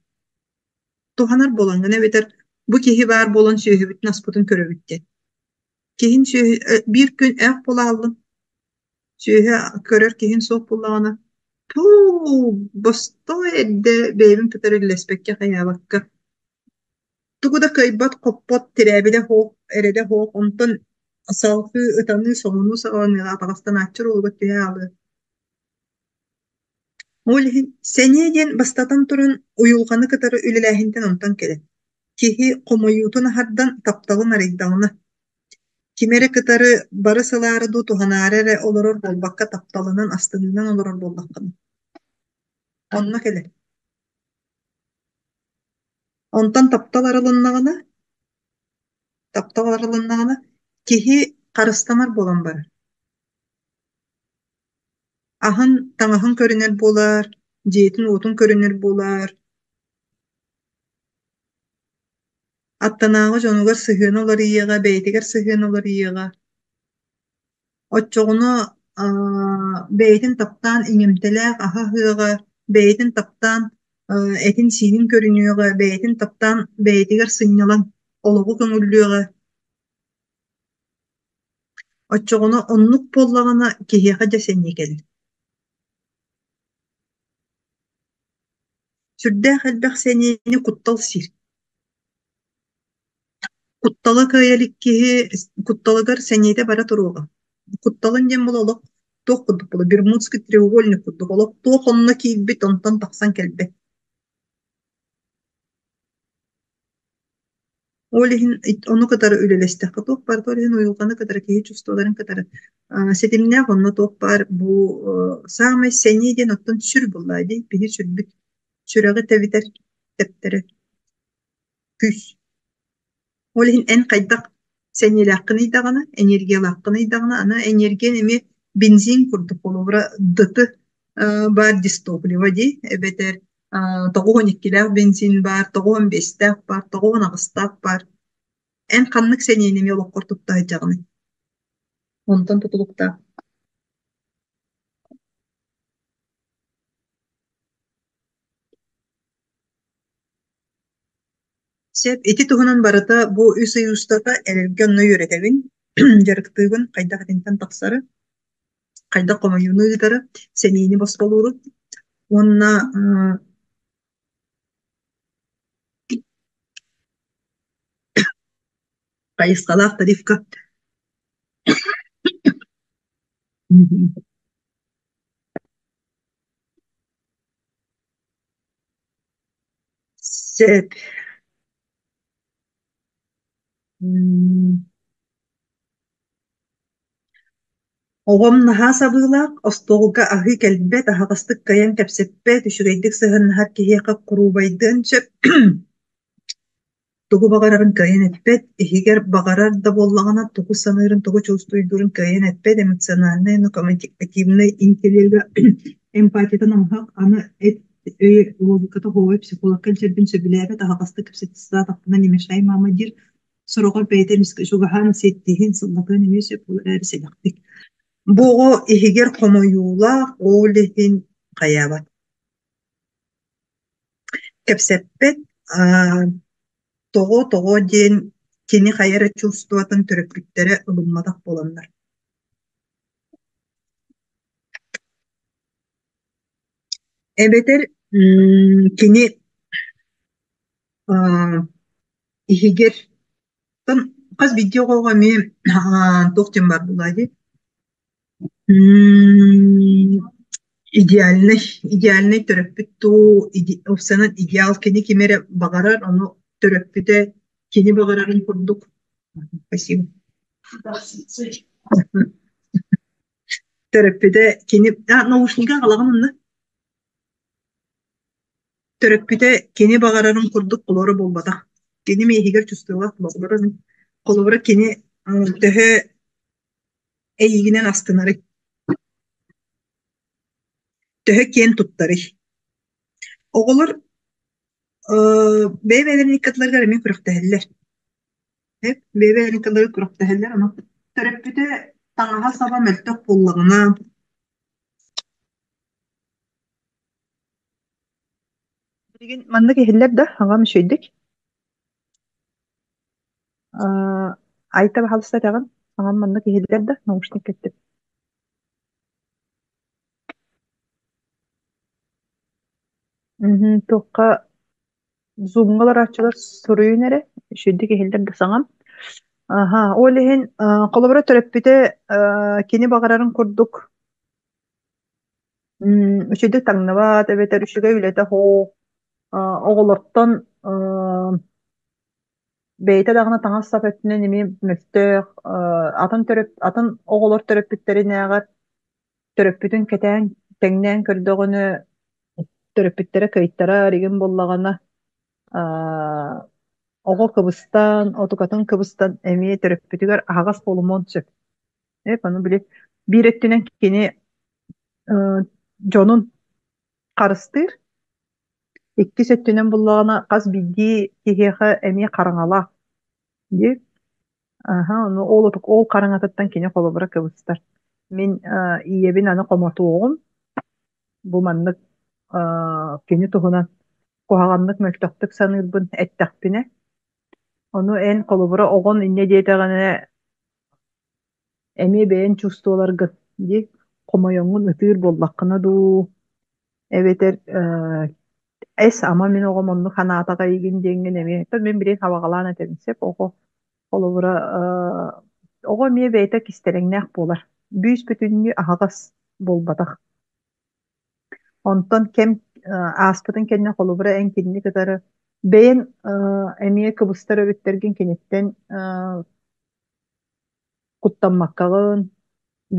Туһанар буолаҥҥын эбэтэр бу киһи баар буолан сүөһүбүтүн-аспытын көрөбүт диэн. Киһин сүөһү биир күн ээх буолааллын, сүөһү көрөр киһин суох буоллаҕына, туу, бостой эрдэ бэйэбин кытары үллэспэккэ хайаабакка тугу да кыайбат-хоппот, тирээбилэ суох, эрэлэ суох, онтон салгыы ытаныы, соҥонуу саҕаланыаҕа атаҕастанааччы оруолугар түһэ хаалыа. Ол иһин сэниэ диэн бастатан туран уйулҕаны кытары үлэлээһинтэн онтон кэлэр. Киһи хомойуутун аһардан тапталын арыйдаҕына, кими эрэ кытары бары сылаары дуу, туһанаары эрэ олорор буолбакка тапталынан, астыныынан олорор буоллаххына, онно кэлэр. Онтон таптал арылыннаҕына, таптал арылыннаҕына киһи харыстанар буолан барар. Аһын, таҥаһын көрүнэр буолар, дьиэтин-уотун көрүнэр буолар. Аттынааҕы дьонугар сыһыана уларыйыаҕа, бэйэтигэр сыһыана уларыйыаҕа. Оччоҕуна бэйэтин таптаан иҥэмтэлээх аһа аһыаҕа, бэйэтин таптаан Этин-сиинин көрүнүөҕэ, бэйэтин таптаан бэйэтигэр сынньалаҥ, олоҕу көҥүллүөҕэ. Оччоҕуна оннук буоллаҕына киһиэхэ дьэ сэниэ кэлэр. Сүрдээх элбэх сэниэни куттал сиир. Куттала кыайа илик киһи кутталыгар сэниэтэ бара туруоҕа. Кутталын диэн буола олох туох курдук буола Бермудский треугольник курдук олох туох онно киирбит онтон тахсан кэлбэт. Ол иһин ону кытары үлэлэстэххэ туох баар ол иһин уйулҕаны кытары киһи чувстволарын кытары ситимнээх онно туох баар бу саамай сэниэ диэн оттон сүр буоллаа дии биһи сүрбүт сүрэҕи тэбитэр тэптэрэр күүс. Ол иһин эн хайдах сэниэлээххиний даҕаны, энергиялааххыный даҕаны, аны энергия эмиэ бензин курдук холобура дты баар дистопливо дии эбэтэр 92-лээх бензин баар, 95-тээх баар, 98-таах баар. Эн ханнык сэниэни эмиэ олоххор тутта сылдьаҕыный? Онтон тутулуктаах. Сөп, ити туһунан барыта бу үс ый устата эрэлгэ онно үөрэтэбин, дьарыктыыбын, хайдах итинтэн тахсары, хайдах хомойууну ыытары, сэниини босхолууру уонна хайысхалаах тарифка Сөп. Оҕом наһаа сабыылаах, остуолга аһыы кэлбэт, аһаҕастык кыайан кэпсэппэт, үчүгэйдик сыһыаннаһар киһиэхэ куруубайдыан сөп. Тугу баҕарарын кыайан эппэт, иһигэр баҕарар да буоллаҕына тугу саныырын, тугу чувствуйдуурун кыайан эппэт, эмоциональнай, но коммуникативнай интеллега эмпатията намыһах, аны эт өйө логиката оһуобай психологка илдьэрбин сөбүлээбэт, аһаҕастык кэпсэтэ сатаатахпына не мешай мама диир, сороҕор бэйэтэ эмискэ чугаһаан сиэттиһин, сыллатыан эмиэ сөп, ол эрээри сэдэхтик. Бу оҕо иһигэр хомойуулаах, ол иһин хайаабат. Кэпсэппэт, тоҕо-тоҕо диэн кини хайа эрэ чувствотын төрөппүттэрэ ылымматах буоланнар. Эбэтэр кини иһигэр хас биирдии оҕоҕо эмиэ туох диэн баар буолаа дии идеальный, идеальный төрөппүт дуу, уопсайынан идеал кини кими эрэ баҕарар, ону төрөппүтэ кини баҕарарын курдук. Спасибо. Төрөппүтэ кини наушнига аҕалаҕын онно? Төрөппүтэ кини баҕарарын курдук холоро буолбатах. Кини миэһигэр чувствовалаах холобура холобура кини төһө эйигинэн астынарый? Төһө киэн туттарый? Оҕолор бэйэ-бэйэлэрин икки ардыларыгар эмиэ күрэхтэһэллэр. Бэйэ-бэйэлэрин икки ардыларыгар күрэхтэһэллэр, ону төрөппүтэ таҥаһа-саба мөлтөх буоллаҕына Билигин маннык иһиллэр да, аҕам үчүгэйдик. Айта баһаалыста этэҕин, аҕам маннык иһиллэр да, наушник кэттим. Туохха Зумҥа олорооччулар суруйун эрэ, үчүгэйдик иһиллэр да саҥам. Аһа, ол иһин холобура төрөппүтэ кини баҕарарын курдук үчүгэйдик таҥныбат эбэтэр үчүгэй үлэтэ суох, оҕолортон бэйэтэ даҕаны таҥас-сап өттүнэн эмиэ мөлтөх, атын төрөп атын оҕолор төрөппүттэринээҕэр төрөппүтүн кэтээн тэҥнээн көрдөҕүнэ төрөппүттэрэ кыайтарар игин буоллаҕына оҕо кыбыстан, отукатын кыбыстан эмиэ төрөппүтүгэр аһаҕас буолумуон сөп. Ону били биир өттүнэн кини дьонун харыстыыр, иккис өттүнэн буллаҕына хас биирдии киһиэхэ эмиэ хараҥалаах диир. Аһа, ону ол ол хараҥатыттан кини холобура кыбыстар. Мин ийэбин аны хомотуоҕум, бу маннык кини туһунан Куһаҕаннык, мөлтөхтүк саныырбын эттэхпинэ, ону эн холобура оҕон инньэ диэтэҕинэ эмиэ бэйэн чувстволаргын дии хомойоҥҥун ытыыр буоллаххына дуу, эбэтэр эс ама мин оҕом оннук санаатаҕа эйигин диэҥҥин эмиэ мин билигин хабаҕалаан этэбин сөп оҕо холобура оҕо эмиэ бэйэтэ кистэлэҥнээх буолар бүүс бүтүннүү аһаҕас буолбатах. Онтон кэм ааспытын кэннэ холобура эн кинини кытары бэйэн эмиэ кыбыстар өрүттэргин киниттэн куттаммаккаҕын,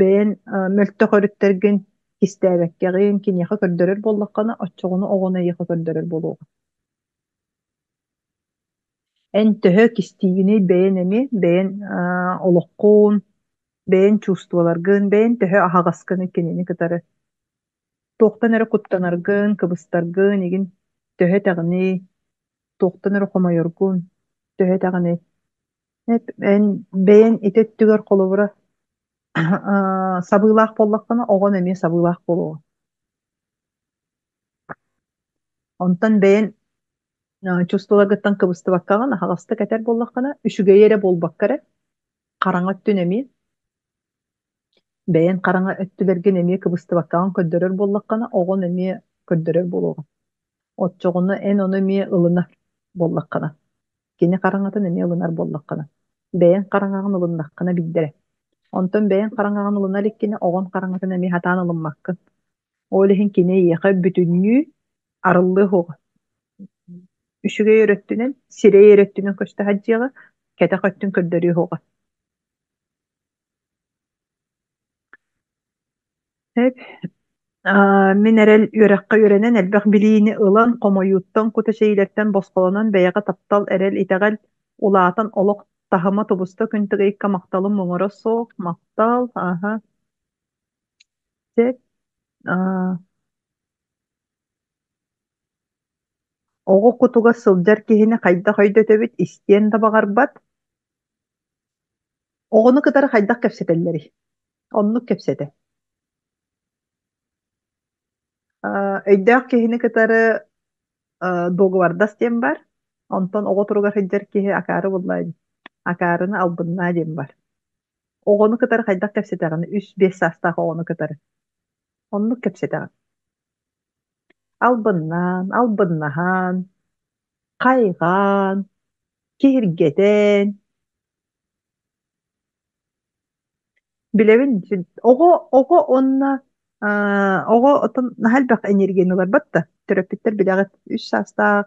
бэйэн мөлтөх өрүттэргин кистээбэккэҕин киниэхэ көрдөрөр буоллаххына, оччоҕуна оҕону эйиэхэ көрдөрөр буолуоҕа. Эн төһө кистиигиний бэйэн эмиэ, бэйэн олоххун, бэйэн чувстволаргын, бэйэн төһө аһаҕаскыный кинини кытары. Туохтан эрэ куттанаргын, кыбыстаргын игин төһө этэҕиний, туохтан эрэ хомойоргун төһө этэҕиний. Эн бэйэн ити өттүгэр холобура сабыылаах буоллаххына, оҕон эмиэ сабыылаах буолуоҕа. Онтон бэйэн чувстволаргыттан кыбыстыбаккаҕын аһаҕастык этэр буоллаххына, үчүгэйи эрэ буолбакка эрэ, хараҥа өттүн эмиэ, бэйэн хараҥа өттүлэргин эмиэ кыбыстыбаккаҕын көрдөрөр буоллаххына, оҕон эмиэ көрдөрөр буолуоҕа. Оччоҕуна эн ону эмиэ ылынар буоллаххына, кини хараҥатын эмиэ ылынар буоллаххына, бэйэҥ хараҥаҕын ылыннаххына билдэрэ. Онтон бэйэҥ хараҥаҕын ылына иликкинэ, оҕон хараҥатын эмиэ сатаан ылыммаккын. Ол иһин кини эйиэхэ бүтүннүү арыллыа суоҕа. Үчүгэй өрөттүнэн, сирэй өрөттүнэн көстө сылдьыаҕа, кэтэх өттүн көрдөрүө суоҕа. Сөп. Мин эрэл үөрэххэ үөрэнэн элбэх билиини ылан, хомойууттан, кута сэйилэртэн босхолонон, бэйэҕэ таптал, эрэл, итэҕэл улаатан олох таһыма тубуста күн тыгыйыкка махталым муҥура суох, махтал, аһа. Сөп. Оҕо кутугар сылдьар киһини хайдах өйдөтөбүт истиэн да баҕарбат. Оҕону кытары хайдах кэпсэтэллэрий? Оннук кэпсэтэ. Өйдөөх киһини кытары дуогабардас диэн бар. Онтон оҕо туругар сылдьар киһи акаары булла акаарыны албыннаа диэн бар. Оҕону кытары хайдах кэпсэтэҕин 3-5 саастаах оҕону кытары. Оннук кэпсэтэҕин. Албыннаан, албыннаһан, хайҕаан, киһиргэтэн. Билэбин, оҕо оҕо уонна оҕо оттон наһаа элбэх энергияны ыларбат да, төрөппүттэр билэҕит үс саастаах,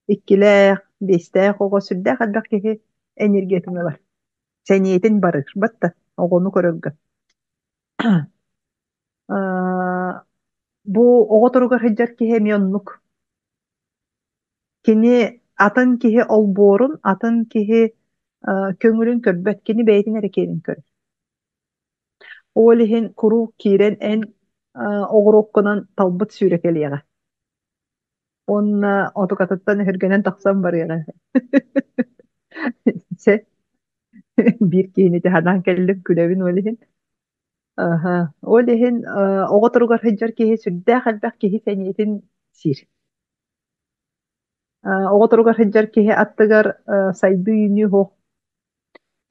иккилээх, биэстээх оҕо сүрдээх элбэх киһи энергиятын ылар, сэниэтин барырбат да оҕону көрөргө. Бу оҕо туругар сылдьар киһи эмиэ оннук. Кини атын киһи олбуорун, атын киһи көҥүлүн көрбөт, кини бэйэтин эрэ киэнин көрөр. Ол иһин куруук киирэн эн оҕуруоккунан талбыт сүүрэ кэлиэҕэ. Уонна отукатыттан өһүргэнэн тахсан барыаҕа. Чэ, биир киһини таһанаан кэллим, күлэбин ол иһин. Аһа. Ол иһин оҕо туругар сылдьар киһи сүрдээх элбэх киһи сэниэтин сиир. Оҕо туругар сылдьар киһи аттыгар сайдыы үүнүү суох.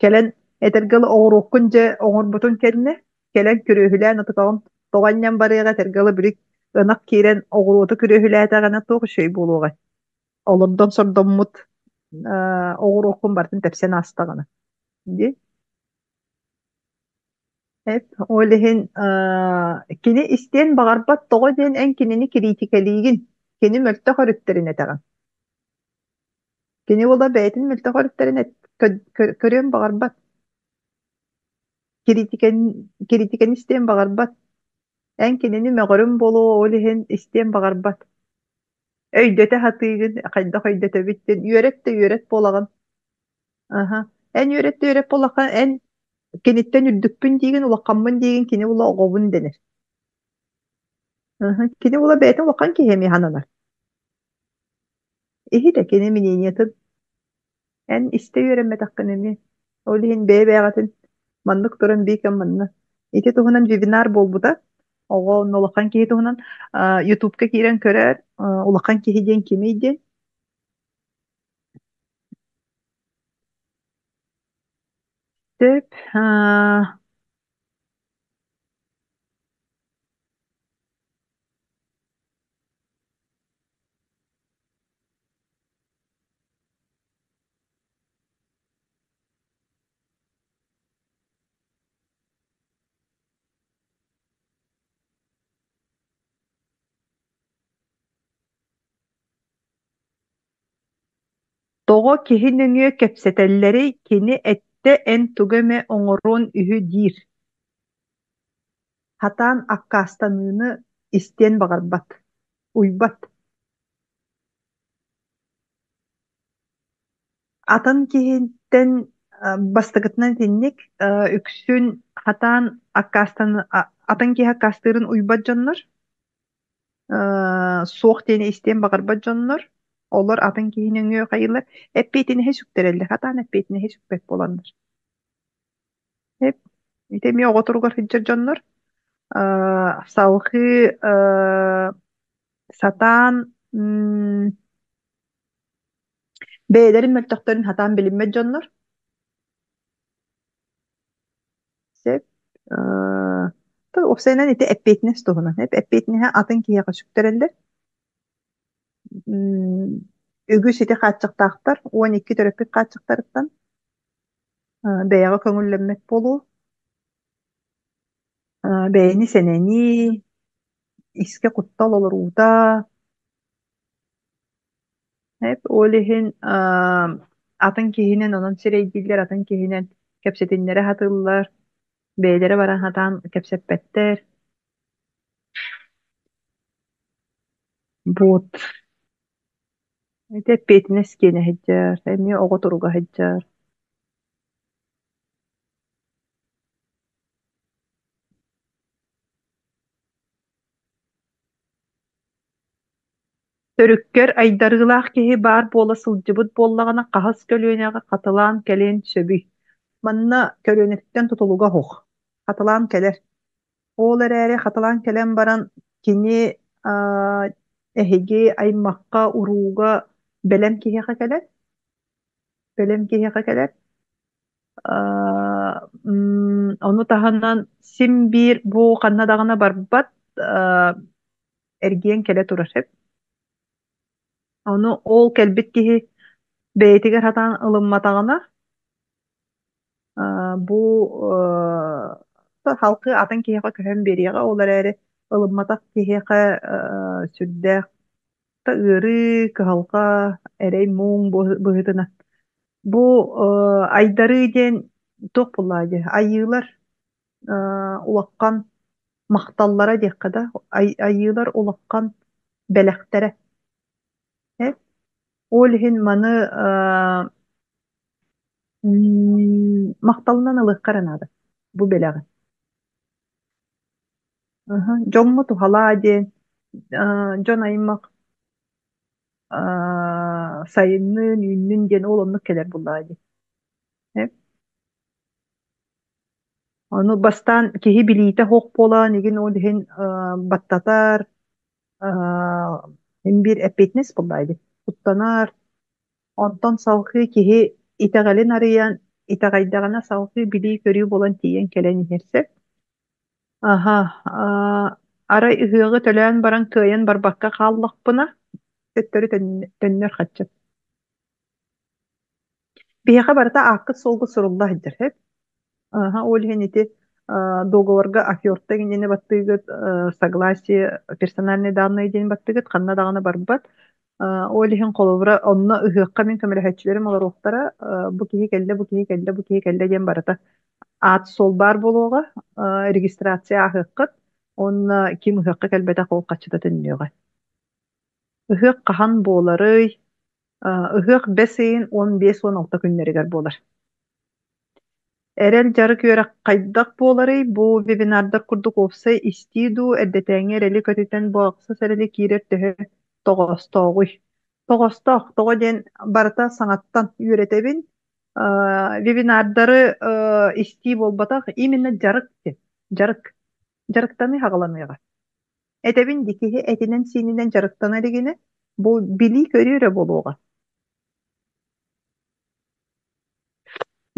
Кэлэн этэргэ дылы оҕуруоккун дьэ оҥорбутун кэннэ, кэлэн күрүөһүлээн отутаҕын тоҕо анньан барыаҕа этэргэ дылы били ынах киирэн оҕуруоту күрүөһүлээтэҕинэ туох үчүгэй буолуоҕай? Олордон сордоммут оҕуруоккун барытын тэпсэн аастаҕына. Дии. Эп, ол иһин кини истиэн баҕарбат тоҕо диэн эн кинини кириитикэлиигин, кини мөлтөх өрүттэрин этэҕин. Кини уола бэйэтин мөлтөх өрүттэрин көрүөн баҕарбат, кириитикэни истиэн баҕарбат. Эн кинини мөҕөрүн буолуо, ол иһин истиэн баҕарбат. Өйдөтө сатыыгын, хайдах өйдөтөбүт диэн үөрэт да үөрэт буолаҕын. Аһа. Эн үөрэт да үөрэт буоллаххына, эн киниттэн үрдүкпүн диигин, улахаммын диигин, кини уола оҕобун дэнэр. Аһа. Кини уола бэйэтин улахан киһи эмиэ сананар. Иһитэ кини мнениетын эн истэ үөрэммэтэххин эмиэ. Ол иһин бэйэ-бэйэҕитин маннык туран биикэн манна. Ити туһунан вебинар буолбута. Оҕо онно улахан киһи туһунан Ютубка киирэн көрөр, улахан киһи диэн кимий диэн. Сөп. Тоҕо киһи нөҥүө кэпсэтэллэрий, кини эттэ эн тугу эмэ оҥоруон үһү диир Хатаан аккаастаныыны истиэн баҕарбат, уйбат Атын киһиттэн бастакытынан итинник үксүн хатаан аккаастан атын киһи аккаастыырын уйбат дьоннор, суох диэни истиэн баҕарбат дьоннор, олор атын киһи нөҥүө хайыылар эппиэтинэһи сүктэрэллэр, хатаан эппиэтинэһи сүкпэт буоланнар. Ити эмиэ оҕо туругар сылдьар дьоннор салҕыы сатаан бэйэлэрин мөлтөхтөрүн сатаан билиммэт дьоннор. Сөп. Уопсайынан ити эппиэтинэс туһунан. Эппиэтинэһи атын киһиэхэ сүктэрэллэр. Үгүс ити хааччахтаахтар, 12 төрөппүт хааччахтарыттан бэйэҕэ көҥүллэммэт буолуу, бэйэни сэнэнии, искэ куттал олоруута. Ол иһин атын киһинэн онон сирэйдииллэр, атын киһинэн кэпсэтиннэрэ сатыыллар, бэйэлэрэ баран сатаан кэпсэппэттэр. Вот. Ити эппиэтинэс киэнэ сылдьар, эмиэ оҕо туруга сылдьар. Төрүккэр айдарыылаах киһи баар буола сылдьыбыт буоллаҕына, хаһыс көлүөнэҕэ хатылаан кэлиэн сөбүй? Манна көлүөнэтиттэн тутулуга суох. Хатылаан кэлэр. Ол эрээри хатылаан кэлэн баран кини эһиги аймахха, урууга бэлэм киһиэхэ кэлэр. Бэлэм киһиэхэ кэлэр. Ону таһынан син биир бу ханна даҕаны барбат эргийэн кэлэ турар сөп. Ону ол кэлбит киһи бэйэтигэр сатаан ылымматаҕына, бу халкы атын киһиэхэ көһөн биэриэҕэ, ол эрээри ылымматах киһиэхэ сүрдээх да ыарыы, кыһалҕа, эрэй-муҥ быһыытынан. Бу айдарыы диэн туох буоллаҕа дии, айыылар улахан махталлара диэххэ да, айыылар улахан бэлэхтэрэ. Ол иһин маны махталынан ылыахха эрэ наада бу бэлэҕи. Дьоҥҥо туһалаа диэн дьон аймах сайыннын, үүннүн диэн ол оннук кэлэр буоллаҕа дии. Ону бастаан киһи билиитэ суох буолан, игин ол иһин баттатар, син биир эппиэтинэс буоллаҕа дии. Куттанар. Онтон салҕыы киһи итэҕэлин арыйан, итэҕэйдэҕинэ салҕыы билии-көрүү буолан тиийэн кэлэн иһэр сөп. Аһа, арай ыһыаҕы төлөөн баран кыайан барбакка хааллахпына, төттөрү төннөр хаччы. Биһиэхэ барыта ааккыт-суолгут сурулла сылдьар сөп. Аһа, ол иһин ити договорга оферта диэни баттыыгыт, согласие персональные данные диэн баттыгыт, ханна даҕаны барбат. Ол иһин холобура онно ыһыахха мин көмөлөһөөччүлэрим олоруохтара, бу киһи кэллэ, бу киһи кэллэ, бу киһи кэллэ диэн барыта аат-суол баар буолуоҕа, регистрация ааһыаххыт уонна ким ыһыахха кэлбэтэх ол хаччыта төннүөҕэ. Ыһыах хаһан буоларый? Ыһыах бэс ыйын 15-16 күннэригэр буолар. Эрэл дьарык үөрэх хайдах буоларый? Бу вебинардар курдук уопсай истии дуу, эрдэтээҥҥи эрэли көтүтэн бу ахсыс эрэли киирэр төһө тоҕоостооҕуй? Тоҕоостоох, тоҕо диэн барыта саҥаттан үөрэтэбин. Вебинардары истии буолбатах, именно дьарык диэн, дьарык. Дьарыктаныы хаҕаланыаҕа. Этэбин дии киһи этинэн-сиининэн дьарыктана илигинэ, бу билии-көрүү эрэ буолуоҕа.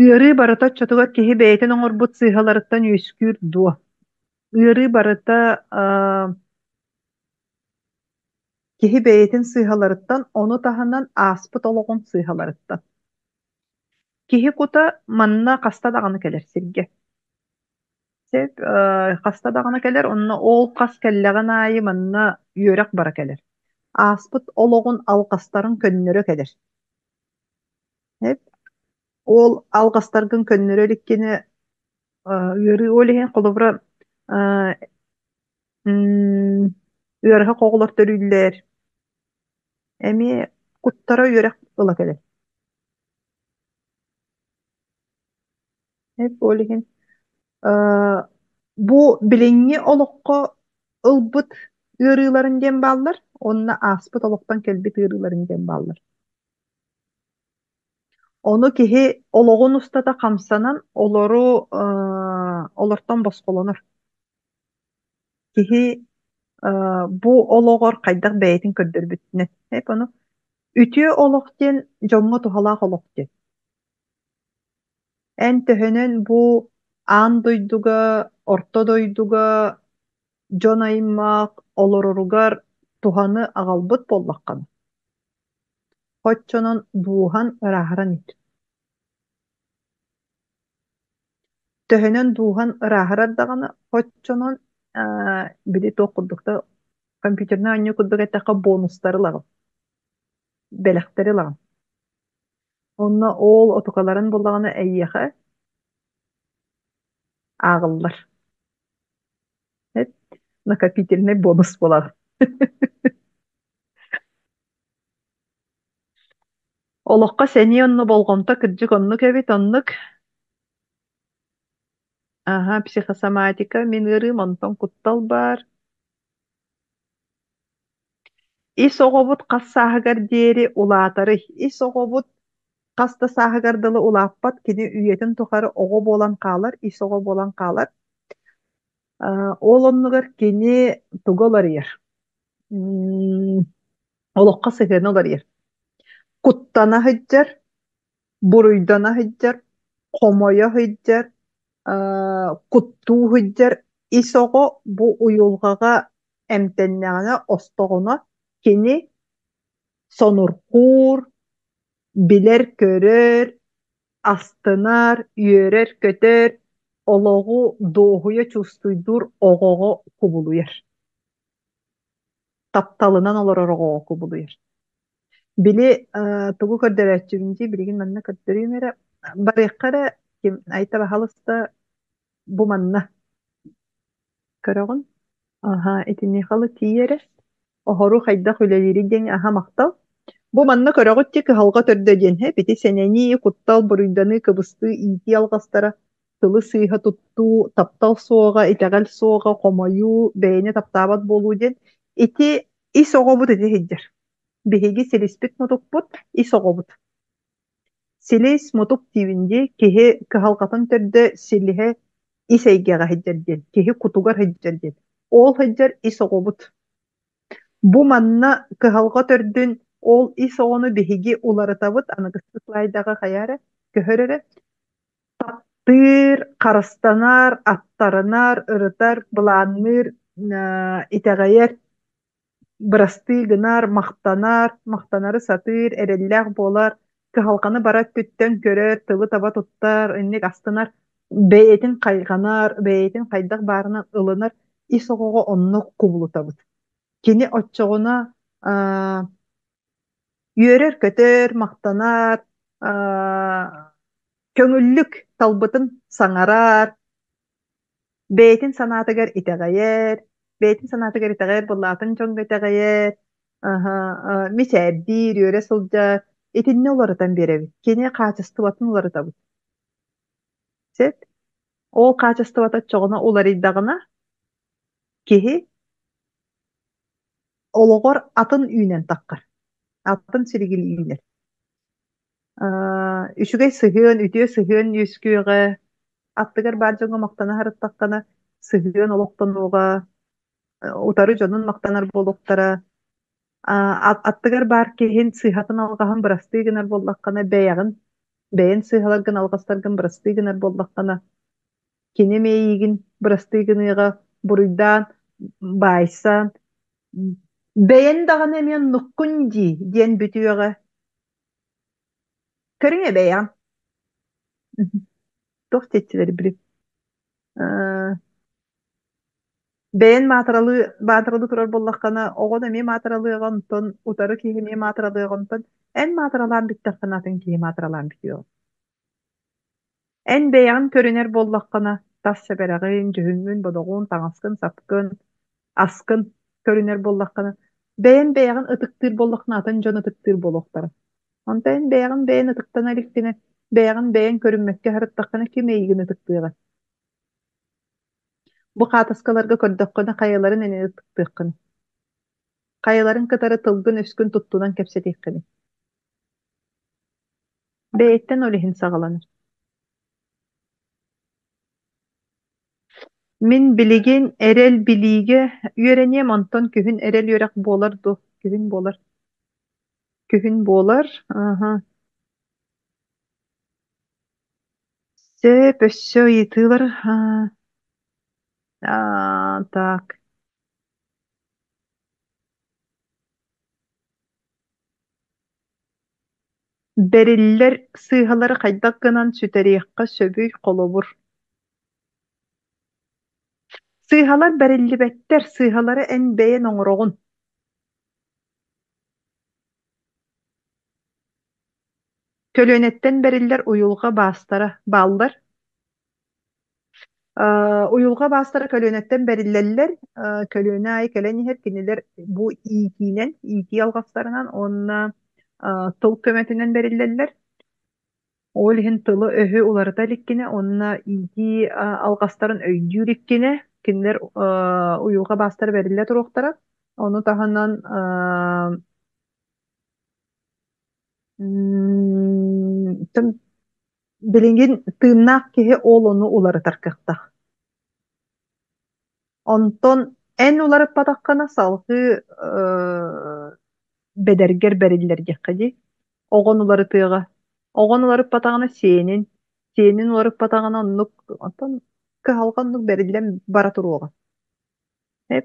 Ыарыы барыта оччотугар киһи бэйэтин оҥорбут сыыһаларыттан үөскүүр дуо? Ыарыы барыта киһи бэйэтин сыыһаларыттан, ону таһынан ааспыт олоҕун сыыһаларыттан. Киһи кута манна хаста даҕаны кэлэр сиргэ. Сөп, хаста даҕаны кэлэр, онно ол хас кэллэҕин аайы манна үөрэх бара кэлэр. Ааспыт олоҕун алҕастарын көннөрө кэлэр. Сөп. Ол алҕастаргын көннөрө иликкинэ ыарыы ол иһин холобура ыарыһах оҕолор төрүүллэр, эмиэ куттара үөрэх ыла кэлэр. Ол иһин бу билиҥҥи олоххо ылбыт ыарыыларын диэн бааллар уонна ааспыт олохтон кэлбит ыарыыларын диэн бааллар. Ону киһи олоҕун устата хамсанан олору олортон босхолонор. Киһи бу олоҕор хайдах бэйэтин көрдөрбүтүнэн. Ону үтүө олох диэн дьоҥҥо туһалаах олох диэн. Эн төһөнөн бу аан дойдуга, орто дойдуга дьон аймах олороругар туһаны аҕалбыт буоллаххына, оччонон дууһан ырааһыран ит. Төһөнөн дууһан ырааһырар даҕаны, оччонон били туох курдук да компьютернай оонньуу курдук эттэххэ бонустары ылаҕын, бэлэхтэри ылаҕын. Онно ол отукаларын буллаҕына эйиэхэ ааҕыллар. Накопительный бонус буолар. Олоххо сэниэ онно болҕомто кырдьык оннук эбит, оннук. Аһа, психосоматика, мин ыарыым, онтон куттал баар. Ис оҕобут хас сааһыгар диэри улаатарый? Ис оҕобут хас да сааһыгар дылы улааппат, кини үйэтин тухары оҕо буолан хаалар, ис оҕо буолан хаалар. Ол оннугар кини туга уларыйар? Олоххо сыһыана уларыйар. Куттана сылдьар, буруйдана сылдьар, хомойо сылдьар, куттуу сылдьар ис оҕо бу уйулҕаҕа эмтэннэҕинэ, остоҕуна кини сонурхуур, билэр-көрөр, астынар, үөрэр-көтөр, олоҕу дуоһуйа чувствуйдуур оҕоҕо кубулуйар. Тапталынан олорор оҕоҕо кубулуйар. Били тугу көрдөрөөччүбүн дии, билигин манна көрдөрүүм эрэ. Барыахха эрэ, ким Айта баһалыста бу манна көрөҕүн. Аха, итиниэхэ тиийэ эрэ. Оһору хайдах үлэлиирий диэн аха махтал. Бу манна көрөҕүт дии кыһалҕа төрдө диэн һэ ити сэнэнии, куттал, буруйданыы, кыбыстыы, иитии алҕастара, тылы сыыһа туттуу, таптал суоҕа, итэҕэл суоҕа, хомойуу, бэйэни таптаабат буолуу диэн ити ис оҕобут ити сылдьар. Биһиги силиспит мутукпут ис оҕобут. Силис мутук диибин дии, киһи кыһалҕатын төрдө силиһэ ис эйгэҕэ сылдьар диэн, киһи кутугар сылдьар диэн. Ол сылдьар ис оҕобут. Бу манна кыһалҕа төрдүн ол ис оҕону биһиги уларытабыт, аныгыскы слайдаҕа хайа эрэ, көһөр эрэ. Таптыыр, харыстанар, аттарынар, ырытар, былаанныыр, итэҕэйэр, бырастыы гынар, махтанар, махтанары сатыыр, эрэллээх буолар, кыһалҕаны бара өттүттэн көрөр, тылы таба туттар, инник астынар, бэйэтин хайҕанар, бэйэтин хайдах баарынан ылынар ис оҕоҕо оннук кубулутабыт. Кини оччоҕуна үөрэр-көтөр, махтанар, көҥүллүк талбытын саҥарар, бэйэтин санаатыгар итэҕэйэр, бэйэтин санаатыгар итэҕэйэр буоллаатын дьоҥҥо итэҕэйэр, мичээрдиир, үөрэ сылдьар, итиннэ уларытан биэрэбит. Кини хаачыстыбатын уларытабыт. Сөп? Ол хаачыстыбата оччоҕуна уларыйдаҕына, киһи олоҕор атын үүнэн таххар, атын силигин үүнэр. Үчүгэй сыһыан, үтүө сыһыан үөскүөҕэ, аттыгар баар дьоҥҥо махтана сырыттаххына, Сыһыан олохтонуоҕа, утары дьонун махтанар буолуохтара. Аттыгар баар киһин сыыһатын алҕаһын бырастыы гынар буоллаххына, бэйэҕин, бэйэн сыыһаларгын алҕастаргын бырастыы гынар буоллаххына, кини эмиэ эйиигин бырастыы гыныаҕа, буруйдаан, баайсан, бэйэн даҕаны эмиэ оннуккун дии диэн бүтүөҕэ. Көрүҥ ээ бэйэҕин. Туох диэччилэр били Бэйэн маатыралыы маатыралыы турар буоллаххына, оҕон эмиэ маатыралыаҕа, онтон утары киһи эмиэ маатыралыаҕа, онтон эн маатыралаан бүттэххинэ атын киһи маатыралаан бүтүөҕэ. Эн бэйэҕин көрүнэр буоллаххына, тас сэбэрэҕин, дьүһүҥҥүн-бодоҕун, таҥаскын-сапкын, аскын көрүнэр буоллаххына, бэйэн бэйэҕин ытыктыыр буоллаххына, атын дьон ытыктыыр буолуохтара. Онтон эн бэйэҕин бэйэн ытыктана иликкинэ, бэйэҕин бэйэҥ көрүммэккэ сырыттаххына, ким эйигин ытыктыаҕай? Бу хаатыскаларга көрдөххүнэ хайаларын эмиэ ытыктыаххын, хайаларын кытары тылгын-өскүн туттунан кэпсэтиэххиний? Бэйэттэн ол иһин саҕаланар. Мин билигин эрэл билиигэ үөрэниэм, онтон күһүн эрэл үөрэх буолар дуо? Күһүн буолар. Күһүн буолар. Аһа. Сөп, өссө ыйытыылар. Аа, так. Бэриллэр сыыһалары хайдах гынан сүтэриэххэ сөбүй холобур? Сыыһалар бэриллибэттэр, сыыһалары эн бэйэн оҥороҕун. Көлүөнэттэн бэриллэр уйулҕа баастара бааллар. Уйулҕа баастара көлүөнэттэн бэриллэллэр. Көлүөнэ аайы кэлэн иһэр кинилэр бу иитиинэн, иитии алҕастарынан уонна тыл көмөтүнэн бэриллэллэр. Ол иһин тылы-өһү уларыта иликкинэ уонна иитии алҕастарын өйдүү иликкинэ кинилэр уйулҕа баастара бэриллэ туруохтара. Ону таһынан билигин тыыннаах киһи ол ону уларытар кыахтаах. Онтон эн уларыппатаххына салгыы бэдэргэр бэриллэр диэххэ дии. Оҕон уларытыаҕа. Оҕон уларыппатаҕына сиэнин, сиэнин уларыппатаҕына оннук оттон кыһалҕа оннук бэриллэн бара туруоҕа.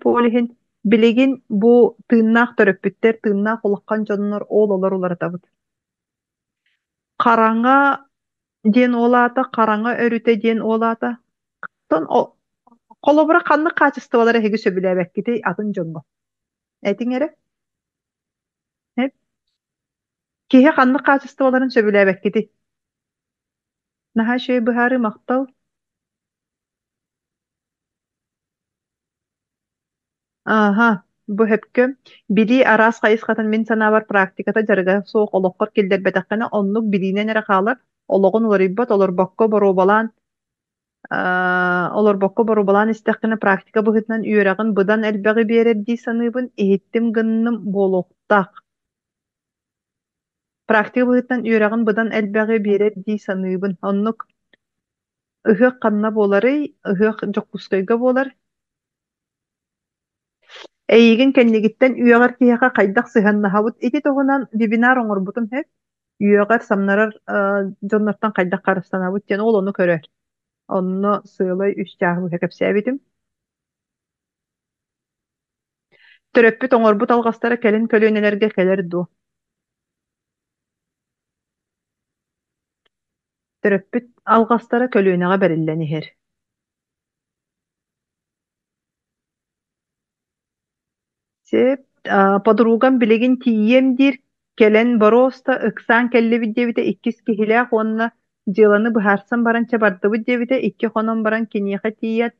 Ол иһин билигин бу тыыннаах төрөппүттэр, тыыннаах улахан дьоннор ол олор уларытабыт. Хараҥа диэн ол аата, хараҥа өрүтэ диэн ол аата. Оттон холобура ханнык хаачыстыбалары эһиги сөбүлээбэккитий атын дьоҥҥо? Этиҥ эрэ. Киһи ханнык хаачыстыбаларын сөбүлээбэккитий? Наһаа үчүгэй быһаарыы, махтал. Ааһа, бу сөпкө. Билии араас хайысхатын мин санаабар практиката дьарыга суох олоххор киллэрбэтэххинэ оннук билиинэн эрэ хаалар, олоҕун уларыйбат, олорбокко боруобалаан олорбокко боруобалаан истэххинэ практика быһыытынан үөрэҕин быдан элбэҕи биэрэр дии саныыбын, иһиттим гынным буолуохтаах. Практика быһыытынан үөрэҕин быдан элбэҕи биэрэр дии саныыбын. Оннук ыһыах ханна буоларый? Ыһыах Дьокуускайга буолар. Эйигин кэннигиттэн үөҕэр киһиэхэ хайдах сыһыаннаһабыт? Ити туһунан вебинар оҥорбутум үһү. Үөҕэр, самнарар дьоннортон хайдах харыстанабыт диэн ол ону көрөр. Онно сыалай үс чааһы быһа кэпсээбитим. Төрөппүт оҥорбут алҕастара кэлин көлүөнэлэргэ кэлэр дуо? Төрөппүт алҕастара көлүөнэҕэ бэриллэн иһэр. Сөп. Подругам билигин тиийиэм диир, кэлэн боруоста ыксаан кэллибит диэбитэ иккис киһилээх уонна дьыаланы быһаарсан баран чэ бардыбыт диэбитэ икки хонон баран киниэхэ тиийээт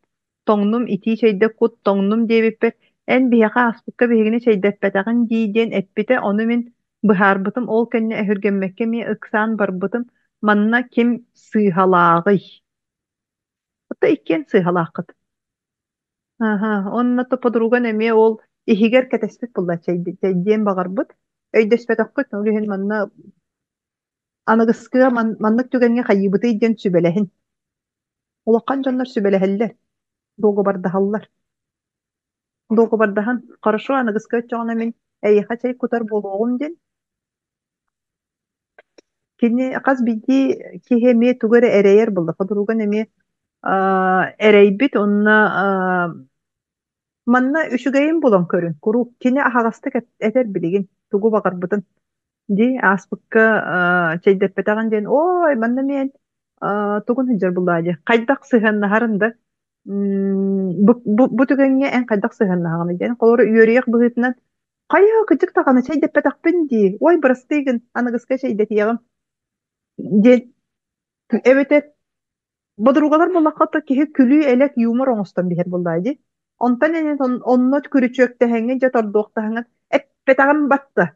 тоҥнум итии чэйдэ кут тоҥнум диэбиппэр эн биһиэхэ ааспыкка биһигини чэйдэппэтэҕиҥ дии диэн эппитэ ону мин быһаарбытым ол кэннэ өһүргэммэккэ эмиэ ыксаан барбытым манна ким сыыһалааҕый? Оттон иккиэн сыыһалааххыт. Аһа, уонна то подруган эмиэ ол иһигэр кэтэспит буолла чэйдиэн баҕарбыт. Өйдөспөтөххүт, ол иһин манна аныгыскыга маннык түгэҥҥэ хайыыбытый диэн сүбэлэһин. Улахан дьоннор сүбэлэһэллэр. Дуогабардаһаллар. Дуогабардаһан, хорошо, аныгыскы өттөҕүнэ мин эйиэхэ чэй кутар буолуоҕум диэн. Кини хас биирдии киһи эмиэ тугу эрэ эрэйэр буолла. Подруган эмиэ эрэйбит уонна манна үчүгэйин булан көрүн. Куруук кини аһаҕастык этэр билигин тугу баҕарбытын. Дии ааспыкка чэйдэппэтэҕин диэн ой манна миэн тугун сылдьар буллаа дии хайдах сыһыаннаһарын да бу түгэҥҥэ эн хайдах сыһыаннаһаҕыный диэн холобура үөрүйэх быһыытынан хайа кырдьык даҕаны чэйдэппэтэхпин дии ой бырастыы гын аныгыска чэйдэтиэҕим диэн эбэтэр Бодоругалар буоллахха то киһи күлүү-элэк юмор оҥостон биһэр буоллаа дии. Онтон эн онно күрүчүөктэһэҥҥин дьэ тордуохтаһаҥҥын эппэтэҕим батта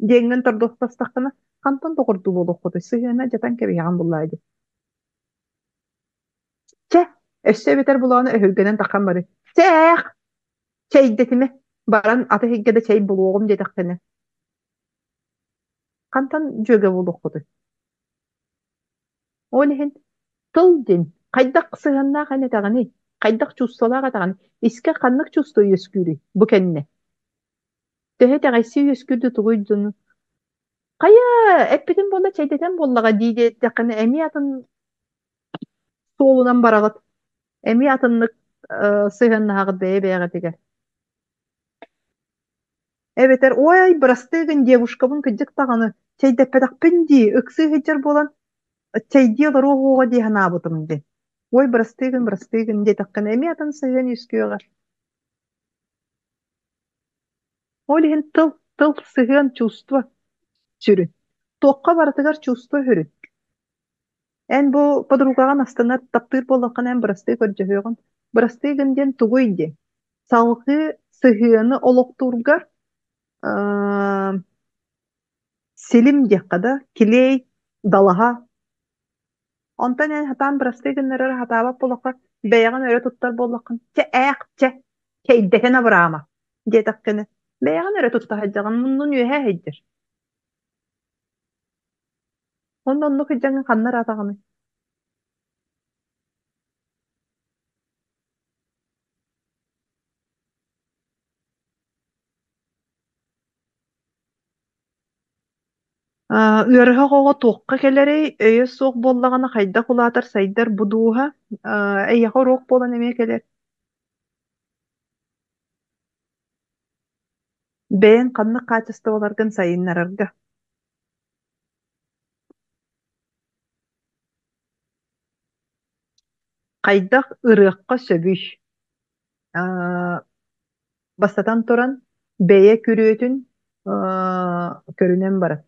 диэҥҥин тордуохтастаххына хантан доҕордуу буолуоххутуй сыһыана дьатан кэбиһэҕин буоллаа дии. Чэ, өссө эбэтэр булааны өһүргэнэн таххан бары. Чээх, чэйдэтимэ, баран аты иһиггэ да чэй булуоҕум диэтэххинэ. Хантан дьүөгэ буолуоххутуй? Ол иһин тыл диэн хайдах сыһыаннаах эн этэҕиний, хайдах чувстволаах этэҕиний, искэ ханнык чувство үөскүүрүй бу кэннэ? Төһө итэҕэйсии үөскүүр тугуй дьону? Хайа, эппитин буолла чэйдэтэн буоллаҕа дии диэтэххинэ эмиэ атын суолунан бараҕыт, эмиэ атыннык сыһыаннаһаҕыт бэйэ-бэйэҕитигэр. Эбэтэр «Ой, бырастыы гын, девушкабын кырдьык даҕаны, чэйдэппэтэхпин дии, ыксыы сылдьар буолан, чэйдии олоруох дии санаабытым» диэн. «Ой, бырастыы гын, бырастыы гын» диэтэххинэ эмиэ атын сыһыан үөскүөҕэ. Ол иһин тыл, тыл, сыһыан, чувство сүрүн. Туохха барытыгар чувство сүрүн. Эн бу подругаҕын астынар, таптыыр буоллаххына эн бырастыы көрдөһүөҕүн. Бырастыы гын диэн тугуй диэн. Салгыы сыһыаны олохтуургар силим диэххэ да, килиэй, далаһа. Онтон эн сатаан бырастыы гыннарары сатаабат буоллахха, бэйэҕин өрө туттар буоллаххын, чэ ээх, чэ, чэйдэтэн абыраама диэтэххинэ, бэйэҕин өрө тутта сылдьаҕын, муннун үөһэ сылдьар. Онно оннук сылдьаҥҥын ханна ыраатаҕыный? Ыарыһах оҕо туохха кэлэрий, өйө суох буоллаҕына хайдах улаатар, сайдар бу дууһа эйиэхэ уруок буолан эмиэ кэлэр. Бэйэҥ ханнык хаачыстыбаларгын сайыннарарга. Хайдах ырыахха сөбүй? Бастатан туран, бэйэ күрүөтүн көрүнэн баран,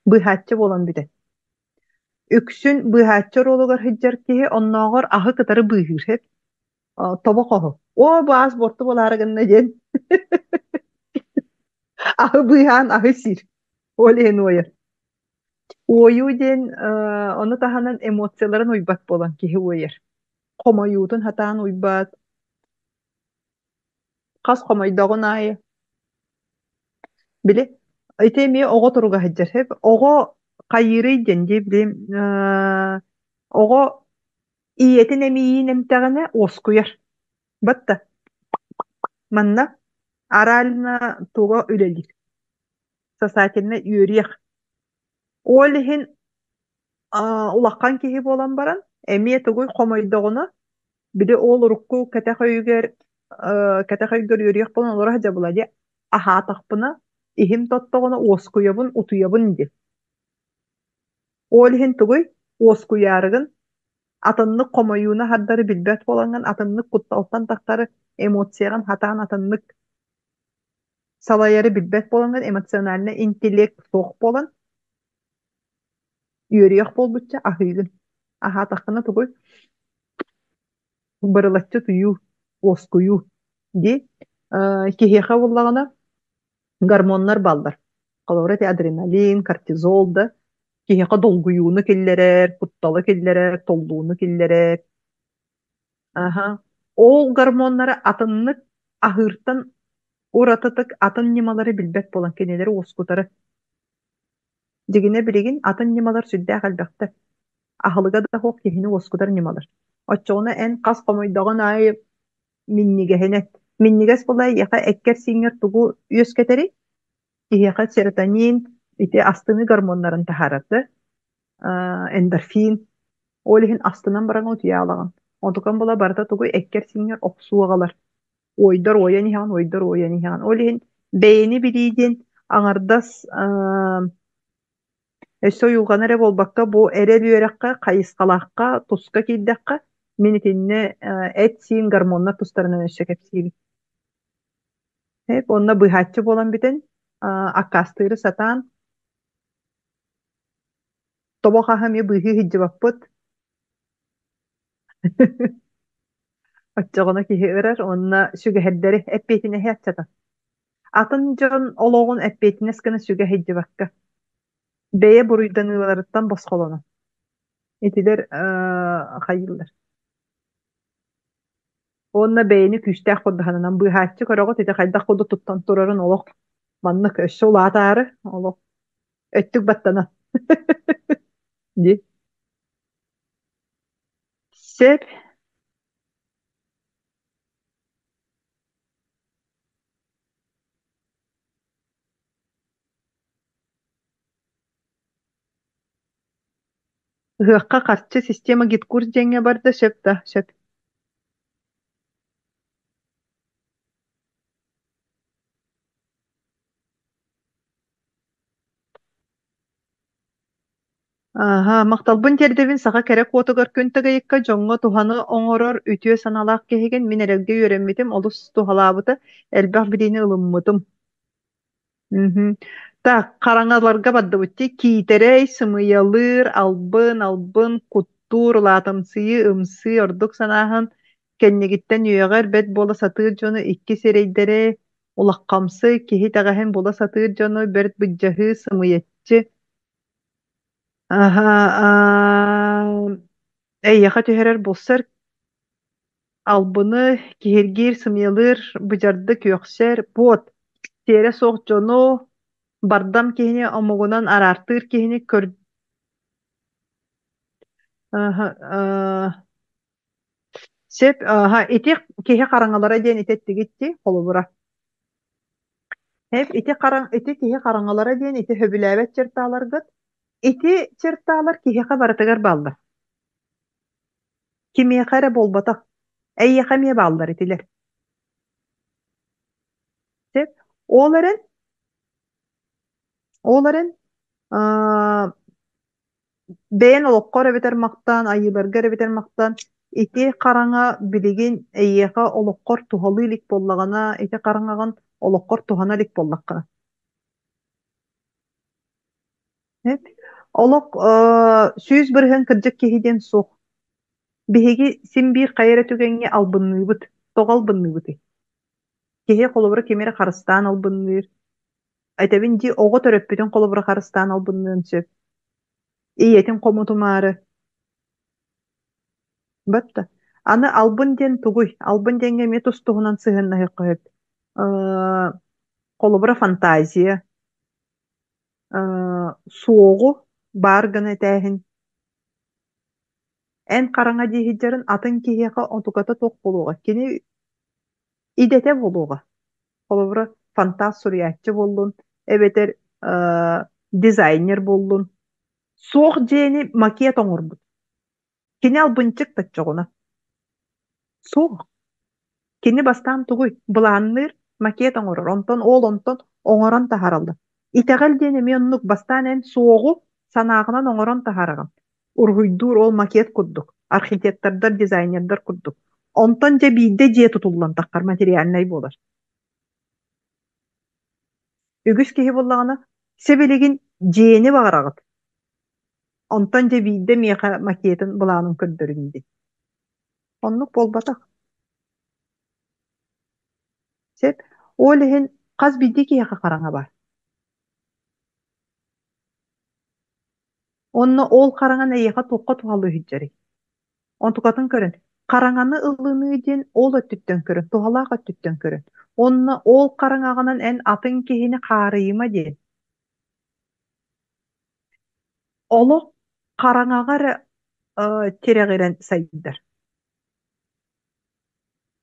быыһааччы буолан бүтэр. Үксүн быыһааччы оруолугар сылдьар киһи оннооҕор аһы кытары быыһыыр сөп. Тобо хоһу. Оо, бу аас буорту буолаары гынна диэн аһы быыһаан аһы сиир. Ол иһин уойар. Уойуу диэн ону таһынан эмоцияларын уйбат буолан киһи уойар. Хомойуутун сатаан уйбат, хас хомойдоҕун аайы. Били ити эмиэ оҕо туруга сылдьар сөп. Оҕо хайыырый диэн дии били оҕо ийэтин эмиийин эмтэҕинэ уоскуйар. Батта манна орально туга үлэлиир. Сосательнай үөрүйэх. Ол иһин улахан киһи буолан баран эмиэ тугуй хомойдоҕуна били ол урукку кэтэх өйүгэр кэтэх өйгөр үөрүйэх буолан олоро сылдьабыла дии аһаатахпына иһим тоттоҕуна уоскуйабын утуйабын диэн. Ол иһин тугуй уоскуйаарыгын атыннык хомойууну аһардары билбэт буолаҥҥын атыннык кутталтан тахсары эмоцияҕын хатаан атыннык салайары билбэт буолаҥҥын эмоциональнай интеллект суох буолан үөрүйэх буолбучча аһыыгын. Аһаатаххына тугуй бырылаччы утуйуу, уоскуйуу дии. Киһиэхэ буоллаҕына гормоннар бааллар. Холобура ити адреналин, кортизол да киһиэхэ долгуйууну киллэрэр, кутталы киллэрэр, толлууну киллэрэр. Аһа. Ол гормоннары атыннык аһыыртан уратытык атын ньымалары билбэт буолан кинилэри уоскутары. Дьигинэ билигин атын ньымалар сүрдээх элбэхтэр. Аһылыга да суох киһини уоскутар ньымалар. Оччоҕуна эн хас хомойдоҕун аайы Минньигэһинэн. Минньигэс буолла эйиэхэ эккэр-сииҥҥэр тугу үөскэтэрий? Киһиэхэ серотонин, ити астыныы гормоннарын таһаарар да, эндорфин. Ол иһин астынан баран утуйаалаҕын. Онтукан була барыта тугуй эккэр-сииҥҥэр охсуу аҕалар. Уойдар уойан иһэҕин, уойдар уойан иһэҕин. Ол иһин бэйэни билии диэн аҥардас өссө уйулҕаны эрэ буолбакка, бу эрэл үөрэххэ, хайысхалаахха, туска киирдэххэ, мин итиннэ эт-сиин гормоннар тустарынан өссө кэпсиибин. Онно быыһааччы буолан бүтэн, аккаастыыры сатаан, тобох аһа эмиэ быыһыы сылдьыбаппыт. Оччоҕуна киһи ырар уонна сүгэһэрдэри эппиэтинэһи аччатар. Атын дьон олоҕун эппиэтинэс гына сүгэ сылдьыбакка, бэйэ буруйданыыларыттан босхолонон. Итилэр хайыыллар. Уонна бэйэни күүстээх курдаһанынан быыһааччы көрөҕүт ити хайдах курдук туттан турарын олох маннык өссө улаатаары олох өттүк баттана дии. Сөп. Ыһыахха харчы система гидкурс диэҥҥэ барда сөп да сөп. Аһа, махталбын тиэрдэбин саха кэрэ куотугар күн тыгыйыкка дьоҥҥо туһаны оҥорор үтүө санаалаах киһигин мин эрэлгэ үөрэммитим олус туһалаабыта, элбэх билиини ылыммытым. Мгм. Так, хараҥаларга бардыбыт дии. Киитэрэй, сымыйалыыр, албын, албын, куттуур, улаатымсыйыы, ымсыы, ордук санааһын, кэннигиттэн үөҕэр, бэт буола сатыыр дьону икки сирэйдэри, улаххамсый, киһи итэҕэһин була сатыыр дьону, бэрт быдьаһыы, сымыйаччы. Аһа, аа, эйиэхэ түһэрэр булсар, албыны, киһиргиир, сымыйалыыр, быдьардык үөхсэр, буот, сиэрэ суох дьону, бардам киһини омугунан араартыыр киһини көр Аһа, аа, сөп, аһа, ити киһи хараҥалара диэн ити эттигит дии, холобура. Эп ити хараҥ ити киһи хараҥалара диэн ити сөбүлээбэт черталаргыт. Ити черталар киһиэхэ барытыгар бааллар. Кимиэхэ эрэ буолбатах. Эйиэхэ эмиэ бааллар итилэр. Сөп. Ол эрэн, ол эрэн, аа, бэйэн олоххор эбэтэр махтаан, айыыларгар эбэтэр махтаан, ити хараҥа билигин эйиэхэ олоххор туһалыы илик буоллаҕына, ити хараҥаҕын олоххор туһана илик буоллаххына. Эп. Олох 100% кырдьык киһи диэн суох. Биһиги син биир хайа эрэ түгэҥҥэ албынныыбыт. Тоҕо албынныыбытый? Киһи холобура кими эрэ харыстаан албынныыр. Этэбин дии, оҕо төрөппүтүн холобура харыстаан албынныан сөп. Ийэтин хомутумаары. Батта. Аны албын диэн тугуй? Албын диэҥҥэ эмиэ тус-туһунан сыһыаннаһыахха сөп. Э, холобура фантазия, суоҕу баар гына этээһин. Эн хараҥа дии сылдьарын атын киһиэхэ онтуката туох буолуоҕа? Кини идэтэ буолуоҕа. Холобура, фантаст суруйааччы буоллун, эбэтэр дизайнер буоллун. Суох дьиэни макет оҥорбут. Кини албынчык да оччоҕуна. Суох. Кини бастаан тугуй? Былаанныыр, макет оҥорор, онтон ол онтон оҥорон таһаараллар. Итэҕэл диэн эмиэ оннук бастаан эн суоҕу санааҕынан оҥорон таһаараҕын. Уруһуйдуур ол макет курдук, архитектордар, дизайнердар курдук. Онтон дьэ биирдэ дьиэ тутуллан таххар материальнай буолар. Үгүс киһи буоллаҕына, сибилигин дьиэни баҕараҕыт, онтон дьэ биирдэ миэхэ макетын былаанын көрдөрүҥ диэн. Оннук буолбатах. Сөп. Ол иһин хас биирдии киһиэхэ хараҥа баар. Онно ол хараҥан эйиэхэ туохха туһалыы сылдьарый? Онтукатын көрөн, хараҥаны ылыныы диэн ол өттүттэн көрөн, туһалаах өттүттэн көрөн. Онно ол хараҥаҕынан эн атын киһини хаарыйыма диэн. Олох хараҥаҕа эрэ тирэҕирэн сайдар.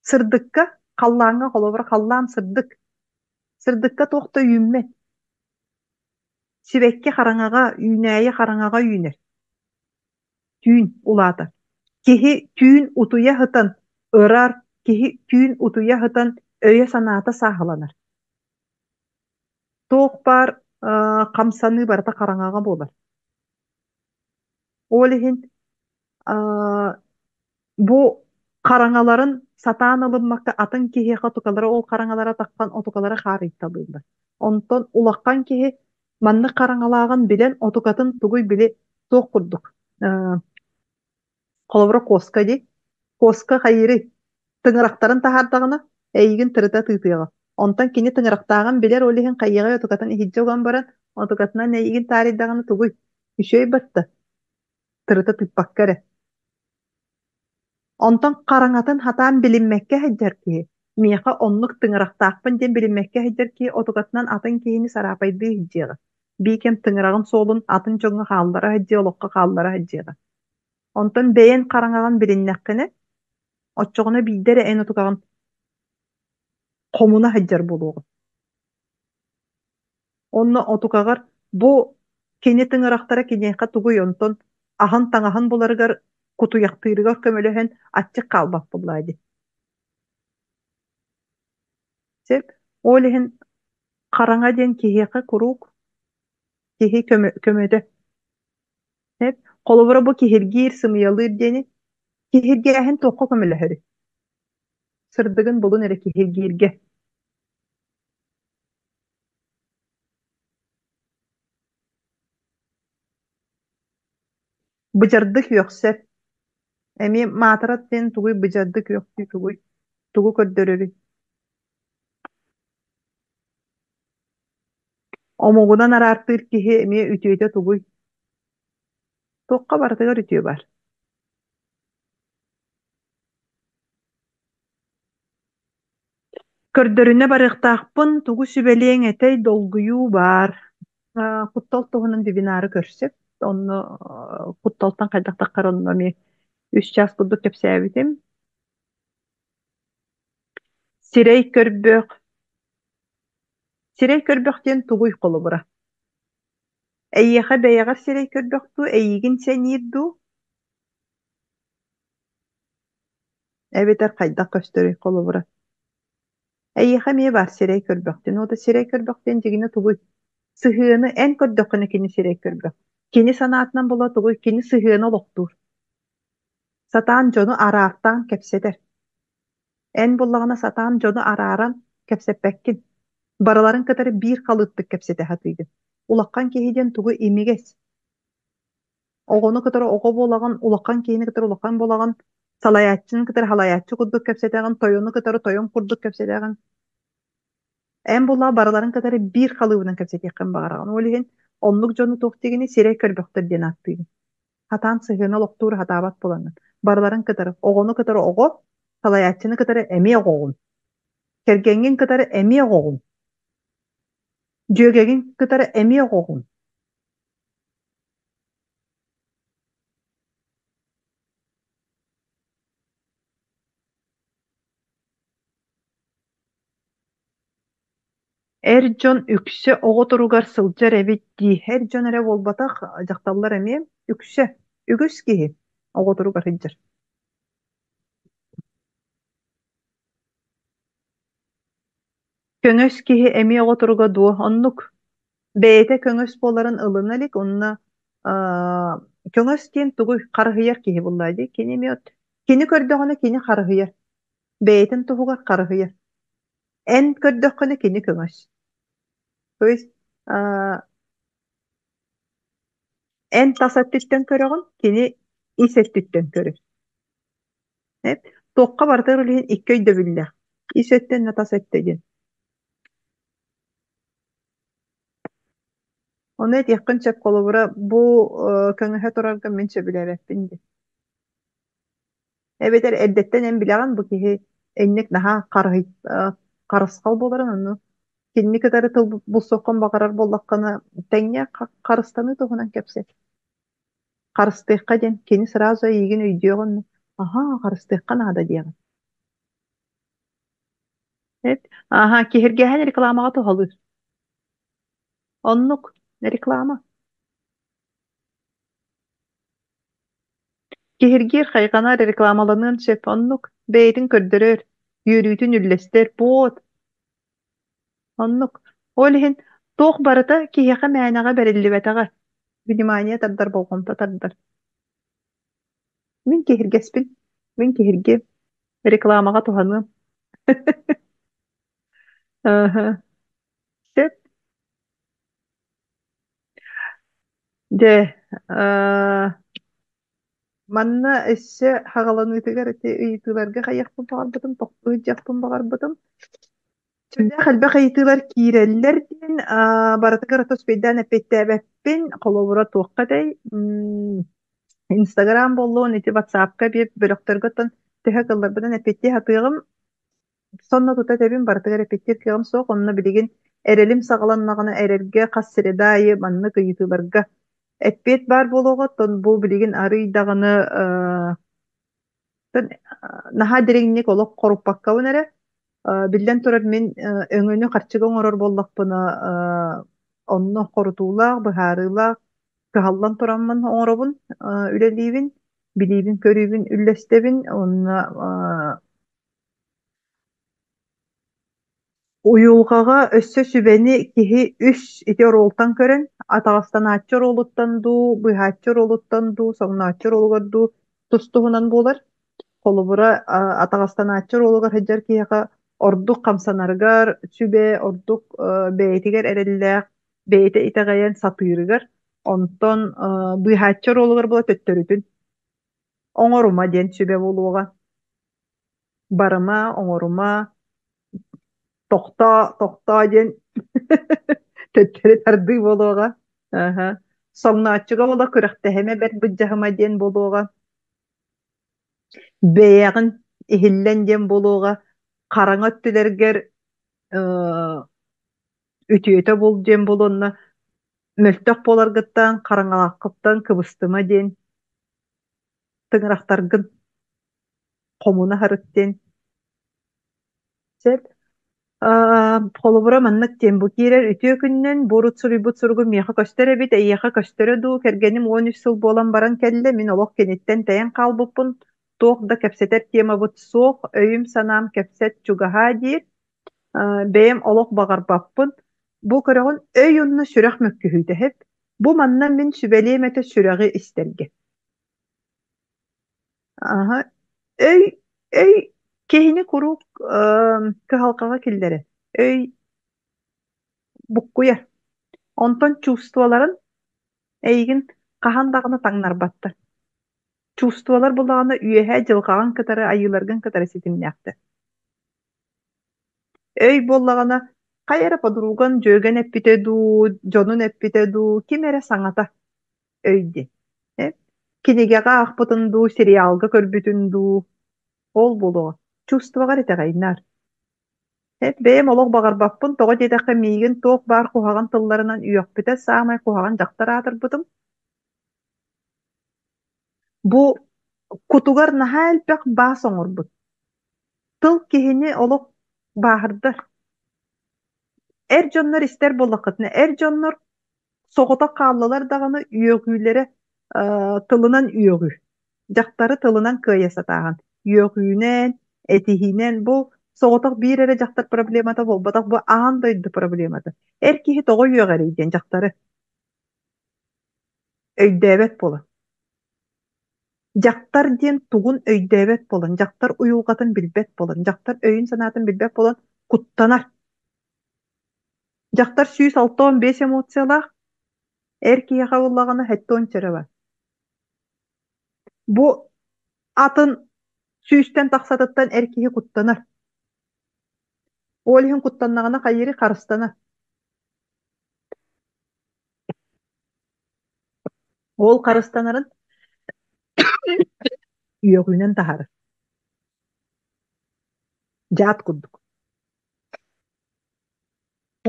Сырдыкка, халлааҥҥа холобура халлаан сырдык. Сырдыкка туох да үүммэт. Сибэкки хараҥаҕа, үүнээйи хараҥаҕа үүнэр. Түүн улаатар. Киһи түүн утуйа сытан ырар, киһи түүн утуйа сытан өйө-санаата сааһыланар. Туох баар хамсаныы барыта хараҥаҕа буолар. Ол иһин бу хараҥаларын сатаан ылыммакка атын киһиэхэ отукалара ол хараҥалара таххан отукалара хаарыйталыыллар. Онтон улахан киһи маннык хараҥалааҕын билэн отукатын тугуй били туох курдук холобура куоска дии. Куоска хайыырый? Тыҥырахтарын таһаардаҕына эйигин тырыта тыытыаҕа. Онтон кини тыҥырахтааҕын билэр ол иһин хайыаҕай отукатын иһирдьэ уган баран отукатынан эйигин таарыйдаҕына тугуй? Үчүгэй батта тырыта тыыппакка эрэ. Онтон хараҥатын хатаан билиммэккэ сылдьар киһи, миэхэ оннук тыҥырахтаахпын диэн билиммэккэ сылдьар киһи отукатынан атын киһини сараапайдыы сылдьыаҕа. Биикэм тыҥыраҕын суолун атын дьоҥҥо хааллара сылдьыа, олоххо хааллара сылдьыаҕа. Онтон бэйэн хараҥаҕын билиннэххинэ, оччоҕуна биирдэ эрэ эн отукаҕын хомуна сылдьар буолуоҕун. Онно отукаҕар бу кини тыҥырахтара киниэхэ тугуй онтон аһын-таҥаһын буларыгар кутуйахтыырыгар көмөлөһөн аччык хаалбат буоллаа дии. Сөп. Ол иһин хараҥа диэн киһиэхэ куруук киһи көмөтө. Сөп. Холобура бу киһиргиир, сымыйалыыр диэни киһиргээһин туохха көмөлөһөрүй? Сырдыгын булун эрэ киһиргииргэ. Быдьардык үөхсэр. Эмиэ маатырат диэн тугуй быдьардык үөхсүү тугуй? Тугу көрдөрөрүй? Омугунан араартыыр киһи эмиэ үтүөтэ тугуй? Туохха барытыгар үтүө баар. Көрдөрүнэ барыахтаахпын, тугу сүбэлиэҥ этэй, долгуйуу баар. Куттал туһунан вебинары көрсөп, онно кутталтан хайдах таххар онно эмиэ үс чаас курдук кэпсээбитим. Сирэй көрбөх. Сирэй көрбөх диэн тугуй холобура? Эйиэхэ бэйэҕэр сирэй көрбөх дуу, эйиигин сэниир дуу? Эбэтэр хайдах көстөрүй холобура? Эйиэхэ эмиэ баар сирэй көрбөх диэн. Уота сирэй көрбөх диэн дьигинэ тугуй? Сыһыаны эн көрдөххүнэ кини сирэй көрбөх. Кини санаатынан була тугуй? Кини сыһыаны олохтуур. Сатаан дьону араартаан кэпсэтэр. Эн буллаҕына сатаан дьону арааран кэпсэппэккин. Барыларын кытары биир халыыптык кэпсэтэ сатыыгын. Улахан киһи диэн тугу имигэс. Оҕону кытары оҕо буолаҕын, улахан киһини кытары улахан буолаҕын, салайааччыны кытары салайааччы курдук кэпсэтэҕин, тойону кытары тойон курдук кэпсэтэҕин. Эн буллаҕа барыларын кытары биир халыыбынан кэпсэтиэххин баҕараҕын. Ол иһин оннук дьону туох диигиний сирэй көрбөхтөр диэн ааттыыгын. Хатаан сыһыаны олохтуур сатаабат буолаҥҥын. Барыларын кытары, оҕону кытары оҕо, салайааччыны кытары эмиэ оҕоҕун. Кэргэҥҥин кытары эмиэ оҕоҕун. Дьүөгэгин кытары эмиэ оҕоҕун. Эр дьон үксэ оҕо туругар сылдьар эбит дии. Эр дьон эрэ буолбатах, дьахталлар эмиэ үксэ, үгүс киһи оҕо туругар сылдьар. Көҥөс киһи эмиэ оҕо туруга дуо? Оннук. Бэйэтэ көҥөс буоларын ылына илик уонна көҥөс диэн тугуй харыһыйар киһи буоллаҕа дии. Кини эмиэ кини көрдөҕүнэ кини харыһыйар. Бэйэтин туһугар харыһыйар. Эн көрдөххүнэ кини көҥөс. То есть эн тас өттүттэн көрөҕүн, кини ис өттүттэн көрөр. Туохха барытыгар ол иһин икки өйдөбүллээх. Ис өттө уонна тас өттө диэн. Ону этиэххин сөп, холобура, бу көҥөһө турарга мин сөбүлээбэппин диэн. Эбэтэр эрдэттэн эн билэҕин бу киһи инник наһаа харысхал буоларын, ону кинини кытары тыл булсуоххун баҕарар буоллаххына, тэҥҥэ харыстаныы туһунан кэпсэт. Харыстыахха диэн, кини сразу эйигин өйдүөҕүн, аһаа, харыстыахха наада диэҕин. Аха, киһиргээһин рекламаҕа туһалыыр. Оннук, реклама. Киһиргиир хайҕанар рекламаланыан сөп, оннук. Бэйэтин көрдөрөр, үөрүүтүн үллэстэр, буот. Оннук. Ол иһин туох барыта киһиэхэ мээнэҕэ бэриллибэтэҕэ. Внимание тардар, болҕомто тардар. Мин киһиргэспин, мин киһиргиэм, рекламаҕа туһаныам. Аха. Сөп. Дьэ, манна өссө хаҕаланыытыгар ити ыйытыыларга хайыахпын баҕарбытым, тохтуу сылдьыахпын баҕарбытым. Сүрдээх элбэх ыйытыылар киирэллэр диэн барытыгар ото успейдаан эппиэттээбэппин. Холобура туохха этэй? Инстаграм буоллун, ити ватсапка биир бөлөхтөргө оттон төһө кылларбынан эппиэттии сатыаҕым. Сонно тута этэбин, барытыгар эппиэттиир кыаҕым суох. Онно билигин эрэлим саҕаланнаҕына эрэлгэ хас среда аайы маннык ыйытыыларга эппиэт баар буолуоҕа. Оттон бу билигин арыый даҕаны наһаа дириҥник олох хоруппаккабын эрэ. Биллэн турар, мин өҥөнү харчыга оҥорор буоллахпына, онно хорутуулаах, быһаарыылаах, кыһаллан тураммын оҥоробун, үлэлиибин, билиибин-көрүүбүн үллэстэбин уонна Уйулҕаҕа өссө сүбэни киһи үс ити оруолтан көрөн, атаҕастанааччы оруолуттан дуу, быыһааччы оруолуттан дуу, соҥнооччу оруолугар дуу тус-туһунан буолар. Холобура, атаҕастанааччы оруолугар сылдьар киһиэхэ ордук хамсанарыгар сүбэ, ордук бэйэтигэр эрэллээх, бэйэтэ итэҕэйэн сатыырыгар, онтон быыһааччы оруолугар буола төттөрүтүн оҥорума диэн сүбэ буолуоҕа. Барыма, оҥорума, тохтоо, тохтоо диэн төттөрү тардыы буолуоҕа. Аһа. Соҥнооччуга буола күрэхтэһимэ бэрт былдьаһыма диэн буолуоҕа. Бэйэҕин иһиллэн диэн буолуоҕа. Хараҥа өттүлэргэр үтүөтэ бул диэн буолуонна мөлтөх буоларгыттан, хараҥалааххыттан кыбыстыма диэн тыҥырахтаргын хомуна сырыт диэн. Сөп. Холобура маннык диэн бу киирэр үтүө күнүнэн бу урут суруйбут суругум миэхэ көстөр эбит, эйиэхэ көстөрө дуу, кэргэним 13 сыл буолан баран кэллэ, мин олох киниттэн тэйэн хаалбыппын, туох да кэпсэтэр темабыт суох, өйүм-санаам кэпсэт чугаһаа диир, бэйэм олох баҕарбаппын. Бу көрөҕүн өй уонна сүрэх мөккүһүүтэ эһэт. Бу манна мин сүбэлиэм этэ сүрэҕи истэргэ. Аһа, өй өй киһини куруук кыһалҕаҕа киллэрэр. Өй буккуйар. Онтон чувстволарын эйигин хаһан даҕаны таҥнарбаттар. Чувстволар буллаҕына үөһээ дьылҕаҕын кытары, айыыларгын кытары ситимнээхтэр. Өй буоллаҕына, хайа эрэ подруган, дьүөгэн эппитэ дуу, дьонун эппитэ дуу, ким эрэ саҥата өй диэн. Кинигэҕэ аахпытын дуу, сериалга көрбүтүн дуу, ол буолуоҕа. Чувствоҕар итэҕэйнээр. Бэйэм олох баҕарбаппын, тоҕо диэтэххэ миигин туох баар куһаҕан тылларынан үөхпүтэ, саамай куһаҕан дьахтар аатырбытым. Бу кутугар наһаа элбэх баас оҥорбут. Тыл киһини олох бааһырдар. Эр дьоннор истэр буоллаххытына, эр дьоннор соҕотох хааллылар даҕаны үөҕүүлэрэ тылынан үөҕүү. Дьахтары тылынан кыайа сатааһын. Үөҕүүнэн, этиһиинэн бу соҕотох биир эрэ дьахтар проблемата буолбатах, бу аан дойду проблемата. Эр киһи тоҕо үөҕэрий диэн дьахтары өйдөөбөт буолан. Дьахтар диэн тугун өйдөөбөт буолан, дьахтар уйулҕатын билбэт буолан, дьахтар өйүн-санаатын билбэт буолан куттанар. Дьахтар 165 эмоциялаах, эр киһиэхэ буоллаҕына 70 эрэ бар. Бу атын сүүстэн тахсатыттан эр киһи куттанар. Ол иһин куттаннаҕына хайыырый харыстанар. Ол харыстанарын үөҕүүнэн таһаарар. Дьаат курдук.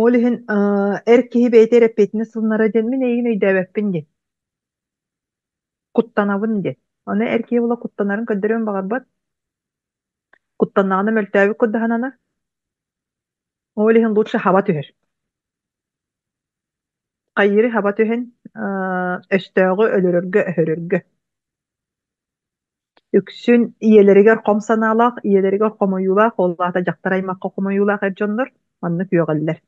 Ол иһин эр киһи бэйэтэ эрэппиэтинэс ылынара диэн мин эйигин өйдөөбөппүн диэн. Куттанабын диэн. Аны эр киһи буола куттанарын көрдөрүөн баҕарбат. Куттаннаҕына мөлтөөбүт курдаһананар. Ол иһин лучше хаба түһэр. Хайыыры хаба түһэн, өстөөҕү өлөрөргө-өһөрөргө. Үксүн ийэлэригэр хом санаалаах, ийэлэригэр хомойуулаах, ол аата дьахтар аймахха хомойуулаах эр дьоннор маннык үөҕэллэр.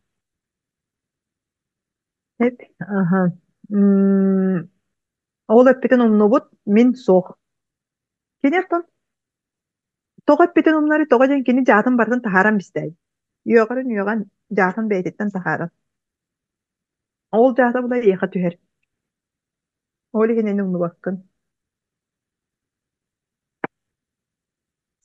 Эп, аха. М, Ол эппитин умнубут, мин суох. Кини оттон тоҕо эппитин умнары, тоҕо диэн кини дьаатын барытын таһааран бистээй. Үөҕэрин үөҕэн, дьаатын бэйэтиттэн таһааран. Ол дьаата була эйиэхэ түһэр. Ол иһин эн умнубаккын.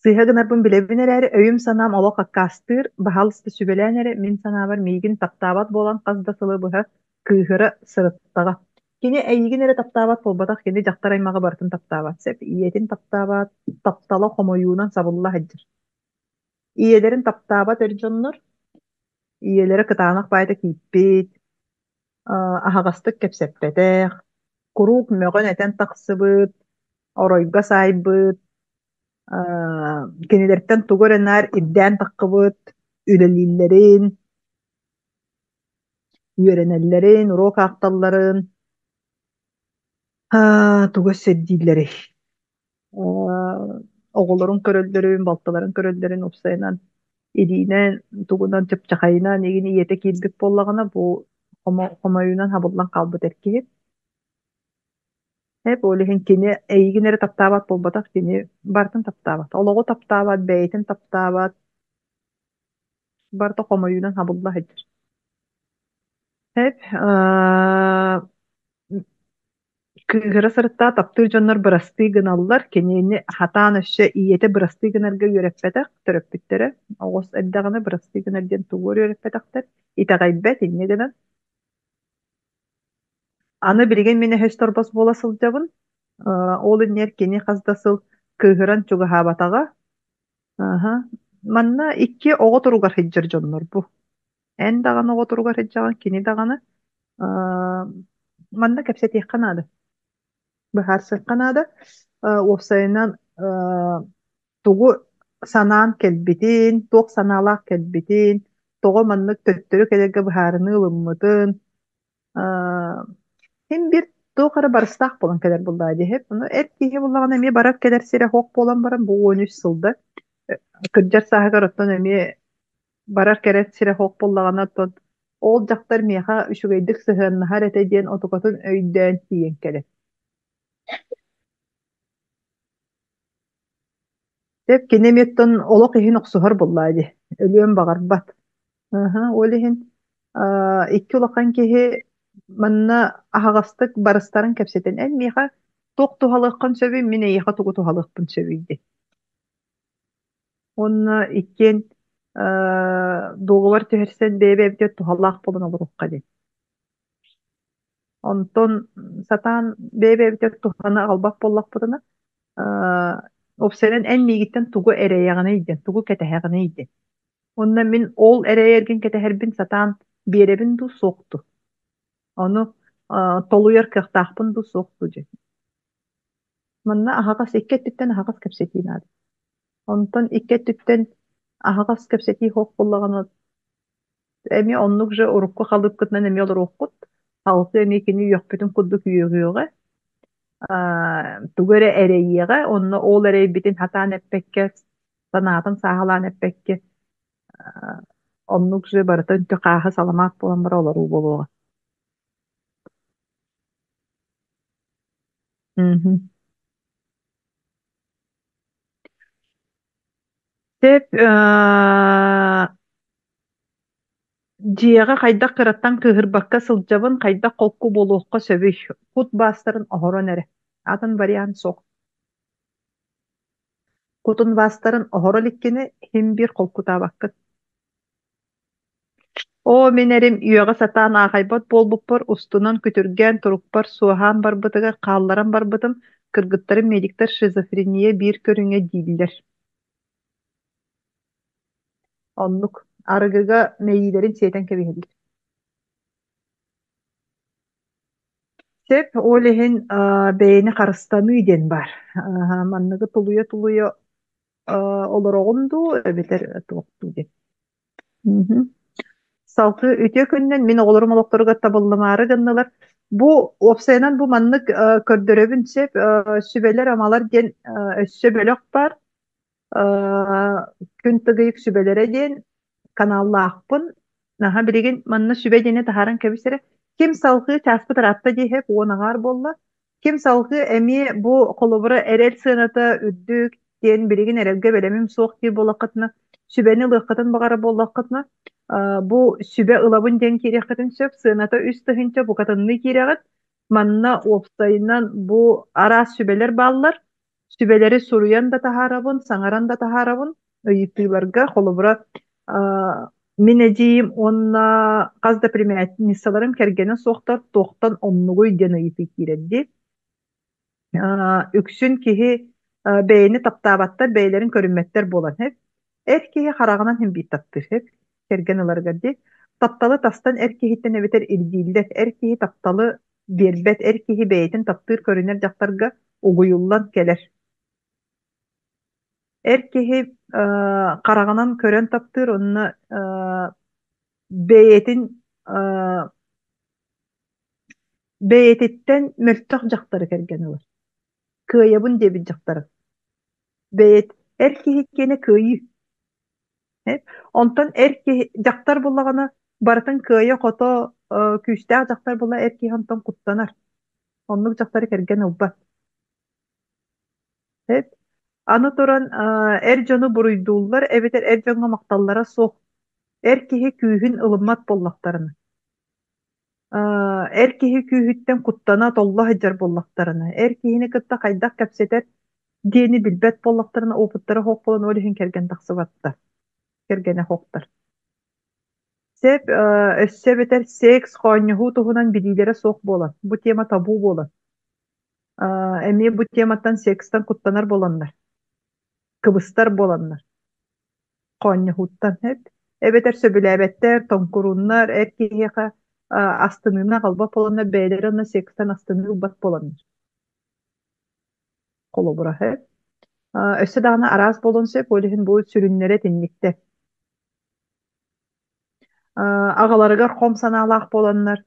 Сыыһа гынарбын билэбин эрээри, өйүм-санаам олох аккаастыыр, баһаалыста сүбэлээн эрэ, мин санаабар миигин таптаабат буолан хас да сылы быһа кыыһыра сырыттаҕа. Кини эйигин эрэ таптаабат буолбатах, кини дьахтар аймаҕы барытын таптаабат сөп, ийэтин таптаабат, таптала хомойуунан сабылла сылдьар. Ийэлэрин таптаабат эр дьоннор, ийэлэрэ кытаанах баайда кииппит, аһаҕастык кэпсэппэтэх, куруук мөҕөн-этэн тахсыбыт, оройго саайбыт, кинилэртэн тугу эрэ наар ирдээн таххыбыт, үлэлииллэрин, үөрэнэллэрин, уруок аахталларын, тугу өссө ирдииллэрий? Оҕолорун көрөллөрүн, балтыларын көрөллөрүн уопсайынан илиинэн, тугунан чыпчахайынан игин ийэтэ киирбит буоллаҕына, бу хомойуунан хабыллан хаалбыт эр киһи. Эп ол иһин кини эйигин эрэ таптаабат буолбатах, кини барытын таптаабат. Олоҕу таптаабат, бэйэтин таптаабат, барыта хомойуунан хабылла сылдьар. Эп кыыһыра сырыттаҕа таптыыр дьоннор бырастыы гыналлар, кинини хатаан өссө ийэтэ бырастыы гынарга үөрэппэтэх, төрөппүттэрэ оҕус эрдэҕинэ бырастыы гынар диэн тугу эрэ үөрэппэтэхтэр, итэҕэйбэт инньэ гынан. Аны билигин мин өһөс торбос буола сылдьабын, ол иннигэр кини хас да сыл кыыһыран чугаһаабатаҕа. Аһа. Манна икки оҕо туругар сылдьар дьоннор бу. Эн даҕаны оҕо туругар сылдьаҕын, кини даҕаны. Манна кэпсэтиэххэ наада, быһаарсыахха наада. Уопсайынан, тугу санаан кэлбитин, туох санаалаах кэлбитин, тоҕо маннык төттөрү кэлэргэ быһаарыныы ылыммытын, син биир туох эрэ барыстаах буолан кэлэр буоллаҕа дии. Ону эр киһи буоллаҕына эмиэ барар кэлэр сирэ суох буолан баран бу 13 сылда кырдьар сааһыгар оттон эмиэ барар кэлэр сирэ суох буоллаҕына оттон ол дьахтар миэхэ үчүгэйдик сыһыаннаһар этэ диэн отукатын өйдөөн тиийэн кэлэр. Сөп, кини эмиэ оттон олох иһин охсуһар буоллаҕа дии, өлүөн баҕарбат. Аһа, ол иһин икки улахан киһи манна аһаҕастык барыстарын кэпсэтэн, эн миэхэ туох туһалыаххын сөбүй, мин эйиэхэ тугу туһалыахпын сөбүй диэн. Уонна иккиэн дуогабар түһэрсэн бэйэ-бэйэбитигэр туһалаах буолан олоруохха диэн. Онтон сатаан бэйэ-бэйэбитигэр туһаны аҕалбат буоллахпытына, уопсайынан эн миигиттэн тугу эрэйэҕиний диэн, тугу кэтэһэҕиний диэн. Уонна мин ол эрэйэргин кэтэһэрбин сатаан биэрэбин дуу, суох дуу? Ону толуйар кыахтаахпын дуу, суох дуу диэн. Манна аһаҕас икки өттүттэн аһаҕас кэпсэтии наада. Онтон икки өттүттэн аһаҕас кэпсэтии суох буоллаҕына, эмиэ оннук же урукку халыыпкытынан эмиэ олоруоххут. Халты эмиэ кини үөхпүтүн курдук үөҕүөҕэ, тугу эрэ эрэйиэҕэ, онно ол эрэйбитин сатаан эппэккэ, санаатын сааһылаан эппэккэ, оннук же барыта үнтү хааһы саламаат буолан бара олоруу буолуоҕа. Мгм. Сөп, дьиэҕэ хайдах кыраттан кыыһырбакка сылдьабын, хайдах холку буолуохха сөбүй? Кут баастарын оһорон эрэ. Атын вариант суох. Кутун баастарын оһоро иликкинэ иһин биир холкутаабаккын. Оо, мин эрим үөҕэ сатаан аахайбат буолбуппар устунан күтүргээн турукпар суоһаан барбытыгар хаалларан барбытым, кыргыттарым медиктэр шизофрения биир көрүҥэ дииллэр. Оннук, арыгыга мэйиилэрин сиэтэн кэбиһэллэр. Сөп, ол иһин бэйэни харыстаныы диэн баар. Манныгы тулуйа-тулуйа олороҕун дуу эбэтэр туох дуу диэн. Мгм. Салгыы үтүө күнүнэн мин оҕолорум олохторугар табыллымаары гыннылар. Бу уопсайынан бу маннык көрдөрөбүн сөп сүбэлэр-амалар диэн өссө бөлөх баар. Күн Тыгыйык сүбэлэрэ диэн каналлаахпын. Наһаа билигин манна сүбэ диэни таһааран кэбис эрэ. Ким салгыы чааспыт ыраатта диэһэп уон аҥаар буолла. Ким салгыы эмиэ бу холобура эрэл сыаната үрдүк диэн билигин эрэлгэ бэлэмим суох диир буоллаххытына, сүбэни ылыаххытын баҕара буоллаххытына, бу сүбэ ылабын диэн киириэххитин сөп. Сыаната 3000 букатынныы киирэҕит. Манна уопсайынан бу араас сүбэлэр бааллар. Сүбэлэри суруйан да таһаарабын, саҥаран да таһаарабын. Ыйытыыларга, холобура, мин эдьиийим уонна хас да племянницаларым кэргэнэ суохтар туохтан оннугуй диэн ыйытыы киирэр дии. Үксүн киһи бэйэни таптаабаттар, бэйэлэрин көрүммэттэр буолан сөп. Эр киһи хараҕынан син биир таптыыр сөп, кэргэн ыларыгар дии. Тапталы тастан эр киһиттэн эбэтэр ирдииллэр. Эр киһи тапталы биэрбэт, эр киһи бэйэтин таптыыр көрүнэр дьахтарга угуйуллан кэлэр. Эр киһи хараҕынан көрөн таптыыр уонна бэйэтин бэйэтиттэн мөлтөх дьахтары кэргэн ылар. Кыайабын диэбит дьахтары. Бэйэт эр киһи киэнэ кыайыы. Онтон эр киһи дьахтар буллаҕына барытын кыайа-хото күүстээх дьахтар була эр киһи онтон куттанар. Оннук дьахтары кэргэн ылбат. Аны туран эр дьону буруйдууллар эбэтэр эр дьоҥҥо махталлара суох. Эр киһи күүһүн ылыммат буоллахтарына. Эр киһи күүһүттэн куттана, толло сылдьар буоллахтарына, эр киһини кытта хайдах кэпсэтэр диэни билбэт буоллахтарына, опыттара суох буолан ол иһин кэргэн тахсыбаттар, кэргэнэ суохтар. Сөп, өссө эбэтэр секс, хоонньоһуу туһунан билиилэрэ суох буолан, бу тема табу буолан, эмиэ бу тематтан секстан куттанар буоланнар, кыбыстар буоланнар. Хоонньоһууттан эт эбэтэр сөбүлээбэттэр, тоҥкурууннар, эр киһиэхэ астыныыны аҕалбат буоланнар, бэйэлэрэ онно секстэн астыныы ылбат буоланнар. Холобура, эт. Өссө даҕаны араас буолуон сөп, ол иһин бу сүрүннэрэ итинниктэр. Аҕаларыгар хом санаалаах буоланнар,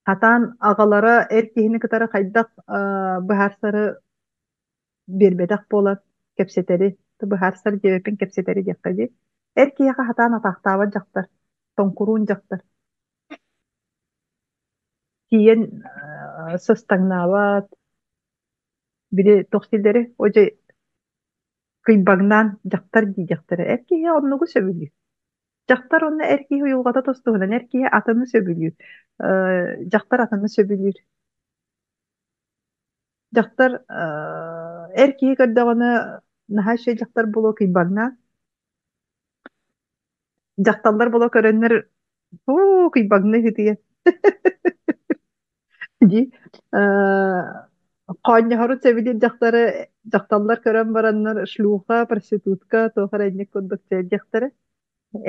хатаан аҕалара эр киһини кытары хайдах быһаарсары биэрбэтэх буолан кэпсэтэри, быһаарсар диэбэппин кэпсэтэри диэххэ дии. Эр киһиэхэ сатаан атаахтаабат дьахтар, тоҥкуруун дьахтар. Тиийэн сыстаҥнаабат, били туох дииллэрий, о дьэ кыйбаҥнаан дьахтар дии диэхтэрэ. Эр киһи оннугу сөбүлүүр. Дьахтар уонна эр киһи уйулҕата тустуһунан эр киһи атыны сөбүлүүр, дьахтар атыны сөбүлүүр. Дьахтар эр киһи көрдөҕүнэ наһаа үчүгэй дьахтар буолуо кыйбаҥнаан. Дьахталлар була көрөннөр оо кыйбаҥныы үһүтүйэн дии хоонньоһорун сөбүлүүр дьахтары дьахталлар көрөн бараннар шлюха, проститутка туох эрэ инник курдук диэхтэрэ.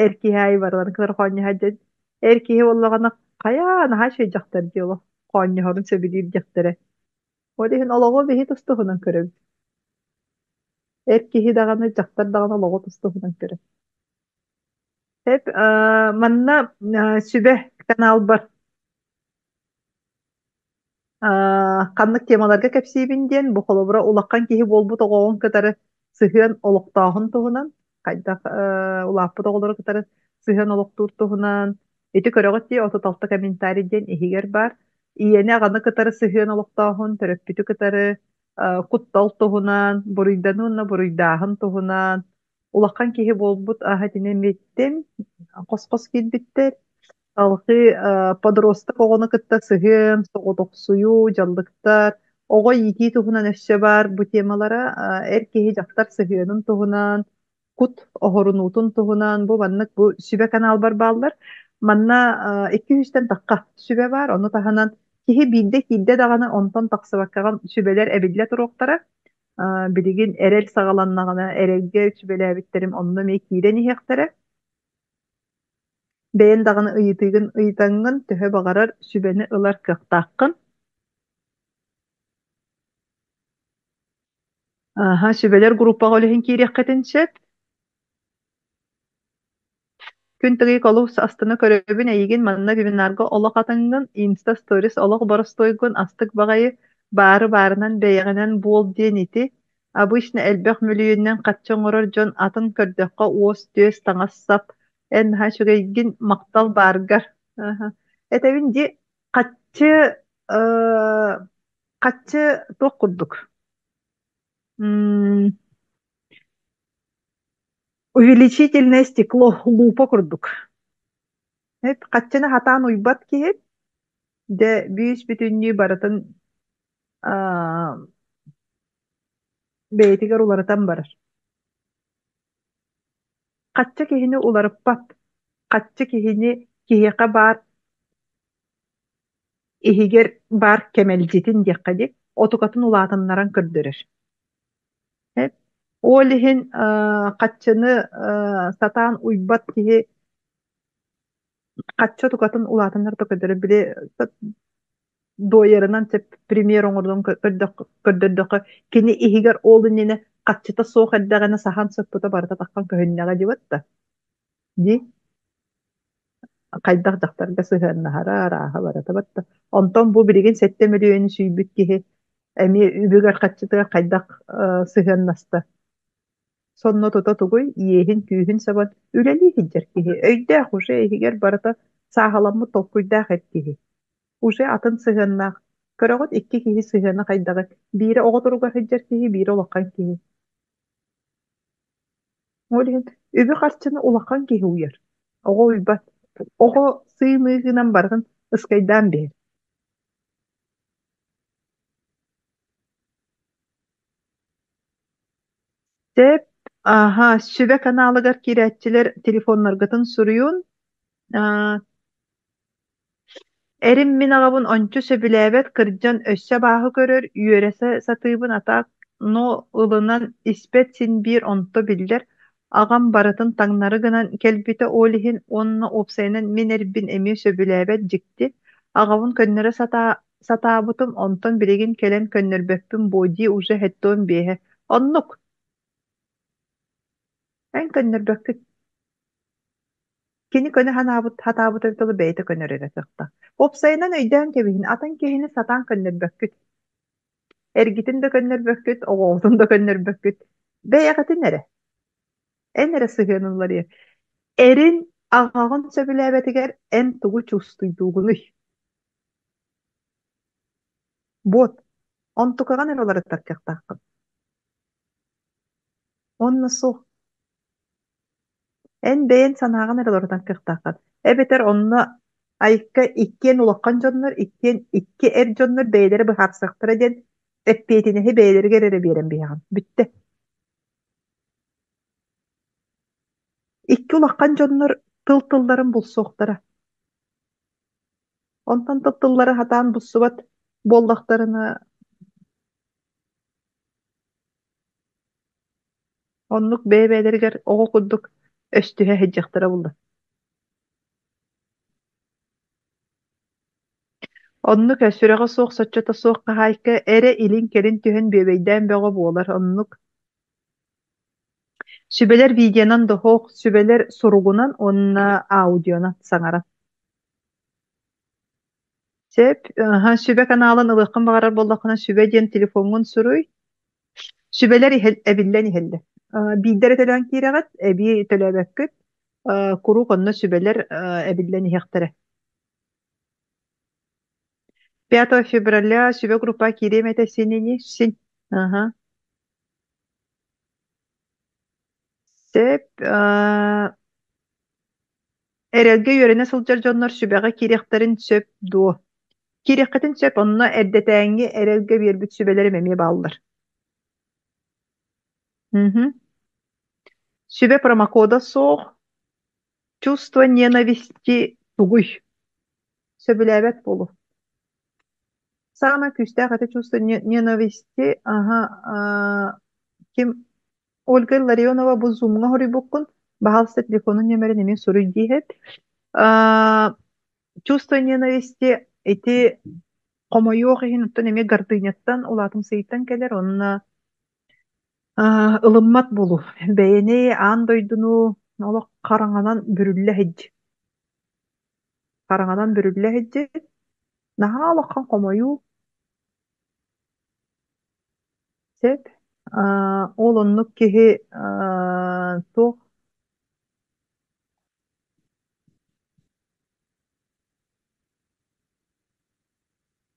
Эр киһи аайы барыларын кытары хоонньоһор диэн. Эр киһи буоллаҕына хайаа наһаа үчүгэй дьахтар дии олох хоонньоһорун сөбүлүүр диэхтэрэ. Ол иһин олоҕу биһи тус-туһунан көрөбүт. Эр киһи даҕаны, дьахтар даҕаны олоҕу тус-туһунан көрөр. Эп, манна сүбэ каналбар Ханнык темаларга кэпсиибин диэн, бу холобура улахан киһи буолбут оҕоҕун кытары сыһыан олохтооһун туһунан, хайдах улааппыт оҕолору кытары сыһыан олохтуур туһунан, ити көрөҕүт дии 36 комментарий диэн иһигэр баар. Ийэни аҕаны кытары сыһыан олохтооһун, төрөппүтү кытары куттал туһунан, буруйданыы уонна буруйдааһын туһунан, улахан киһи буолбут аһа итини эмиэттим, хос-хос киирбиттэр. Салҕыы подросток оҕону кытта сыһыан, соҕотохсуйуу, дьаллыктар, оҕо иитии туһунан өссө баар бу темалара эр киһи дьахтар сыһыанын туһунан, кут оһорунуутун туһунан бу маннык бу сүбэ каналбар бааллар. Манна 200-тэн тахха сүбэ баар, ону таһынан киһи биирдэ киирдэ даҕаны онтон тахсыбаккаҕын сүбэлэр эбиллэ туруохтара. Билигин эрэл саҕаланнаҕына эрэлгэ сүбэлээбиттэрим онно эмиэ киирэн иһиэхтэрэ. Бэйэн даҕаны ыйытыыгын ыйытаҥҥын төһө баҕарар сүбэни ылар кыахтааххын. Аһа, сүбэлэр группаҕа үлэһин киириэххитин сөп. Күн тыгыйык олус астына көрөбүн эйигин манна вебинарга олох атыҥҥын, инста сторис олох боростуойгун астык баҕайы, баары баарынан бэйэҕинэн буол диэн ити. Обычно элбэх мөлүйүөнүнэн харчы оҥорор дьон атын көрдөххө уос-түөс, таҥас-сап, эн наһаа үчүгэйгин, махтал бааргар. Аха. Этэбин дии, хаччы, э, хаччы туох курдук? М, Увеличительное стекло, лупа курдук. Эт хаччыны хатаан уйбат киһи, дьэ бүүс-бүтүннүү барытын аа, бэйэтигэр уларытан барар. Хаччы киһини уларыппат, хаччы киһини киһиэхэ баар иһигэр баар кэмэлдьитин диэххэ дии, отукатын улаатыннаран көрдөрөр. Эп. Ол иһин хаччыны сатаан уйбат киһи хаччы отукатын улаатыннар да көрдөрөр. Били дуойарынан сөп пример оҥордон көрдөрдөххө, кини иһигэр ол иннинэ хаччыта суох эрдэҕинэ саһан сыппыта барыта таххан көһүннэҕэ дии да. Дии хайдах дьахтарга сыһыаннаһара арааһа барыта батта. Онтон бу билигин 7 мөлүйүөнү сүүйбүт киһи эмиэ үбүгэр харчытыгар хайдах сыһыаннаста? Сонно тута тугуй, иэһин-күүһүн сабан үлэлии сылдьар киһи, өйдөөх уже иһигэр барыта сааһыламмыт толкуйдаах эр киһи. Уже атын сыһыаннаах. Көрөҕүт икки киһи сыһыана хайдаҕый? Биирэ оҕо туругар сылдьар киһи, биирэ улахан киһи. Ол иһин үбү-харчыны улахан киһи уйар, оҕо уйбат. Оҕо сыы-мыы гынан барытын ыскайдаан биэрэр. Сөп, аһа, сүбэ каналыгар киирээччилэр телефоннаргытын суруйун. Аа, Эрим мин аҕабын ончу сөбүлээбэт, кырдьан өссө абааһы көрөр, үөрэтэ сатыыбын атаак, но ылынан испэт син биир онто биллэр, аҕам барытын таҥнары гынан кэлбитэ ол иһин уонна уопсайынан мин эрбин эмиэ сөбүлээбэт дьикти, аҕабын көннөрө сатаабытым, онтон билигин кэлэн көннөрбөппүн буо дии уже 75-э Оннук, эн көннөрбөккүн Кини көнө санаабыт, сатаабыт эбит ол бэйэтэ көнөр эрэ сыахта. Уопсайынан өйдөөн кэбиһин, атын киһини сатаан көннөрбөккүт. Эргитин да көннөрбөккүт, оҕоҕутун да көннөрбөккүт. Бэйэҕитин эрэ. Эн эрэ сыһыан уларыйар. Эрин аҕаҕын сөбүлээбэтигэр эн тугу чувствуйдуугунуй? Буот. Онтукаҕын эрэ уларыттар кыахтааххын. Онно суох. Эн бэйэҥ санааҕын эрэ уларытан кыахтааххын. Эбэтэр онно айыкка иккиэн улахан дьоннор, иккиэн икки эр дьоннор бэйэлэрэ быһаарсыахтара диэн эппиэтинэһи бэйэлэригэр эрэ биэрэн биһэҕин. Бүттэ. Икки улахан дьоннор тыл-тылларын булсуохтара. Онтон тыл-тыллары сатаан булсубат буоллахтарына, оннук бэйэ-бэйэлэригэр оҕо курдук өстүһэ сылдьыахтара буолла. Оннук ээ, сүрэҕэ суох, соччото суох хаһаайка эрэ илин-кэлин түһэн бүөбэйдээн бөҕө буолар, оннук. Сүбэлэр видеонан да суох, сүбэлэр суругунан уонна аудионан саҥаран. Сөп, сүбэ каналын ылыаххын баҕарар буоллаххына, сүбэ диэн телефоҥҥун суруй. Сүбэлэр эбиллэн иһэллэр. Биирдэ эрэ төлөөн киирэҕит, эбии төлөөбөккүт. Куруук онно сүбэлэр эбиллэн иһиэхтэрэ. 5 февраля сүбэ группа киириэм этэ син ини, син. Аха. Сөп. Эрэлгэ үөрэнэ сылдьар дьоннор сүбэҕэ киириэхтэрин сөп дуо? Киириэххитин сөп, онно эрдэтээҥҥи эрэлгэ биэрбит сүбэлэрим эмиэ бааллар. Мгм. Сүбэ промокода суох. Чувство ненависти тугуй? Сөбүлээбэт буолуо. Саамай күүстээх это чувство ненависти, ага, ким Ольга Илларионова бу зумҥа хоруйбуккун, баһаалыста телефонун нүөмэрин эмиэ суруй диэһит. Чувство ненависти ити хомойуох иһин оттон эмиэ гордыняттан улаатымсыйыттан кэлэр уонна ылыммат буолуу. Бэйэни, аан дойдуну Олох хараҥанан бүрүллэ сылдьар. Хараҥанан бүрүллэ сылдьар. Наһаа улахан хомойуу. Сөп. Ол оннук киһи туох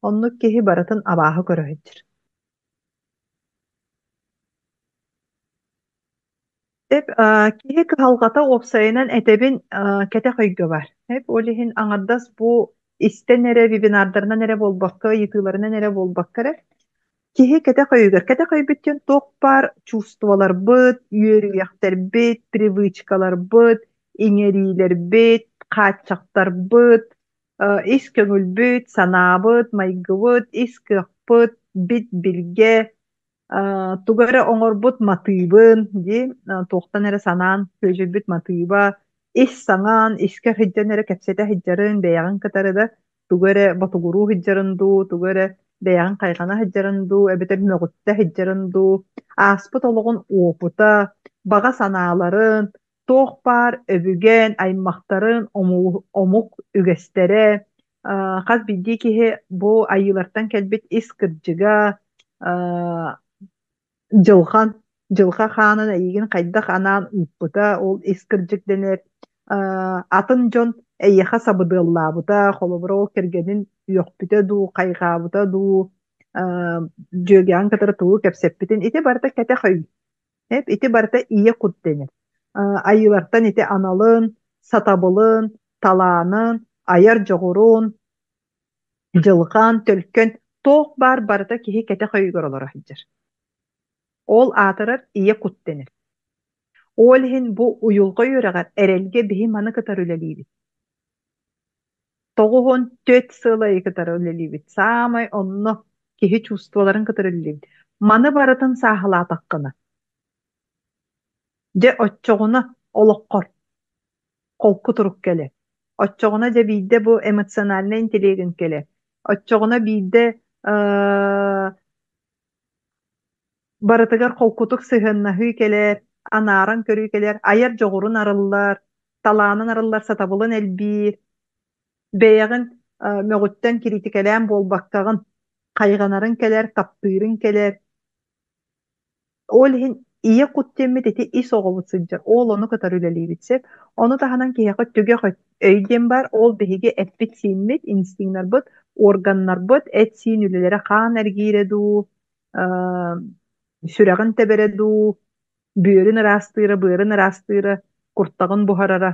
оннук киһи барытын абааһы көрө сылдьар. Эп киһи кыһалҕата уопсайынан этэбин кэтэх өйгө баар. Эп ол иһин аҥардас бу истэн эрэ вебинардарынан эрэ буолбакка, ыйытыыларынан эрэ буолбакка эрэ киһи кэтэх өйүгэр, кэтэх өйбүт диэн туох баар чувстволарбыт, үөрүйэхтэрбит, привычкаларбыт, иҥэриилэрбит, хааччахтарбыт, ис көҥүлбүт, санаабыт, майгыбыт, ис кыахпыт, бит билгэ, тугу эрэ оҥорбут матыыбын дии, туохтан эрэ санаан күөдьүйбүт матыыба, ис саҥаан, искэ сылдьан эрэ кэпсэтэ сылдьарын, бэйэҕин кытары да тугу эрэ ботугуруу сылдьарын дуу, тугу эрэ бэйэҕин хайҕана сылдьарын дуу, эбэтэр мөҕүттэ сылдьарын дуу, ааспыт олоҕун уопута, баҕа санааларын, туох баар өбүгэн, аймахтарын, омук үгэстэрэ, хас биирдии киһи бу айыылартан кэлбит ис кырдьыга, дьылҕан, дьылҕа хаанын эйигин хайдах анаан ыыппыта, ол ис кырдьык дэнэр. Атын дьон эйиэхэ сабыдыаллаабыта, холобура ол кэргэнин үөхпүтэ дуу, хайҕаабыта дуу, дьүөгэҕин кытары тугу кэпсэппитин, ити барыта кэтэх өй. Эп ити барыта ийэ кут дэнэр. Айыылартан ити аналын, сатабылын, талаанын, айар дьоҕурун, дьылҕан, төлкөн туох баар барыта киһи кэтэх өйүгэр олоро сылдьар. Ол аатырар ийэ кут дэнэр. Ол иһин бу уйулҕа үөрэҕэр эрэлгэ биһи маны кытары үлэлиибит. 94 сыл айы кытары үлэлиибит. Саамай онно киһи чувстволарын кытары үлэлиибит. Маны барытын сааһылаатаххына, дьэ оччоҕуна олоххор холку турук кэлэр. Оччоҕуна дьэ биирдэ бу эмоциональнай интеллегин кэлэр. Оччоҕуна биирдэ барытыгар холкутук сыһыаннаһыы кэлэр, анааран көрүү кэлэр, айар дьоҕурун арыллар, талаанын арыллар, сатабылын элбиир, бэйэҕин мөҕүттэн кириитикэлээн буолбаккаҕын, хайҕанарын кэлэр, таптыырын кэлэр. Ол иһин ийэ кут диэммит ити ис оҕобут сылдьар, ол ону кытары үлэлиибит сөп. Ону таһынан киһиэхэ түгэх өй диэн баар, ол биһиги эппит-сииммит, инстинктарбыт, органнарбыт, эт-сиин үлэлэрэ хаан эргиирэ дуу, сүрэҕин тэбэрэ дуу, бүөрүн ыраастыыра, быарын ыраастыыра, куртаҕын буһарара.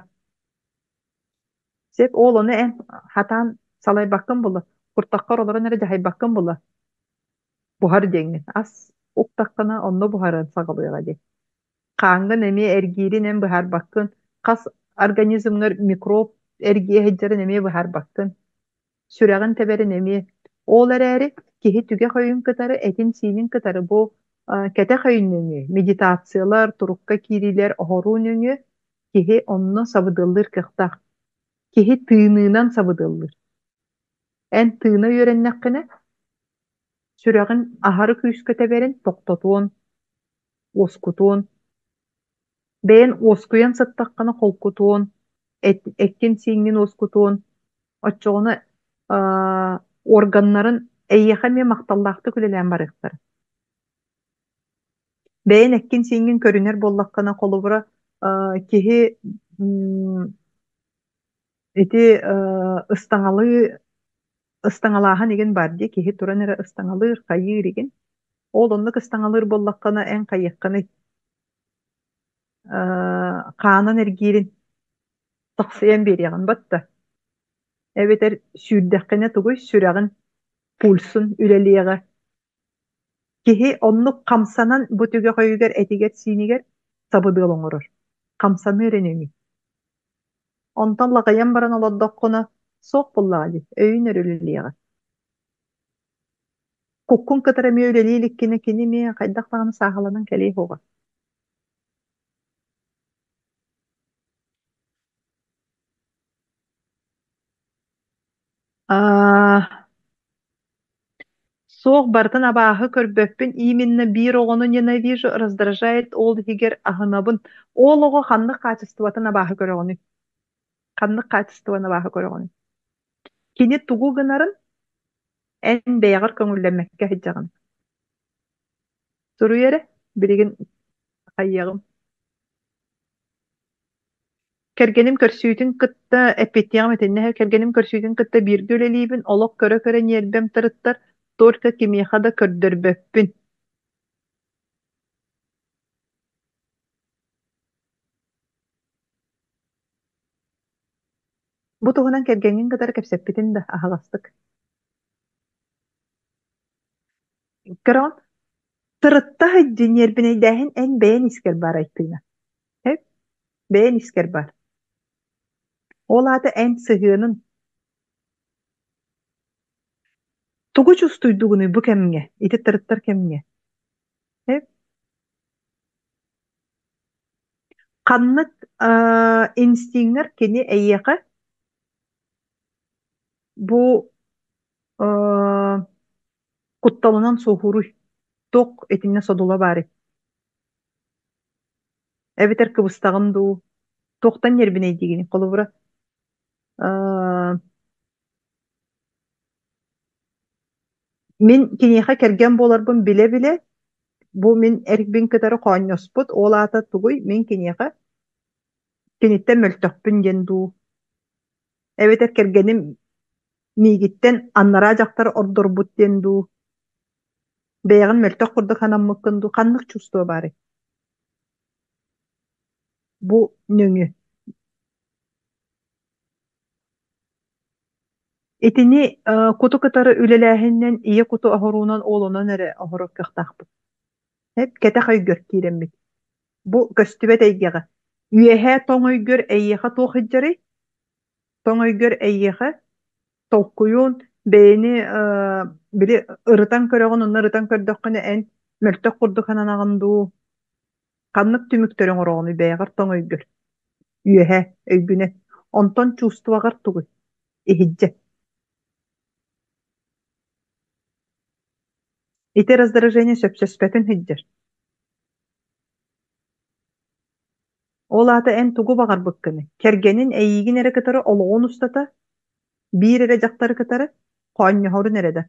Сөп, ол ону эн хатаан салайбаккын була, куртаххар олорон эрэ дьаһайбаккын була. Буһар диэҥҥин. Ас уктаххына онно буһарын саҕалыаҕа дии. Хааҥҥын эмиэ эргиирин эн быһаарбаккын, хас организмҥар микроб эргийэ сылдьарын эмиэ быһаарбаккын. Сүрэҕин тэбэрин эмиэ. Ол эрээри киһи түгэх өйүн кытары, этин-сиинин кытары бу кэтэх өйүн нөҥүө, медитациялар, турукка киириилэр, оһоруу нөҥүө киһи онно сабыдыаллыыр кыахтаах. Киһи тыыныынан сабыдыаллыыр. Эн тыына үөрэннэххинэ, сүрэҕин аһары күүскэ тэбэрин тохтотуон, уоскутуон, бэйэн уоскуйан сыттаххына холкутуон, эккин-сииҥҥин уоскутуон, оччоҕуна органнарын эйиэхэ эмиэ махталлаахтык үлэлээн барыахтара. Бэйэн эккин-сииҥҥин көрүнэр буоллаххына, холобура, киһи ити ыстаҥалыы ыстаҥалааһын игин баар дии, киһи туран эрэ ыстаҥалыыр, хайыыр игин. Ол оннук ыстаҥалыыр буоллаххына, эн хайыаххыный? Хаанын эргиирин тахсыйан биэриэҕин батта. Эбэтэр сүүрдэххинэ тугуй, сүрэҕин пульсун үлэлиэҕэ. Киһи оннук хамсанан бу түгэх өйүгэр этигэр-сиинигэр сабыдыал оҥорор. Хамсаныы эрэ нөҥүө. Онтон лаҕыйан баран олордоххуна, суох буоллаҕа дии, өйүн эрэ үлэлиэҕэ. Куккун кытары эмиэ үлэлии иликкинэ, кини эмиэ хайдах даҕаны сааһыланан кэлиэ суоҕа. Аа, Суох барытын абааһы көрбөппүн, именно биир оҕону ненавижу, раздражает ол иһигэр аһынабын. Ол оҕо ханнык хаачыстыбатын абааһы көрөҕүнүй? Ханнык хаачыстыбаны абааһы көрөҕүнүй? Кини тугу гынарын эн бэйэҕэр көҥүллэммэккэ сылдьаҕын. Суруй эрэ, билигин хайыаҕым. Кэргэним көрсүүтүн кытта эппиэттиэҕим итиннэ кэргэним көрсүүтүн кытта бииргэ үлэлиибин, олох көрө-көрө ньиэрбэм тырыттар, только кимиэхэ да көрдөрбөппүн. Бу туһунан кэргэҥҥин кытары кэпсэппитин да аһаҕастык. Көрөҕүн, тырытта сылдьыы ньиэрбинэйдээһин эн бэйэн искэр баар айтыына. Эп, бэйэн искэр баар. Ол аата эн сыһыанын тугу чувствуйдугунуй бу кэмҥэ, ити тырыттар кэмҥэ? Эп, ханнык инстинктэр кини эйиэхэ бу кутталынан суоһууруй? Туох итиннэ содула баарый? Эбэтэр кыбыстаҕын дуу? Туохтан ньиэрбинэйдиигиний? Холобура, мин киниэхэ кэргэн буоларбын билэ-билэ, бу мин эрбин кытары хоонньоспут, ол аата тугуй, мин киниэхэ киниттэн мөлтөхпүн диэн дуу? Эбэтэр кэргэним миигиттэн анараа дьахтар ордорбут диэн дуу? Бэйэҕин мөлтөх курдук санаммыккын дуу? Ханнык чувство баарый? Бу нөҥүө. Итини куту кытары үлэлээһининэн ийэ куту оһоруунан уолунан эрэ оһорор кыахтаахпыт. Кэтэх өйгөр киирэммит. Бу көстүбэт эйгэҕэ. Үөһээ тоҥ өйгөр эйиэхэ туох сылдьарый? Тоҥ өйгөр эйиэхэ толкуйун, бэйэни били ырытан көрөҕүн, онно ырытан көрдөххүнэ эн мөлтөх курдук сананаҕын дуу? Ханнык түмүктэри оҥороҕунуй бэйэҕэр тоҥ өйгөр? Үөһэ, өйгүнэн. Онтон чувствоҕар тугуй? Иһирдьэ. Ити раздражение сөпсөспөтүн сылдьар. Ол аата эн тугу баҕарбыккыный? Кэргэнин эйиигин эрэ кытары олоҕун устата биир эрэ дьахтары кытары хоонньоһорун эрэ да.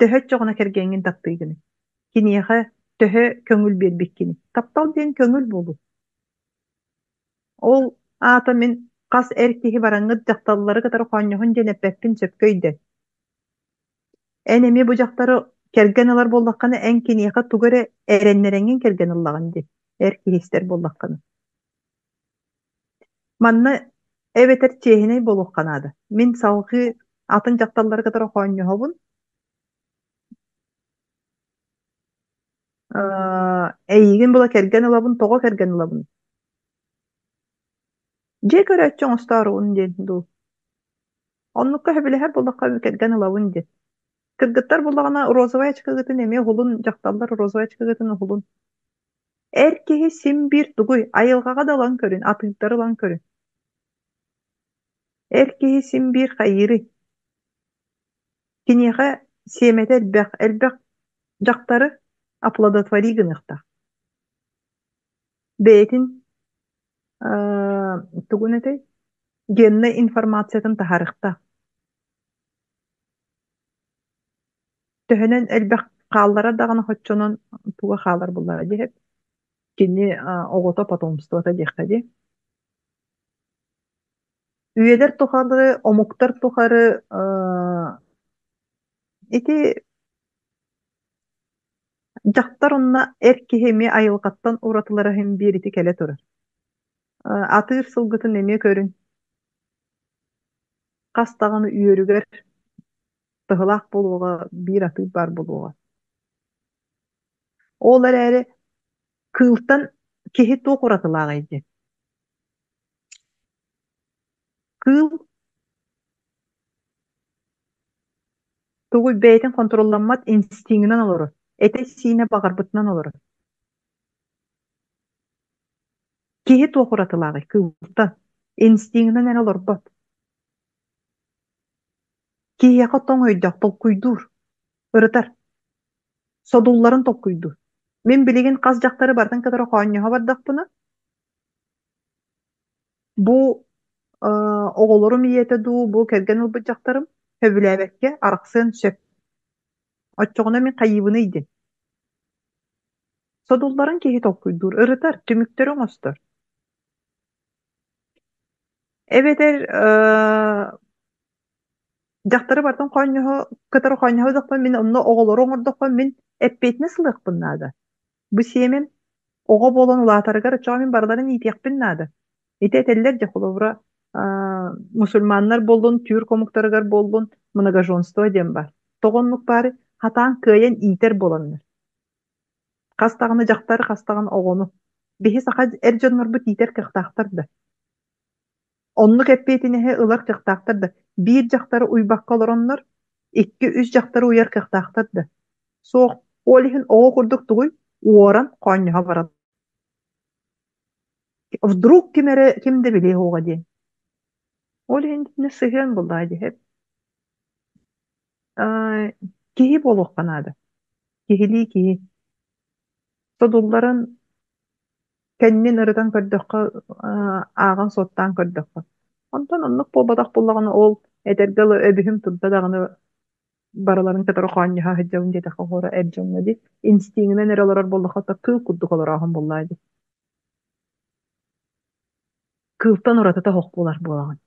Төһө оччоҕуна кэргэҥҥин таптыыгыный? Киниэхэ төһө көҥүл биэрбиккиний? Таптал диэн көҥүл буолуу. Ол аата мин хас эр киһи бараҥҥыт дьахталлары кытары хоонньоһун диэн эппэппин сөпкө өйдөө. Эн эмиэ бу дьахтары кэргэн ылар буоллаххына, эн киниэхэ тугу эрэ эрэннэрэҥҥин кэргэн ыллаҕын дии, эр киһи истэр буоллаххына. Манна эбэтэр чиэһинэй буолуохха наада. Мин салҕыы атын дьахталлары кытары хоонньоһобун, эйигин була кэргэн ылабын, тоҕо кэргэн ылабын? Дьиэ көрөөччү оҥостооругун диэн дуу. Оннукка сөбүлэһэр буоллахха кэргэн ылабын диэн. Кыргыттар буоллаҕына розовай ачыкыгытын эмиэ уһулун, дьахталлар розовай ачыкыгытын уһулун. Эр киһи син биир тугуй, айылҕаҕа да ылан көрүн, атыыттары ылан көрүн. Эр киһи син биир хайыырый? Киниэхэ сиэмэтэ элбэх, элбэх дьахтары оплодотвори гыныахтаах. Бэйэтин тугун этэй? Геннай информациятын таһаарыахтаах. Төһөнөн элбэх хаалларар даҕаны хоччонон туга хаалар буоллаҕа дии Кини оҕото потомствота диэххэ дии. Үйэлэр тухары, омуктар тухары ити дьахтар уонна эр киһи эмиэ айылҕаттан уратылара иһин биир ити кэлэ турар. Атыыр сылгытын эмиэ көрүн. Хас даҕаны үөрүгэр тыһылаах буолуоҕа, биир атыыр баар буолуоҕа. Ол эрээри кыылтан киһи туох уратылааҕый диэн. Кыыл тугуй бэйэтин хонтуруолламмат инстинктинэн олорор, этэ-сиинэ баҕарбытынан олорор. Киһи туох уратылааҕый кыылтан? Инстинктинэн эрэ олорбот. Киһиэхэ тоҥ өйдөөх толкуйдуур, ырытар, содулларын толкуйдуур. Мин билигин хас дьахтары барытын кытары хоонньоһо бардахпына, бу оҕолорум ийэтэ дуу, бу кэргэн ылбыт дьахтарым сөбүлээбэккэ арахсыан сөп. Оччоҕуна мин хайыыбыный диэн. Содулларын киһи толкуйдуур, ырытар, түмүктэри оҥостор. Эбэтэр дьахтары барытын хоонньоһо, кытары хоонньоһо мин онно оҕолору оҥордохпо мин эппиэтинэс ылыахпын наада. Бу сиэмэм оҕо буолан улаатарыгар оччоҕо мин барыларын иитиэхпин наада. Ити этэллэр дьэ холобура мусульманнар буоллун, түүр омуктарыгар буоллун многоженство диэн баар. Тоҕо оннук баары хатаан кыайан иитэр буоланнар. Хас даҕаны дьахтары, хас даҕаны оҕону. Биһи саха эр дьоннорбут иитэр кыахтаахтар да. Оннук эппиэтинэһи ылар кыахтаахтар да. Биир дьахтары уйбакка олороннор, икки-үс дьахтары уйар кыахтаахтар да. Суох, ол иһин оҕо курдук тугуй, уоран хоонньоһо баран. Вдруг ким эрэ ким да билиэ суоҕа диэн. Ол иһин итиннэ сыһыан буллаҕа дии. Киһи буолуохха наада. Киһилии киһи. Содулларын кэннин ырытан көрдөххө, ааҕан-суоттаан көрдөххө. Онтон оннук буолбатах буоллаҕына, ол этэргэ дылы өбүһүм турда даҕаны барыларын кытары хоонньоһо сылдьабын диэтэххэ оһуора эр дьоҥҥо дии. Инстиҥинэн эрэ олорор буоллахха, кыыл курдук олорооһун буоллаа дии. Кыылтан уратыта оһох буолар буолаҕын.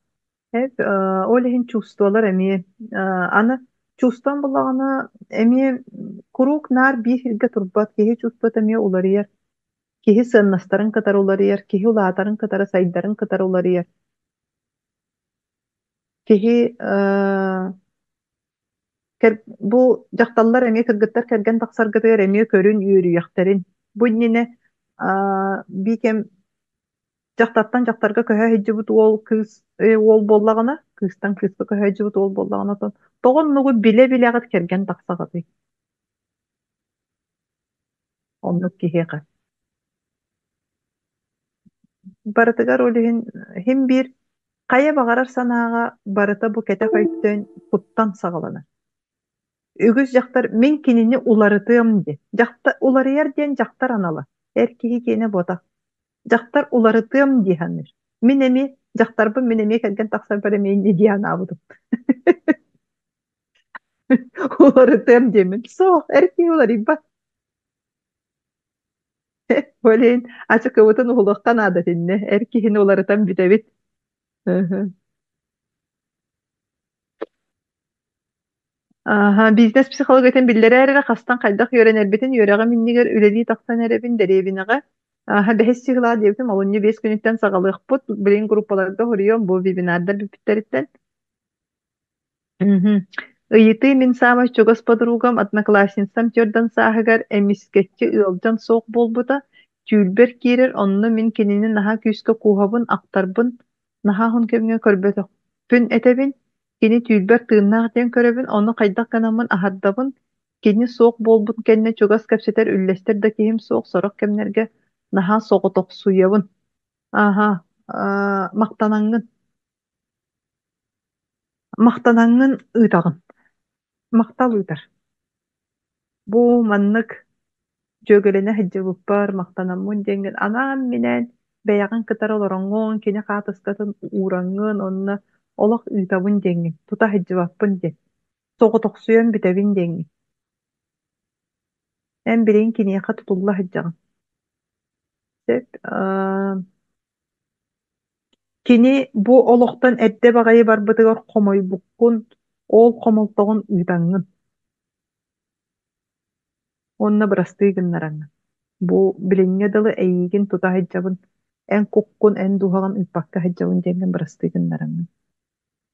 Ол иһин чувстволар эмиэ аны чувствон буллаҕына эмиэ куруук наар биир сиргэ турбат, киһи чувствота эмиэ уларыйар. Киһи сыаннастарын кытары уларыйар, киһи улаатарын кытары сайдарын кытары уларыйар. Киһи бу дьахталлар эмиэ кыргыттар кэргэн тахсаргытыгар эмиэ көрүн үөрүйэхтэрин. Бу иннинэ биир кэм дьахтартан дьахтарга көһө сылдьыбыт уол кыыс уол буоллаҕына, кыыстан кыыска көһө сылдьыбыт уол буоллаҕына, оттон тоҕо оннугу билэ-билэҕит кэргэн тахсаҕытый? Оннук киһиэхэ. Барытыгар ол иһин иһин биир хайа баҕарар санааҕа барыта бу кэтэх өйтөн куттан саҕаланар. Үгүс дьахтар мин кинини уларытыам диэн. Дьахтар уларыйар диэн дьахтар анала. Эр киһи киэнэ буотах. Дьахтар уларытыам дии саныыр. Мин эмиэ дьахтарбын мин эмиэ кэргэн тахсарбар эмиэ инньэ дии санаабытым. Уларытыам диэммин. Суох, эр киһи уларыйбат. Ол иһин ачыкыбытын уһулуохха наада итиннэ. Эр киһини уларытан бүтэбит. Аһа, бизнес психологиятын биллэрээр эрэ хастан хайдах үөрэнэрбитин үөрэҕим иннигэр үлэлии тахсан эрэбин дэриэбинэҕэ. Аһа, бэһис чыһылаа диэбитим, олунньу 5 күнүттэн саҕалыахпыт. Билигин группаларга суруйуом бу вебинардар бүппүттэриттэн. Мгм. Ыйытыы Мин саамай чугас подругам, одноклассницам түөрдэн сааһыгар эмискэччи ыалдьан суох буолбута. Түүлбэр киирэр, онно мин кинини наһаа күүскэ кууһабын, ахтарбын, наһаа уһун кэмҥэ көрбөтөхпүн этэбин. Кини түүлбэр тыыннаах диэн көрөбүн, ону хайдах гынаммын аһардабын. Кини суох буолбут кэннэ чугас кэпсэтэр, үллэстэр да киһим суох, сорох кэмнэргэ наһаа соҕотохсуйабын. Аһа, махтанаҥҥын. Махтанаҥҥын ыытаҕын. Махтал ыытар. Бу маннык дьүөгэлэнэ сылдьыбыппар махтанаммын диэҥҥин анаан-минээн бэйэҕин кытары олороҥҥун, кини хаатыскатын уураҥҥын уонна олох ыытабын диэҥҥин, тута сылдьыбаппын диэн, соҕотохсуйан бүтэбин диэҥҥин. Эн билигин киниэхэ тутулла сылдьаҕын. Сөп. Кини бу олохтон эрдэ баҕайы барбытыгар хомойбуккун, ол хомолтоҕун ыытаҥҥын уонна бырастыы гыннараҥҥын. Бу билиҥҥэ дылы эйиигин тута сылдьабын, эн куккун, эн дууһаҕын ыыппакка сылдьабын диэҥҥин бырастыы гыннараҥҥын.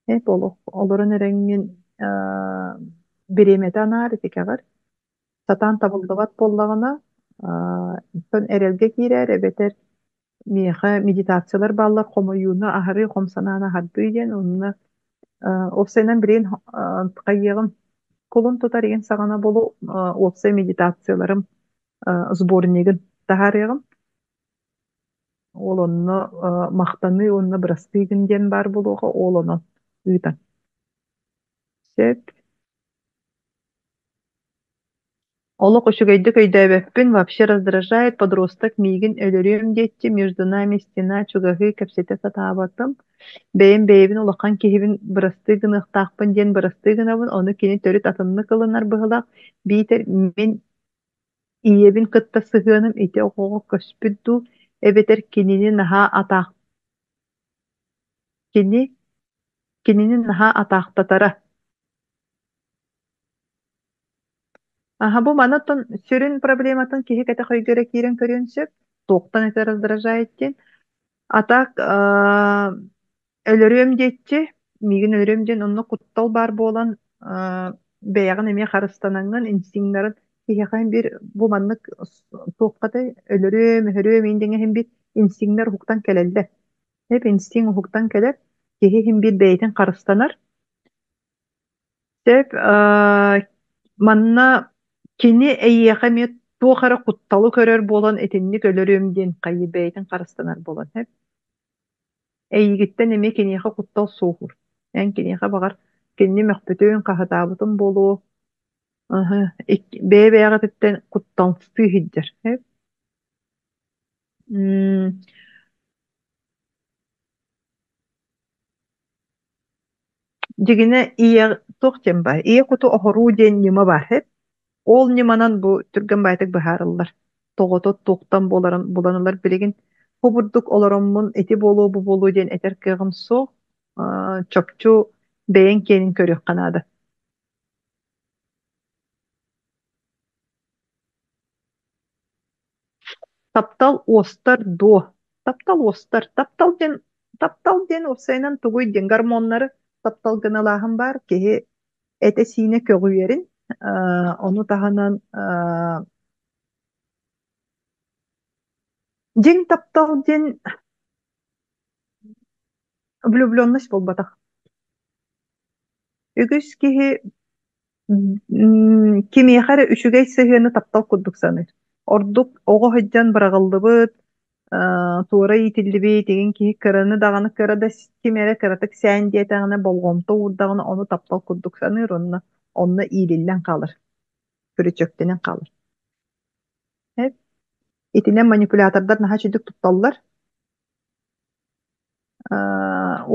Эп олох олорон эрэҥҥин бириэмэтэ анаар итикэҕэр сатаан табыллыбат буоллаҕына, оттон эрэлгэ киирээр эбэтэр миэхэ медитациялар бааллар хомойууну аһарыы, хом санааны аһардыы диэн онно уопсайынан билигин хайыаҕым кулун тутар игин саҕана буолу уопсай медитацияларым сборнигын таһаарыаҕым. Ол онно махтаныы уонна бырастыы гын диэн баар буолуоҕа, ол онон ыытан. Сөп. Олох үчүгэйдик өйдөөбөппүн, вообще раздражает, подросток миигин өлөрүөм диэччи, между нами стена, чугаһыы, кэпсэтэ сатаабатым. Бэйэм бэйэбин улахан киһибин бырастыы гыныахтаахпын диэн бырастыы гынабын, ону кини төрүт атыннык ылынар быһыылаах, биитэр мин ийэбин кытта сыһыаным ити оҕоҕо көспүт дуу, эбэтэр кинини наһаа атаах кини кинини наһаа атаахтатара. Аһа, бу маны оттон сүрүн проблематын киһи кэтэх өйгө эрэ киирэн көрүөн сөп. Туохтан это раздражает диэн. А так өлөрүөм диэччи, миигин өлөрүөм диэн онно куттал баар буолан бэйэҕин эмиэ харыстанаҥҥын инстинктарын киһиэхэ иһин биир бу маннык туоххатай өлөрүөм, өһөрүөм иин диэҥҥэ иһин биир инстинктэр уһуктан кэлэллэр. Эп инстинкт уһуктан кэлэр, киһи иһин биир бэйэтин харыстанар. Сөп, манна кини эйиэхэ эмиэ туох эрэ кутталы көрөр буолан итинник өлөрүөм диэн хайыы бэйэтин харыстанар буолан сөп. Эйигиттэн эмиэ киниэхэ куттал суоһуур. Эн киниэхэ баҕар кинини мөхпүтүн, хаһытаабытын буолуо. Аһа, бэйэ-бэйэҕититтэн кутталстыы сылдьар. Сөп. М Дьигинэ ийэ туох диэн баар, ийэ куту оһоруу диэн ньыма баар эбит. Ол ньыманан бу түргэн баайдык быһаарыллар. Тоҕото туохтан буоларын булан ылар билигин бу бурдук олороммун ити буолуо бу буолуо диэн этэр кыаҕым суох. Чопчу бэйэҥ киэнин көрүөххэ наада. Таптал уостар дуо? Таптал уостар. Таптал диэн таптал диэн уопсайынан тугуй диэн гормоннары таптал гыналааһын баар киһи этэ-сиинэ көҕүйэрин, ону таһынан дьиҥ таптал диэн влюбленность буолбатах. Үгүс киһи кимиэхэ эрэ үчүгэй сыһыаны таптал курдук саныыр. Ордук оҕо сылдьан быраҕыллыбыт, туора иитиллибит игин киһи кыраны даҕаны кыра да ким эрэ кыратык сээн диэтэҕинэ, болҕомто уурдаҕына ону таптал курдук саныыр уонна онно иириллэн хаалар, күрүчүөктэнэн хаалар. Итинэн манипулятордар наһаа үчүгдүк тутталлар.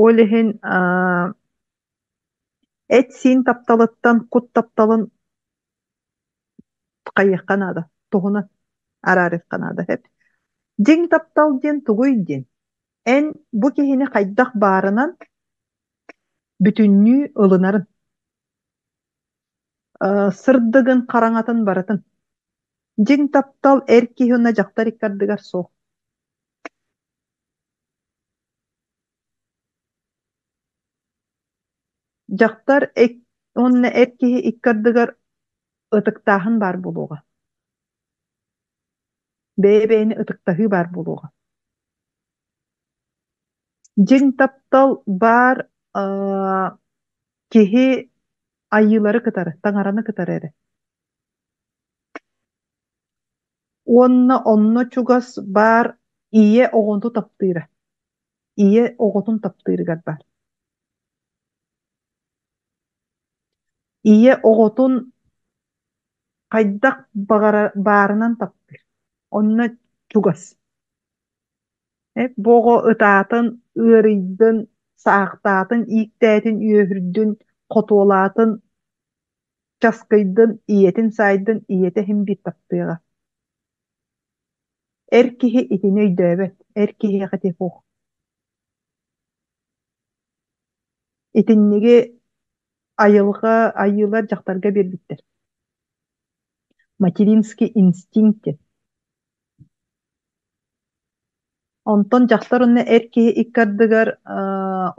Ол иһин эт-сиин тапталыттан кут тапталын хайыахха наада, туһунан араарыахха наада эбит. Дьиҥ таптал диэн тугуй диэн? Эн бу киһини хайдах баарынан бүтүннүү ылынарын. Сырдыгын, хараҥатын барытын. Дьиҥ таптал эр киһи уонна дьахтар икки ардыгар суох. Дьахтар уонна эр киһи икки ардыгар ытыктааһын баар буолуоҕа. Бэйэ-бэйэни ытыктаһыы баар буолуоҕа. Дьиҥ таптал баар киһи айыылары кытары, таҥараны кытары эрэ. Уонна онно чугас баар ийэ оҕону таптыыра. Ийэ оҕотун таптыырыгар баар. Ийэ оҕотун хайдах баҕара баарынан таптыыр. Онно чугас. Бу оҕо ытаатын, ыарыйдын, саахтаатын, ииктээтин, үөһүрдүн, хотуолаатын, часкыйдын, ийэтин саайдын, ийэтэ иһин биир таптыаҕа. Эр киһи итини өйдөөбөт, эр киһиэхэ ити суох. Итинниги айылҕа, айыылар дьахтарга биэрбиттэр. Материнский инстинкт диэн. Онтон дьахтар уонна эр киһи икки ардыгар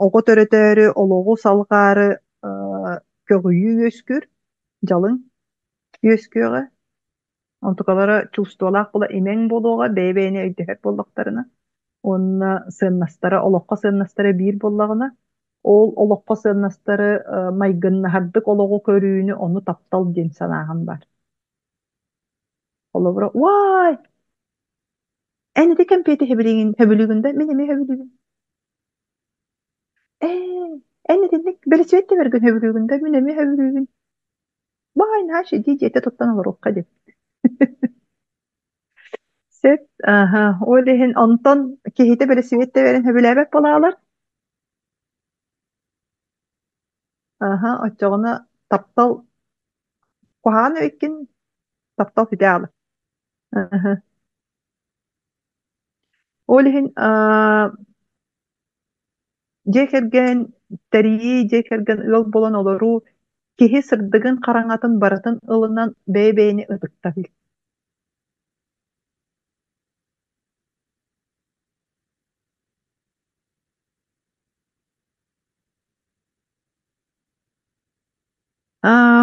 оҕо төрөтөөрү, олоҕу салҕаары көҕүйүү үөскүүр, дьалыҥ үөскүөҕэ. Онтукалара чувстволаах буола имэҥ буолуоҕа, бэйэ-бэйэни өйдөһөр буоллахтарына уонна сыаннастара, олоххо сыаннастара биир буоллаҕына, ол олоххо сыаннастары майгыннаһардык олоҕу көрүүнү ону таптал диэн санааһын баар. Холобура, уай, эн ити кэмпиэти сөбүлүүгүн, сөбүлүүгүн да, мин эмиэ сөбүлүүбүн. Ээ, Эн итинник бэлисипиэт тэбэргин сөбүлүүгүн да, мин эмиэ сөбүлүүбүн. Баай наһаа дии дьиэтэ туттан олоруохха диэн. Сөп, аһа, ол иһин онтон киһитэ бэлисипиэт тэбэрин сөбүлээбэт буолаалар. Аһа, оччоҕуна таптал куһаҕан эбиккин, таптал сүтэ аҕала. Аһа. Ол иһин дьиэ кэргэн тэрийии, дьиэ кэргэн ыал буолан олоруу киһи сырдыгын хараҥатын барытын ылынан бэйэ-бэйэни ытыктабыл.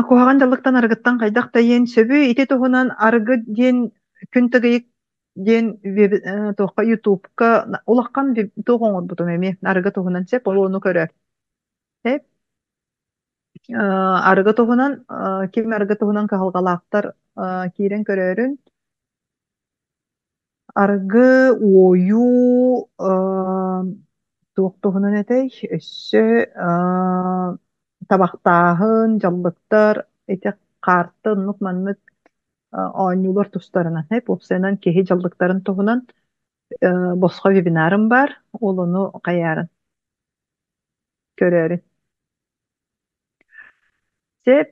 Куһаҕан дьаллыктан арыгыттан хайдах да иэн сөбүй? Ити туһунан арыгы диэн күн тыгыйык диэн туохха Ютубка улахан туох оҥорбутум эмиэ арыгы туһунан сөп ол ону көрөр. Сөп. Арыгы туһунан ким арыгы туһунан кыһалҕалаахтар киирэн көрөөрүн Арыгы, уойуу, туох туһунан этэй, өссө табахтааһын, дьаллыктар, ити хаарты оннук-маннык оонньуулар тустарынан, уопсайынан киһи дьаллыктарын туһунан босхо вебинарым баар, ол ону хайаарын көрөөрүн. Сөп.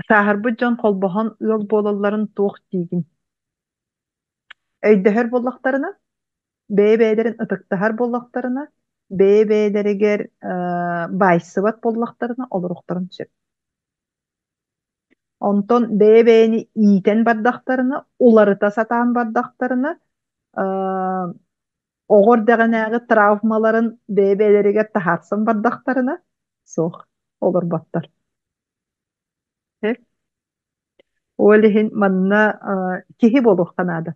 Сааһырбыт дьон холбоһон ыал буолалларын туох диигин? Өйдөһөр буоллахтарына, бэйэ-бэйэлэрин ытыктаһар буоллахтарына, бэйэ-бэйэлэригэр баайсыбат буоллахтарына олоруохтарын сөп. Онтон бэйэ-бэйэни иитэн бардахтарына, уларыта сатаан бардахтарына, оҕо эрдэҕинээҕи травмаларын бэйэ-бэйэлэригэр таһаарсан бардахтарына, суох, олорботтор. Ол иһин манна киһи буолуохха наада.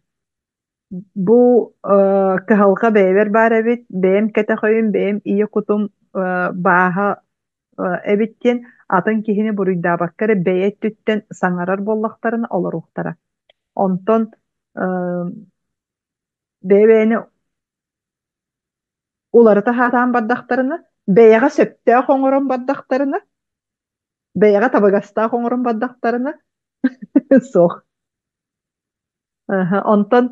Бу кыһалҕа бэйэбэр баар эбит, бэйэм кэтэх өйүм, бэйэм ийэ кутум бааһа эбит диэн атын киһини буруйдаабакка эрэ бэйэ өттүттэн саҥарар буоллахтарына олоруохтара. Онтон бэйэ-бэйэни уларыта сатаан бардахтарына, бэйэҕэ сөптөөх оҥорон бардахтарына, бэйэҕэ табыгастаах оҥорон бардахтарына суох. Онтон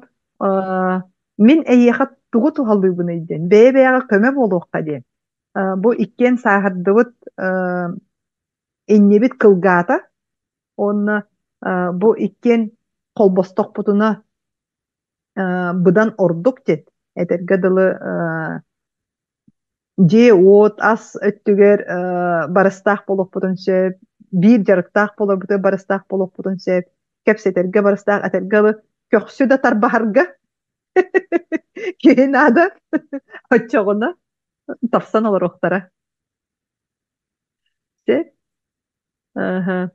мин эйиэхэ тугу туһалыыбыный диэн, бэйэ-бэйэҕэ көмө буолуохха диэн. Бу иккиэн сааһырдыбыт иннибит кылгаата уонна бу иккиэн холбостохпутуна быдан ордук диэн этэргэ дылы дьиэ-уот, ас өттүгэр барыстаах буолуохпутун сөп, биир дьарыктаах буоларбытыгар барыстаах буолуохпутун сөп, кэпсэтэргэ барыстаах, этэргэ дылы көхсү да тарбаһарга киһи наада, оччоҕуна тапсан олоруохтара. Сөп. Аха.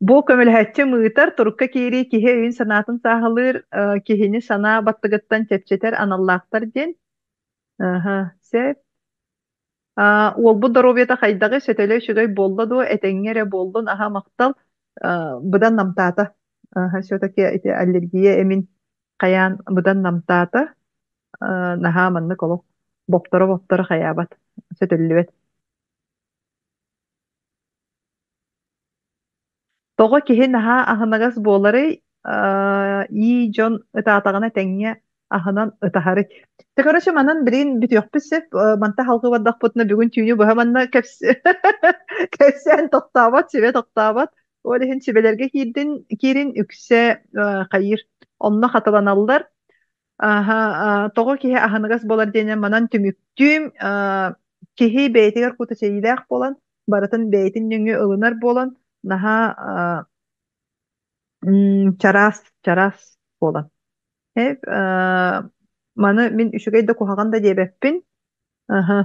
Бу көмөлөһөөччүм ыытар, турукка киирии киһи өйүн-санаатын сааһылыыр, киһини санаа баттыгыттан чэпчэтэр аналлаахтар диэн. Аһа, сөп. Уолбут доруобуйата хайдаҕый, сөтөлө үчүгэй буолла дуо, этэҥҥэ эрэ буоллун, аһа махтал, быдан намтаата. Аһа, все-таки ити аллергия эмин хайаан быдан намтаата. Наһаа маннык олох бопторо-бопторо хайаабат, сөтөллүбэт. Тоҕо киһи наһаа аһыныгас буоларый, ии дьон ытаатаҕына тэҥҥэ аһынан ытаһарый? Дьэ, короче, манан билигин бүтүөхпүт сөп. Манта халҕыы бардахпытына бүгүн түүнү быһа манна кэпсээн тохтообот, сүбэ тохтообот. Ол иһин сүбэлэргэ киирдин, киирин үксэ хайыыр. Онно хатыланаллар. Аһа, тоҕо киһи аһыныгас буолар диэнэ манан түмүктүүм. Киһи бэйэтигэр кутачайыылаах буолан, барытын бэйэтин нөҥүө ылынар буолан, наһаа чараас, чараас буолан. Маны мин үчүгэй да куһаҕан да диэбэппин. Аһа.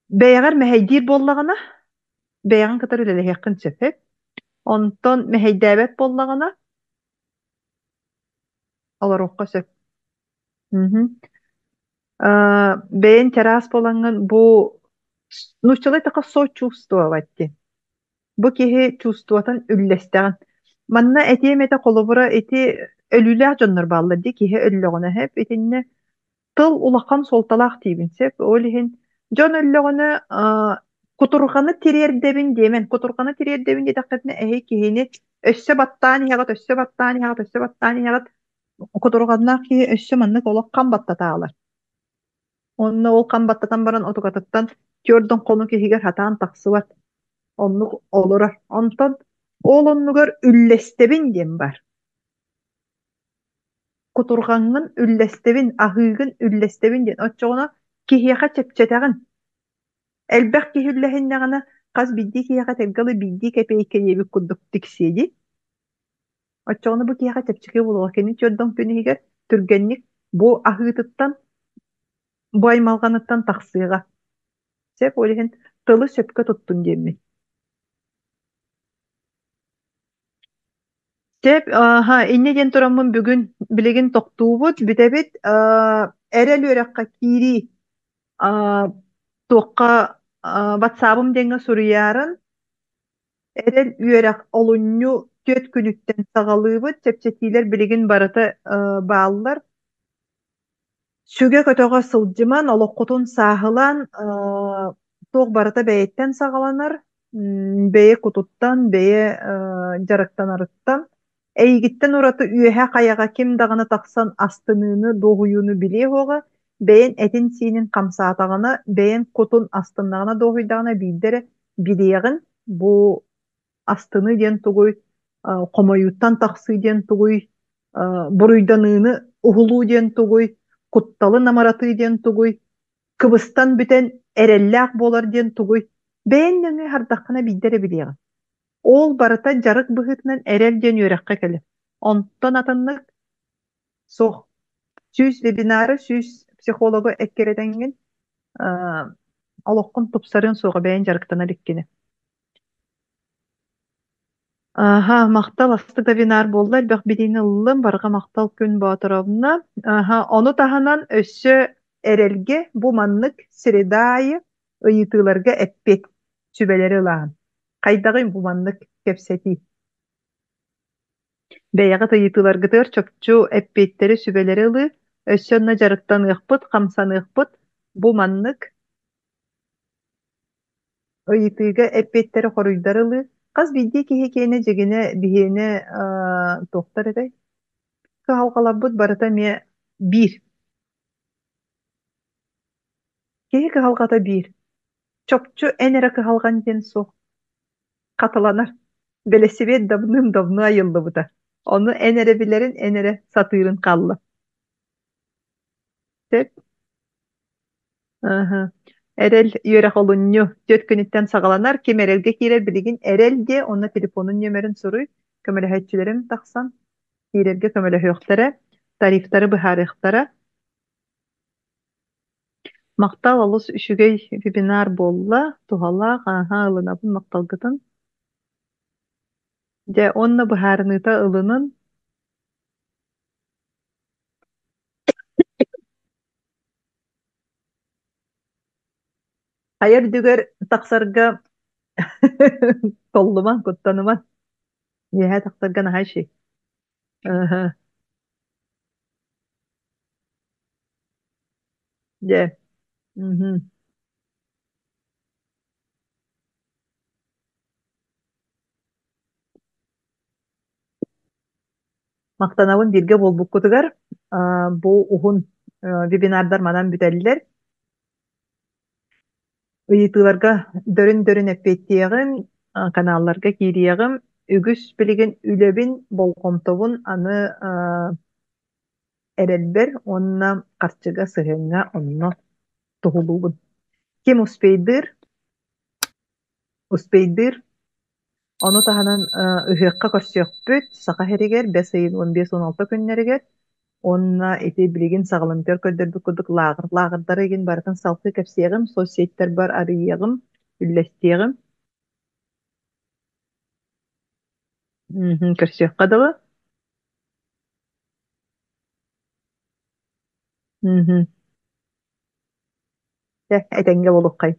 Бэйэҕэр мэһэйдиир буоллаҕына, бэйэҕин кытары үлэлэһиэххин сөп. Онтон мэһэйдээбэт буоллаҕына, олоруохха сөп. Бэйэҥ чараас буолаҥҥын бу нууччалыы эттэххэ сочувствовать диэн. Бу киһи чувствотын үллэстэҕин. Манна этиэм этэ холобура ити өлүүлээх дьоннор бааллар дии киһи өллөҕүнэ сөп итиннэ тыл улахан суолталаах диибин сөп. Ол иһин дьон өллөҕүнэ кутурҕаны тириэрдэбин диэмэн, кутурҕаны тириэрдэбин диэтэххитинэ эһи киһини өссө баттаан иһэҕит, өссө баттаан иһэҕит, өссө баттаан иһэҕит. Кутурҕаннаах киһи өссө маннык олох хам баттатаалар. Онно ол хам баттатан баран отукатыттан түөрдөн хонук иһигэр сатаан тахсыбат. Оннук олорор. Онтон ол оннугар үллэстэбин диэн баар. Кутурҕаҥҥын үллэстэбин, аһыыгын үллэстэбин диэн. Оччоҕуна киһиэхэ чэпчэтэҕин. Элбэх киһи үллэһиннэҕинэ, хас биирдии киһиэхэ этэргэ дылы биирдии кэпиэйкэ диэбит курдук тиксиэ дии. Оччоҕуна бу киһиэхэ чэпчэки буолуоҕа. Кини түөрт күн иһигэр түргэнник бу аһыытыттан, бу аймалҕаныттан тахсыаҕа. Сөп, ол иһин тылы сөпкө туттун диэммин. Сөп, аха, инньэ диэн тураммын бүгүн билигин тохтуубут, бүтэбит. Эрэл үөрэххэ киирии туохха ватсабым диэҥҥэ суруйаарын Эрэл үөрэх олунньу 4 күнүттэн саҕалыыбыт, чэпчэтиилэр билигин барыта бааллар. Сүгэ-көтөҕө сылдьыман, олоххутун сааһылаан, туох барыта бэйэттэн саҕаланар, бэйэ кутуттан, бэйэ дьарыктанарыттан. Эйигиттэн ураты үөһэ хайаҕа ким даҕаны тахсан астыныыны, дуоһуйууну билиэ суоҕа, бэйэн этин-сиинин хамсаатаҕына, бэйэн кутун астыннаҕына, дуоһуйдаҕына биирдэ эрэ билиэҕин, бу астыныы диэн тугуй, хомойууттан тахсыы диэн тугуй, буруйданыыны уһулуу диэн тугуй, кутталы намыратыы диэн тугуй, кыбыстан бүтэн эрэллээх буолар диэн тугуй, бэйэн нөҥүө хардаххына биирдэ эрэ билиэҕин. Ол барыта дьарык быһыытынан эрэл диэн үөрэххэ кэлэр. Онтон атыннык суох. 100 вебинары, 100 психологу эккирэтэҥҥин олоххун тупсарыан суоҕа бэйэн дьарыктана иликкинэ. Аха, махтал астык вебинар буолла, элбэх билиини ыллым, барҕа махтал Күн Боотуровна. Аха, ону таһынан өссө эрэлгэ бу маннык среда аайы ыйытыыларга эппиэт сүбэлэри ылаҕын. Хайдаҕый бу маннык кэпсэтии? Бэйэҕит ыйытыыларгытыгар чопчу эппиэттэри, сүбэлэри ылыы, өссө онно дьарыктаныахпыт, хамсаныахпыт. Бу маннык ыйытыыга эппиэттэри хоруйдары ылыы. Хас биирдии киһи киэнэ дьигинэ биһиэнэ туохтар этэй? Кыһалҕаларбыт барыта эмиэ биир. Киһи кыһалҕата биир. Чопчу эн эрэ кыһалҕан диэн суох. Хатыланар. Бэлэсибиэт давным-давно айыллыбыта. Ону эн эрэ билэрин, эн эрэ сатыырын хаалла. Сөп. Аһа. Эрэл үөрэх олунньу 4 күнүттэн саҕаланар. Ким эрэлгэ киирэр билигин эрэл диэ, уонна телефонун нүөмэрин суруй. Көмөлөһөөччүлэрим тахсан киирэргэ көмөлөһүөхтэрэ, тарифтары быһаарыахтара. Махтал олус үчүгэй вебинар буолла, туһалаах, ааһа ылынабын махталгытын. Дьэ, уонна быһаарыныыта ылынын. Хайа үрдүгэр тахсарга толлуман, куттаныман. Үөһэ тахсарга наһаа үчүгэй. Аһа. Дьэ. Мгм. Махтанабын бииргэ буолбуккутугар. Бу уһун вебинардар манан бүтэллэр. Ыйытыыларга дөрүн-дөрүн эппиэттиэҕим, каналларга киириэҕим. Үгүс билигин үлэбин, болҕомтобун аны эрэлбэр уонна харчыга сыһыаҥҥа онно туһулуубун. Ким успейдыыр, успейдыыр. Ону таһынан ыһыахха көрсүөхпүт Саха сиригэр бэс ыйын 15-16 күннэригэр уонна ити билигин саҕаланыытыгар көрдөрбүт курдук лааҕыр лааҕырдары игин барытын салгыы кэпсиэҕим, соцсетьтарбар арыйыаҕым, үллэстиэҕим. Көрсүөххэ дылы. Мгм. Чэ, этэҥҥэ буолуоххай.